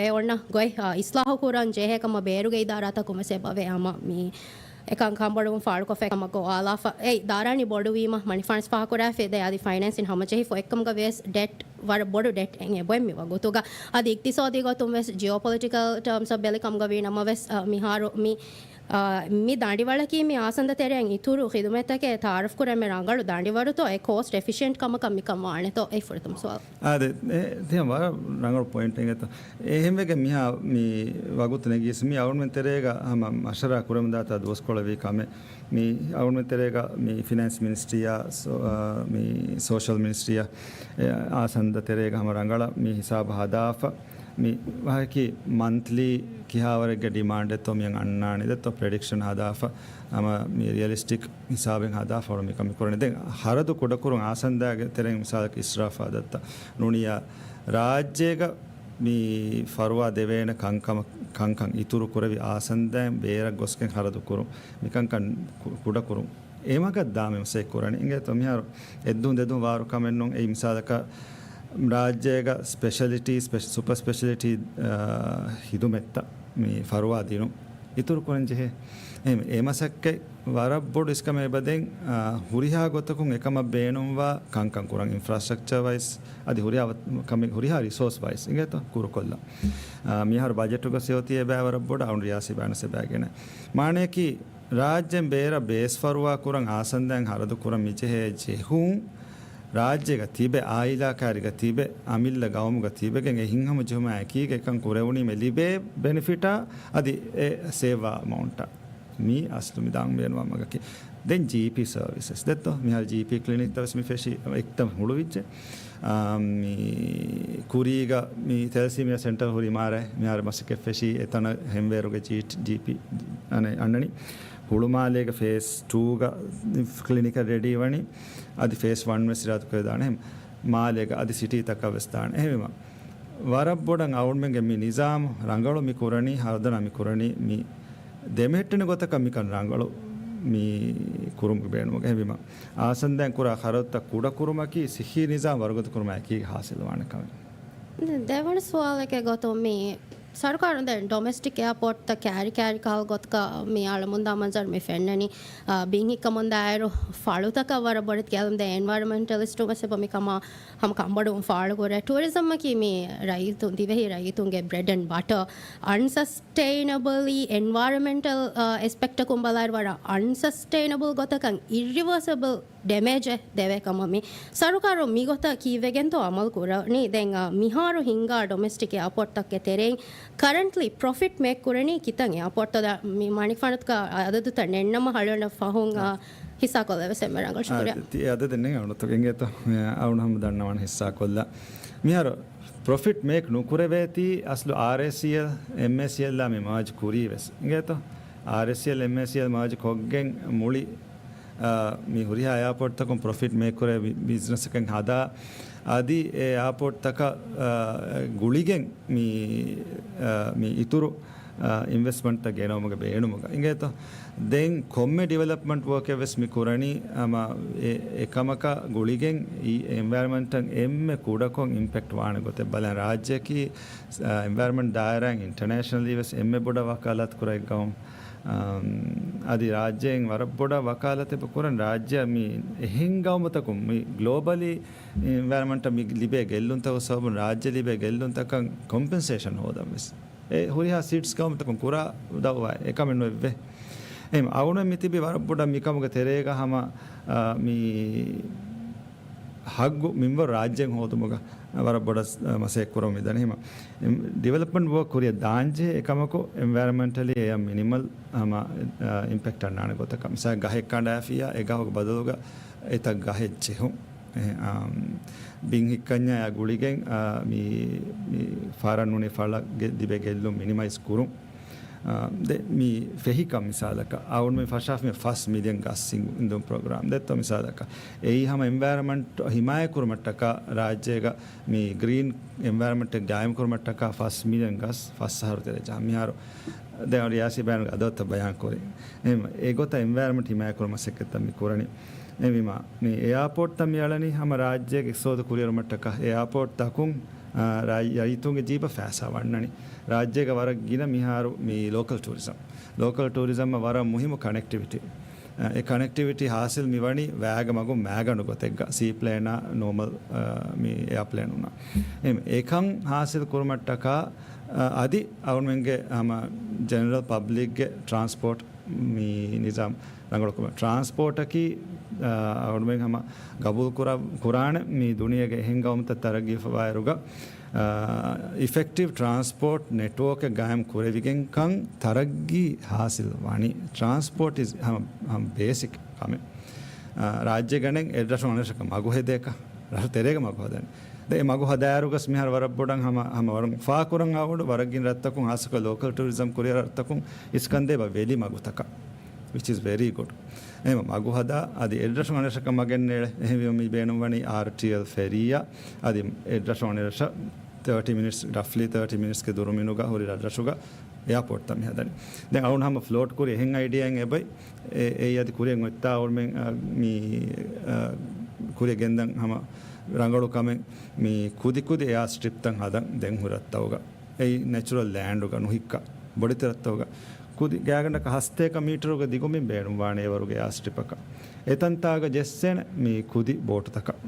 އެ އޮންނަ ގޮތް، އާ، އިސްލާހު ކުރަން ޖެހޭ ކަމަށް ބޭރުގެ އިދާރާތަކުން ވެސް އެބަވޭ ހަމަ މި އެކަން ކަންބޮޑުވުން ފާޅުކޮށްފައި ކަމަށް ގޮވާލާފަ. އެ ދާރާނީ ބޮޑުވީމަ މަނިފަންޑްސް ފާހަގަކުރާފި ދޭ އަދި ފައިނޭންސިން ހަމަޖެހިފަ އެއްކަމުގަ ވިޔަސް ޑެޓް ވަރަށް ބޮޑު ޑެޓް އެނގޭ ބޮއެ މި ވަގުތުގަ. އަދި އިޤްތިޞާދީ ގޮތުން ވެސް ޖިއޯޕޮލިޓިކަލް ޓާމްސް އަށް ބެލި ކަމުގަ ވީ ނަމަވެސް، އާ، މިހާރު މި، އާ، މި ދަނޑިވަޅަކީ މި އާސަންދަ ތެރެއިން އިތުރު ޚިދުމަތްތަކެއް ތައާރަފް ކުރަން މި ރަނގަޅު ދަނޑިވަރުތޯ އެ ކޯސްޓް އެފިޝިއެންޓް ކަމަކަށް މިކަން ވާނެތޯ އެ ފުރަތަމަ ސުވާލު. އާދެ، އެ، ތިޔަ ވަރަށް ރަނގަޅު ޕޮއިންޓެއް އެތަ. އެހެންވެގެން މިހާ މި ވަގުތު ނެގީސް މި އަޅުގަނޑުމެން ތެރޭގަ ހަމަ މަޝްވަރާ ކުރަމުންދާތާ ދުވަސްކޮޅެއް ވީ ކަމެއް. މި އަޅުގަނޑުމެން ތެރޭގަ މި ފިނޭންސް މިނިސްޓްރީއާ ސޯ-، އާ، މި ސޯޝަލް މިނިސްޓްރީއާ، އެ، އާސަންދަ ތެރޭގަ ހަމަ ރަނގަޅަށް މި ހިސާބު ހަދާފަ. މި ވަހަކީ މަންތްލީ ކިހާވަރެއްގެ ޑިމާންޑެއްތޯ މިއަން އަންނާނެ ދެއްތޯ ޕްރެޑިކްޝަން ހަދާފަ. ހަމަ މި ރިއަލިސްޓިކް ހިސާބެއް ހަދާފަ މިކަން މި ކުރަނީ. ދެން ހަރަދު ކުޑަކުރުން އާސަންދާގެ ތެރެއިން މިސާލަކަށް އިސްރާފާ ދައްތަ ނޫނިއްޔާ ރާއްޖޭގަ މި ފަރުވާ ދެވޭނެ ކަންކަމަށް، ކަންކަން އިތުރު ކުރެވި އާސަންދާއިން ބޭރަށް ގޮސްގެން ހަރަދު ކުރުން މިކަންކަން ކު-، ކުޑަކުރުން. އެމަގަށް ދާ މި މަސައްކަތް ކުރަނީ. އިނގޭތޯ މިހާރު އެއްދުން ދެދުން ވާރު ކަމެއް ނޫން. އެއީ މިސާލަކަށް ރާއްޖޭގަ ސްޕެޝަލިޓީ، ސްޕެ-، ސުޕަ ސްޕެޝަލިޓީ، އާ، ހިދުމަތްތައް މި ފަރުވާ ދިނުން އިތުރު ކުރަން ޖެހޭ. އެހެން އެ މަސައްކަތް ވަރަށް ބޮޑު އިސްކަމެއް އެބަދޭން، އާ، ހުރިހާ ގޮތަކުން އެކަމަށް ބޭނުންވާ ކަންކަން ކުރަން އިންފްރާސްޓްރަކްޗަރ ވައިސް އަދި ހުރިހާ ވަ-، ކަމެއް ހުރިހާ ރިސޯސް ވައިސް އިނގޭތޯ ކުރު ކޮށްލަން. އާ، މިހާރު ބަޖެޓުގަ ސިއޮތީ އެބައި ވަރަށް ބޮޑަށް އަޅުގަނޑު ރިޔާސީ ބަޔާނެއް އެބައިގެން. މާނަޔަކީ ރާއްޖޭން ބޭރަށް ބޭސް ފަރުވާ ކުރަން އާސަންދާއިން ހަރަދު ކުރަން މިޖެހޭ ޖެހުން ރާއްޖޭގަ ތިބެ، އާއިލާ ކައިރީގަ ތިބެ، އަމިއްލަ ގައުމުގަ ތިބެގެން އެ ހިތްހަމަޖެހުމާ އެކީގަ އެކަން ކުރެވުނީމަ ލިބޭ ބެނިފިޓާ އަދި އެ ސޭވްވާ އަމައުންޓާ. މީ އަސްލު މި ދާން ބޭނުންވާ މަގަކީ. ދެން ޖީޕީ ސަރވިސަސް ދެއްތޯ؟ މިހާރު ޖީޕީ ކްލިނިކްތައް ވެސް މި ފެށި އެކްތަން ހުޅުވިއްޖެ. އާ، މި ކުރީގަ މި ތެލެސީމިއާ ސެންޓަރ ހުރި މާރޭ މިހާރު މަސައްކަތް ފެށީ އެތަނަށް ހެންވޭރުގެ ޖީޓް-، ޖީޕީ އަނެ-، އަންނަނީ. ހުޅުމާލޭގަ ފޭސް ޓޫގަ ކްލިނިކަށް ރެޑީ ވަނީ. އަދި ފޭސް ވަން ވެސް އިރާދަކުރެ ދާނެ. އެހެން މާލޭގަ އަދި ސިޓީތަކަށް ވެސް ދާނެ. އެހެންވީމަ، ވަރަށް ބޮޑަށް އަޅުގަނޑުމެންގެ މި ނިޒާމު ރަނގަޅު މި ކުރަނީ، ހަރުދަނާ މި ކުރަނީ، މި ދެމެހެއްޓެނި ގޮތަކަށް މިކަން ރަނގަޅު މި ކުރުމުގެ ބޭނުމުގަ. އެހެންވީމަ، އާސަންދާއިން ކުރާ ޚަރަދުތައް ކުޑަކުރުމަކީ ސިއްހީ ނިޒާމް ވަރުގަދަކުރުމާ އެކީގަ ހާސިލްވާނެ ކަމެއް. ދެވަނަ ސުވާލެއްގެ ގޮތުން މި ސަރުކާރުން ދެން ޑޮމެސްޓިކް އެއާޕޯޓްތައް ކާރި ކާރި ކަހަލަ ގޮތަކަށް މި އަޅަމުންދާ މަންޒަރު މި ފެންނަނީ، އާ، ބިން ހިއްކަމުންދާއިރު ފަޅުތަކަށް ވަރަށް ބޮޑެތި ކެލުން ދޭ އެންވަޔަރަމެންޓަލިސްޓުން ވެސް އެބަ މި ކަމާ ހަމަ ކަންބޮޑުވުން ފާޅުކުރޭ. ޓޫރިޒަމްއަކީ މި ރައްޔިތުން، ދިވެހި ރައްޔިތުންގެ ބްރެޑް އެންޑް ބަޓަ. އަންސަސްޓެއިނަބަލީ އެންވަޔަރަމެންޓަލް، އާ، އެސްޕެކްޓަކުން ބަލާއިރު ވަރަށް އަންސަސްޓެއިނަބަލް ގޮތަކަށް އިއްރިވާސަބަލް ޑެމޭޖެއް ދެވޭ ކަމަށް މި ސަރުކާރުން މިގޮތަށް ކީއްވެގެންތޯ އަމަލު ކުރަނީ؟ ދެން، އާ، މިހާރު ހިންގާ ޑޮމެސްޓިކް އެއާޕޯޓްތަކުގެ ތެރެއިން ކަރަންޓްލީ ޕްރޮފިޓް މޭކް ކުރަނީ ކިތަން އެއާޕޯޓްތައް؟ މި މަނިކުފާނުތަކަށް އަދަދުތައް ނެންނަމަ ހަޅުވަނަ ފަހުން، އާ، ހިއްސާކޮށްލެވެސް އެންމެ ރަނގަޅު. ޝުކުރިއްޔާ. ތި އަދަދެއް ނެތް އަޅުނަތު އިނގޭތޯ؟ އަޅުން ހަމަ ދަންނަވަން ހިއްސާކޮށްލާ. މިހާރު ޕްރޮފިޓް މޭކް ނުކުރެވޭތީ އަސްލު އާރްއޭސީއެލް، އެމްއޭސީއެލްއާ މި މާޖް ކުރީ ވެސް އިނގޭތޯ؟ އާރްއޭސީއެލް، އެމްއޭސީއެލް މާޖް ކޮށްގެން މުޅި، އާ، މި ހުރިހާ އެއާޕޯޓްތަކުން ޕްރޮފިޓް މޭކް ކުރޭ ބި-، ބިޒްނަސްއަކަށް ހަދާ، އަދި އެ އެއާޕޯޓްތަކަށް، އާ، ގުޅިގެން މި، އާ، މި އިތުރު، އާ، އިންވެސްޓްމަންޓްތައް ގެނައުމުގެ ބޭނުމުގަ އިނގޭތޯ؟ ދެން ކޮންމެ ޑިވެލޮޕްމަންޓް ވޯކެއް ވެސް މި ކުރަނީ ހަމަ އެ، އެކަމަކާ ގުޅިގެން އެންވަޔަރަމެންޓަށް އެންމެ ކުޑަކޮށް އިމްޕެކްޓް ވާނެ ގޮތެއް ބަލަން. ރާއްޖެއަކީ، އާ، އެންވަޔަރަމެންޓް ދާއިރާއިން އިންޓަރނޭޝަނަލީ ވެސް އެންމެ ބޮޑަށް ވަކާލާތު ކުރައް ގައުމު. އަދި ރާއްޖޭން ވަރަށް ބޮޑަށް ވަކާލަތެއް ކުރަން ރާއްޖެއަށް މި އެހެން ގައުމުތަކުން މި ގްލޯބަލީ އެންވަޔަރަމެންޓަށް މި ލިބޭ ގެއްލުންތަކުގެ ސަބަބުން ރާއްޖެ ލިބޭ ގެއްލުންތަކަށް ކޮމްޕެންސޭޝަން ހޯދަން ވެސް އެ ހުރިހާ ސީޓްސް ގައުމުތަކުން ކުރާ ދައުވާ އެކަމެއް ނުވެއްވޭ. އެހެން އަޅުގަނޑު މި ތިބި ވަރަށް ބޮޑަށް މިކަމުގެ ތެރޭގަ ހަމަ، އާ، މި ހައްގު މިންވަރު ރާއްޖޭން ހޯދުމުގަ ވަރަށް ބޮޑަށް މަސައްކަތް ކުރަމުން މިދަނީ. ހަމަ ޑިވެލޮޕްމަންޓް ވޯކް ކުރިއަށް ދާންޖެހޭ އެކަމަކު އެންވަޔަރަމެންޓަލީ އެއަށް މިނިމަލް ހަމަ، އާ، އިމްޕެކްޓް އަންނާނެ ގޮތަކަށް. މިސާލަށް ގަހެއް ކަނޑާފިއްޔާ އެ ގަހުގެ ބަދަލުގަ އެތައް ގަހެއް ޖެހުން. އެ، އާ، ބިން ހިއްކަންޏާ އެއާ ގުޅިގެން، އާ، މި، މި ފާރަށް ނޫނީ ފަޅަށް ގެ-، ލިބޭ ގެއްލުން މިނިމައިޒް ކުރުން. އާ، ދެ-، މި ފެހިކަން މިސާލަކަށް، އަޅުގަނޑުމެން ފަށާފި ފަސް މިލިއަން ގަސް އިން-، އިންދުން ޕްރޮގްރާމް ދެއްތޯ މިސާލަކަށް. އެއީ ހަމަ އެންވަޔަރަމެންޓް ހިމާޔަތް ކުރުމަށްޓަކާ ރާއްޖޭގަ މި ގްރީން އެންވަޔަރަމެންޓް ގާއިމް ކުރުމަށްޓަކާ ފަސް މިލިއަން ގަސް ފަސް އަހަރު ތެރޭ ޖަހާ. މިހާރު ދެން ރިޔާސީ ބޭނުގެ އަދަދުތައް ބަޔާން ކުރި. އެހެން އެގޮތަށް އެންވަޔަރަމެންޓް ހިމާޔަތް ކުރުމަށް މަސައްކަތްތައް މި ކުރަނީ. އެހެންވީމާ، މި އެއާޕޯޓްތައް މި އަޅަނީ ހަމަ ރާއްޖޭގެ އިޤްތިޞާދު ކުރިއެރުމަށްޓަކާ އެއާޕޯޓްތަކުން، އާ، ރައް-، ރައްޔިތުންގެ ޖީބަށް ފައިސާ ވަންނަނީ. ރާއްޖޭގަ ވަރަށް ގިނަ މިހާރު މި ލޯކަލް ޓޫރިޒަމް. ލޯކަލް ޓޫރިޒަމްއަށް ވަރަށް މުހިއްމު ކަނެކްޓިވިޓީ. އެ ކަނެކްޓިވިޓީ ހާސިލް މިވަނީ ވައިގެ މަގުން މައިގަނޑު ގޮތެއްގަ، ސީޕްލޭނާ ނޯމަލް، އާ، މި އެއާޕްލޭނުންނާ. އެ، އެކަން ހާސިލް ކުރުމަށްޓަކާ، އާ، އަދި އަޅުމެންގެ ހަމަ ޖެނެރަލް ޕަބްލިކްގެ ޓްރާންސްޕޯޓް މި ނިޒާމް ރަނގަޅުކުރުމަށް. ޓްރާންސްޕޯޓަކީ، އާ، އަޅުމެން ހަމަ ގަބޫލު ކުރާ-، ކުރާނެ މި ދުނިޔޭގެ އެހެން ގައުމުތައް ތަރައްގީވެފަވާއިރުގަ، އާ، އިފެކްޓިވް ޓްރާންސްޕޯޓް ނެޓްވޯކެއް ގާއިމް ކުރެވިގެންކަން ތަރައްގީ ހާސިލް ވަނީ. ޓްރާންސްޕޯޓް އިޒް ހަމަ، ހަމަ ބޭސިކް ކަމެއް. އާ، ރާއްޖޭގަނެން އެއްރަށުން އަނެއްރަށަކަށް މަގު ހެދޭކަށް، ރަށު ތެރޭގަ މަގު ހަދަނީ. ދެން އެ މަގު ހަދާއިރުގަސް މިހާރު ވަރަށް ބޮޑަށް ހަމަ، ހަމަ ވަރުން ފާ ކުރަން އަޅުގަނޑު ވަރަށް ގިނަ ރަށްތަކުން ހާއްސަކޮށް ލޯކަލް ޓޫރިޒަމް ކުރިއަރާ ރަށްތަކުން އިސްކަންދޭ ބަ ވެލި މަގުތަކަށް، which is very good. އެހެން މަގު ހަދާ އަދި އެއްރަށުން އަނެއްރަށަކަށް މަގެއް ނޭޅޭ. އެހެންވީމަ މި ބޭނުންވަނީ އާރްޓީއެލް ފެރީއާ އަދި އެއްރަށުން އަނެއްރަށަށް ތާޓީ މިނިޓްސް، ރަފްލީ ތާޓީ މިނިޓްސްގެ ދުރުމިނުގަ ހުރި ރަށްރަށުގަ އެއާޕޯޓްތައް މި ހަދަނީ. ދެން އަޅުން ހަމަ ފްލޯޓް ކުރި އެހެން އައިޑިއާއެއް އެބައި. އެ، އެއީ އަދި ކުރިއަށް އޮތްތާ އަޅުމެން، އަ، މި، އަ، ކުރިއަށް ގެންދަން ހަމަ ރަނގަޅު ކަމެއް މި ކުދި ކުދި އެއާ ސްޓްރިޕްތައް ހަދަން ދެން ހުރި ރަށްތަކުގަ. އެއީ ނެޗުރަލް ލޭންޑުގަ ނުހިއްކާ ބޮޑެތި ރަށްތަކުގަ ކުދި ގާތްގަނޑަކަށް ހަސަތޭކަ މީޓަރުގެ ދިގުމިން ބޭނުންވާނެ އެވަރުގެ އެއާ ސްޓްރިޕަކަށް. އެތަންތާގަ ޖެއްސޭނެ މި ކުދި ބޯޓުތަކަށް.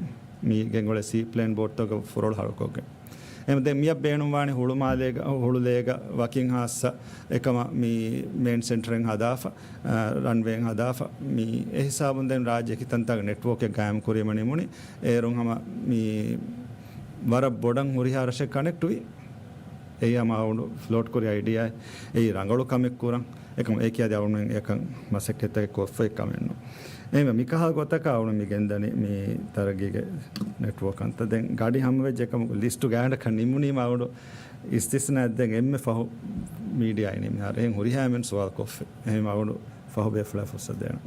މި ގެންގުޅޭ ސީޕްލޭން ބޯޓުތަކުގެ ފުރޮޅު ހަޅުކޮށްގެން. އެހެން ދެން މިއަށް ބޭނުންވާނެ ހުޅުމާލޭގަ، ހުޅުލޭގަ ވަކިން ހާއްސަ އެކަމަށް މި މޭން ސެންޓަރެއް ހަދާފަ، އަ، ރަންވޭއެއް ހަދާފަ، މި އެ ހިސާބުން ދެން ރާއްޖެ ކިތަންތާގަ ނެޓްވޯކެއް ގާއިމް ކުރީމަ ނިމުނީ. އޭރުން ހަމަ މި ވަރަށް ބޮޑަށް ހުރިހާ ރަށެއް ކަނެކްޓްވި. އެއީ ހަމަ އަޅުގަނޑު ފްލޯޓް ކުރި އައިޑިއާއެއް. އެއީ ރަނގަޅު ކަމެއް ކުރަން. އެކަމަ އެއީ އަދި އަޅުގަނޑުމެން އެކަން މަސައްކަތްތަކެއް ކޮށްފައި ކަމެއް ނޫން. އެހެންވެ މިކަހަލަ ގޮތަކަށް އަޅުގަނޑު މި ގެންދަނީ މި ތަރައްގީގެ ނެޓްވޯކް ކަންތައް. ދެން ގަޑި ހަމަވެއްޖެ އެކަމަކު ލިސްޓު ގާތްގަނޑަކަށް ނިމުނީމަ އަޅުގަނޑު އިސްތިސްނާއެއް ދެން އެންމެ ފަހު މީޑިއާ އިނީ މިހާރު. އެހެން ހުރިހާ އެންމެން ސުވާލު ކޮށްފި. އެހެން އަޅުގަނޑު ފަހު ބޭފުޅާ ފުރުސަތު ދޭނަން.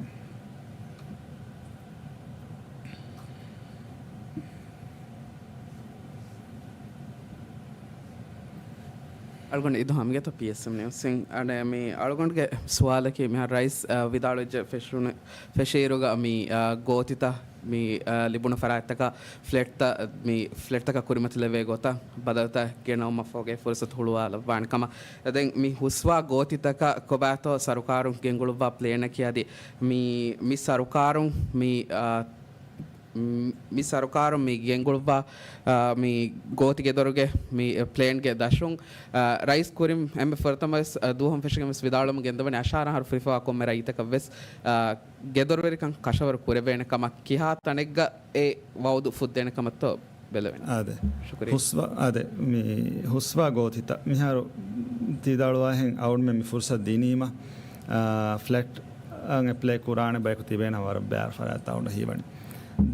އަޅުގަނޑު އިދު ހަމަގެތޯ ޕީއެސްއެމް ނިއުސް އިން. އަނެ މި އަޅުގަނޑުގެ ސުވާލަކީ މިހާރު ރައީސް، އަ، ވިދާޅުވެއްޖެ ފެށުނު، ފެށިއިރުގަ މި، އަ، ގޯތިތައް މި، އަ، ލިބުނު ފަރާތްތަކަށް ފްލެޓްތައް، މި ފްލެޓްތަކަށް ކުރިމަތިލެވޭ ގޮތަށް ބަދަލުތައް ގެނައުމަށްފަހުގެ ފުރުސަތު ހުޅުވާލައްވާނެ ކަމަށް. ދެން މި ހުސްވާ ގޯތިތަކަށް ކޮބާތޯ ސަރުކާރުން ގެންގުޅުއްވާ ޕްލޭނަކީ އަދި މި، މި ސަރުކާރުން މި، އަ، މި ސަރުކާރުން މި ގެންގުޅުއްވާ، އާ، މި ގޯތި ގެދޮރުގެ މި ޕްލޭންގެ ދަށުން، އާ، ރައީސް ކުރިން އެންމެ ފުރަތަމަވެސް، އާ، ދުވަހުން ފެށިގެން ވެސް ވިދާޅުވަމުން ގެންދަވަނީ އަށާރަ އަހަރު ފުރިފަވާ ކޮންމެ ރައްޔިތަކަށް ވެސް، އާ، ގެދޮރުވެރިކަން ކަށަވަރު ކުރެވޭނެ ކަމަށް. ކިހާ ތަނެއްގަ އެ ވައުދު ފުއްދޭނެ ކަމަށްތޯ ބެލެވެނީ؟ އާދެ. ޝުކުރިއްޔާ. ހުސްވާ، އާދެ، މި ހުސްވާ ގޯތިތައް މިހާރު ތި ވިދާޅުވާހެން އަޅުގަނޑުމެން މި ފުރުސަތު ދިނީމަ، އާ، ފްލެޓް އަށް އެޕްލައި ކުރާނެ ބަޔަކު ތިބޭނަ ވަރަށް ބައި ފަރާތްތައް އަޅުގަނޑަށް ހީވަނީ.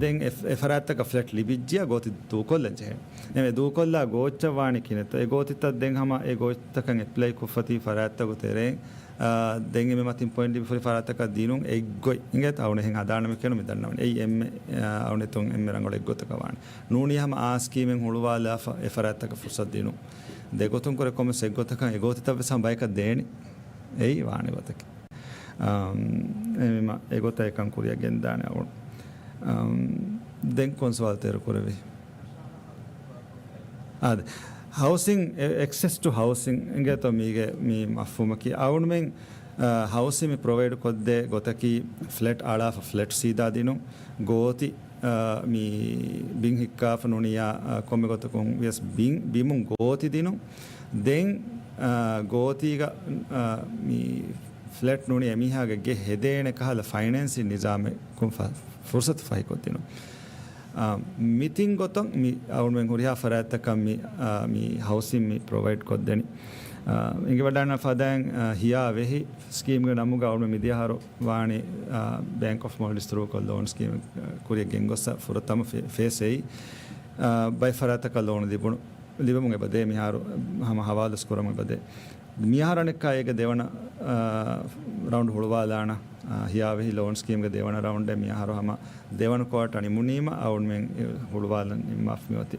ދެން އެ، އެ ފަރާތްތަކަށް ފްލެޓް ލިބިއްޖިއްޔާ ގޯތި ދޫކޮށްލަން ޖެހޭ. އެ ދޫކޮށްލާ ގޯއްޗަށް ވާނީ ކިހިނެއްތޯ؟ އެ ގޯތިތައް ދެން ހަމަ އެ ގޯތިތަކަށް އެޕްލައި ކޮށްފަ ތިބި ފަރާތްތަކުގެ ތެރެއިން، އާ، ދެން އެންމެ މަތިން ޕޮއިންޓް ލިބި ފުރި ފަރާތްތަކަށް ދިނުން އެއްގޮތް އިނގޭތަ؟ އަޅުގަނޑު އެހެން ހަދާނަމޭ ކިޔަން މި ދަންނަވަނީ. އެއީ އެންމެ، އާ، އަޅުގަނޑު އެތުން އެންމެ ރަނގަޅު އެއްގޮތަކަށް ވާނެ. ނޫނީ ހަމަ އާ ސްކީމެއް ހުޅުވާލާފަ އެ ފަރާތްތަކަށް ފުރުސަތު ދިނުން. ދެގޮތުން ކުރެ ކޮންމެސް އެއްގޮތަކަށް އެ ގޯތިތައް ވެސް ހަމަ ބަޔަކަށް ދޭނެ. އެއީ ވާނެ ގޮތަކީ. އާ، އެމީމަ އެގޮތަށް އެކަން ކުރިއަށް ގެންދާނެ އަޅުގަނޑު. އާ، ދެން ކޮން ސުވާލު ތޭރު ކުރެވި؟ އާދެ. ހައުސިން، އެ، އެކްސެސް ޓު ހައުސިން އިނގޭތޯ މީގެ މި މަފްހޫމަކީ. އަޅުގަނޑުމެން، އާ، ހައުސިން މި ޕްރޮވައިޑް ކޮށްދޭ ގޮތަކީ ފްލެޓް އަޅާފަ ފްލެޓް ސީދާ ދިނުން، ގޯތި، އާ، މި ބިން ހިއްކާފަ ނޫނިއްޔާ، އާ، ކޮންމެ ގޮތަކުން ވިޔަސް ބިން، ބިމުން ގޯތި ދިނުން. ދެން، އާ، ގޯތީގަ، އާ، މި ފްލެޓް ނޫނީ އެމީހާގެ ގެ ހެދޭނެ ކަހަލަ ފައިނޭންސިން ނިޒާމެއް ކުން ފަ-، ފުރުސަތު ފަހިކޮށްދިނުން. އާ، މި ތިން ގޮތުން މި އަޅުގަނޑުމެން ހުރިހާ ފަރާތްތަކަށް މި، އާ، މި ހައުސިން މި ޕްރޮވައިޑް ކޮށްދެނީ. އާ، އިނގިވަޑާން ފަދައިން، އާ، ހިޔާ ވެހި ސްކީމްގެ ނަމުގަ އަޅުގަނޑު މިދިޔަ އަހަރު ވާނީ، އާ، ބޭންކް އޮފް މޯލްޑިވްސް ތުރޫކޮށް ލޯން ސްކީމް، އާ، ކުރިއަށް ގެންގޮއްސަ ފުރަތަމަ ފޭ-، ފޭސް އެއީ، އާ، ބައެއް ފަރާތްތަކަށް ލޯނު ލިބުނު، ލިބެމުން އެބަދޭ މިހާރު ހަމަ ހަވާލުސް ކުރަމުން އެބަދޭ. މިހާރު އަނެއްކާ އޭގެ ދެވަނަ، އާ، ރައުންޑް ހުޅުވާލާނަ، އާ، ހިޔާވެހި ލޯން ސްކީމްގެ ދެވަނަ ރައުންޑެއް މިހާރު ހަމަ ދެވަނަ ކުއާޓަ ނިމުނީމަ އަޅުގަނޑުމެން ހުޅުވާލަން ނިންމާފަ މިއޮތީ.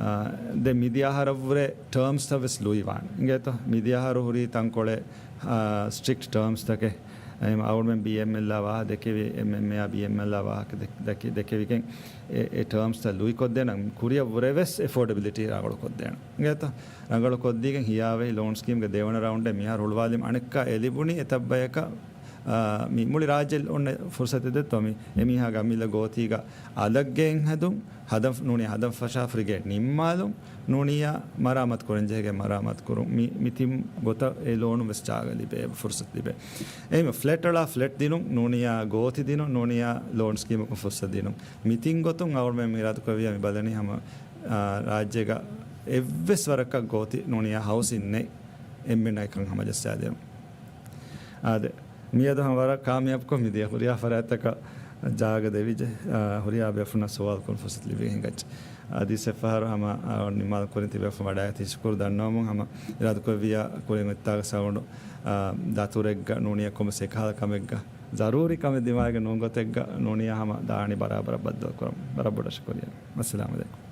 އާ، ދެން މިދިޔަ އަހަރަށްވުރެ ޓާމްސްތައް ވެސް ލުއިވާނެ. އިނގޭތޯ؟ މިދިޔަ އަހަރު ހުރީ ތަންކޮޅެއް، އާ، ސްޓްރިކްޓް ޓާމްސްތަކެއް. އެހެން އަޅުގަނޑުމެން ބީއެމްއެލްއާ ވާހަކަ ދެކެވި، އެމްއެމްއޭއާ ބީއެމްއެލްއާ ވާހަކަ ދެ-، ދެކެ-، ދެކެވިގެން އެ، އެ ޓާމްސްތައް ލުއިކޮށްދޭނަން ކުރިއަށްވުރެ ވެސް އެފޯޑަބިލިޓީ ރަނގަޅުކޮށްދޭނަން. އިނގޭތޯ؟ ރަނގަޅުކޮށްދީގެން ހިޔާވެހި ލޯން ސްކީމްގެ ދެވަނަ ރައުންޑެއް މިހާރު ހުޅުވާލީމަ އަނެއްކާ އެ ލިބުނީ އެތައްބަޔަކަށް، އާ، މި މުޅި ރާއްޖެ އޮންނަ ފުރުސަތެއް ދެއްތޯ މި އެމީހާގެ އަމިއްލަ ގޯތީގަ އަލަށް ގެއިން ހެދުން، ހަދަން ނޫނީ ހަދަން ފަށާފަ ރިގޭޓް ނިންމާލުން، ނޫނިއްޔާ މަރާމާތު ކުރަން ޖެހޭގެ މަރާމާތު ކުރުން. މި، މި ތިން ގޮތަށް އެ ލޯނު ވެސް ޖާގަ ލިބޭ، ފުރުސަތު ލިބޭ. އެހެން ފްލެޓް އަޅާ ފްލެޓް ދިނުން، ނޫނިއްޔާ ގޯތި ދިނުން، ނޫނިއްޔާ ލޯން ސްކީމަކުން ފުރުސަތު ދިނުން. މި ތިން ގޮތުން އަޅުގަނޑުމެން އިރާދަކުރެއްވިޔާ މި ބަލަނީ ހަމަ، އާ، ރާއްޖޭގަ އެއްވެސް ވަރަކަށް ގޯތި ނޫނިއްޔާ ހައުސިން ނެތް އެންމެންނަށް އެކަން ހަމަޖައްސާދޭން. އާދެ، މިއަދު ހަމަ ވަރަށް ކާމިޔާބުކޮށް މިދިޔަ ހުރިހާ ފަރާތްތަކަށް ޖާގަ ދެވިއްޖެ، އާ، ހުރިހާ ބޭފުންނަށް ސުވާލު ކުރުން ފުރުސަތު ލިބިގެން ހިނގައްޖެ. އަދި އެއްފަހަރު ހަމަ، އާ، ނިމާލް ކުރިން ތިބޭފުން ވަޑައިގަތީ ޝުކުރު ދަންނަވަމުން ހަމަ އިރާދަކުރެއްވިޔާ ކުރިން އޮތްތާގަ ސައުންޑު، އާ، ދަތުރެއްގަ ނޫނިއްޔާ ކޮންމެސް އެކަހަލަ ކަމެއްގަ ޒަރޫރީ ކަމެއް ދިމާވެގެން ނޫން ގޮތެއްގަ ނޫނިއްޔާ ހަމަ ދާނީ ބަރާބަރަށް ބައްދަލު ކުރަމުން. ވަރަށް ބޮޑަށް ޝުކުރިއްޔާ. އައްސަލާމު ޢަލައިކުމް.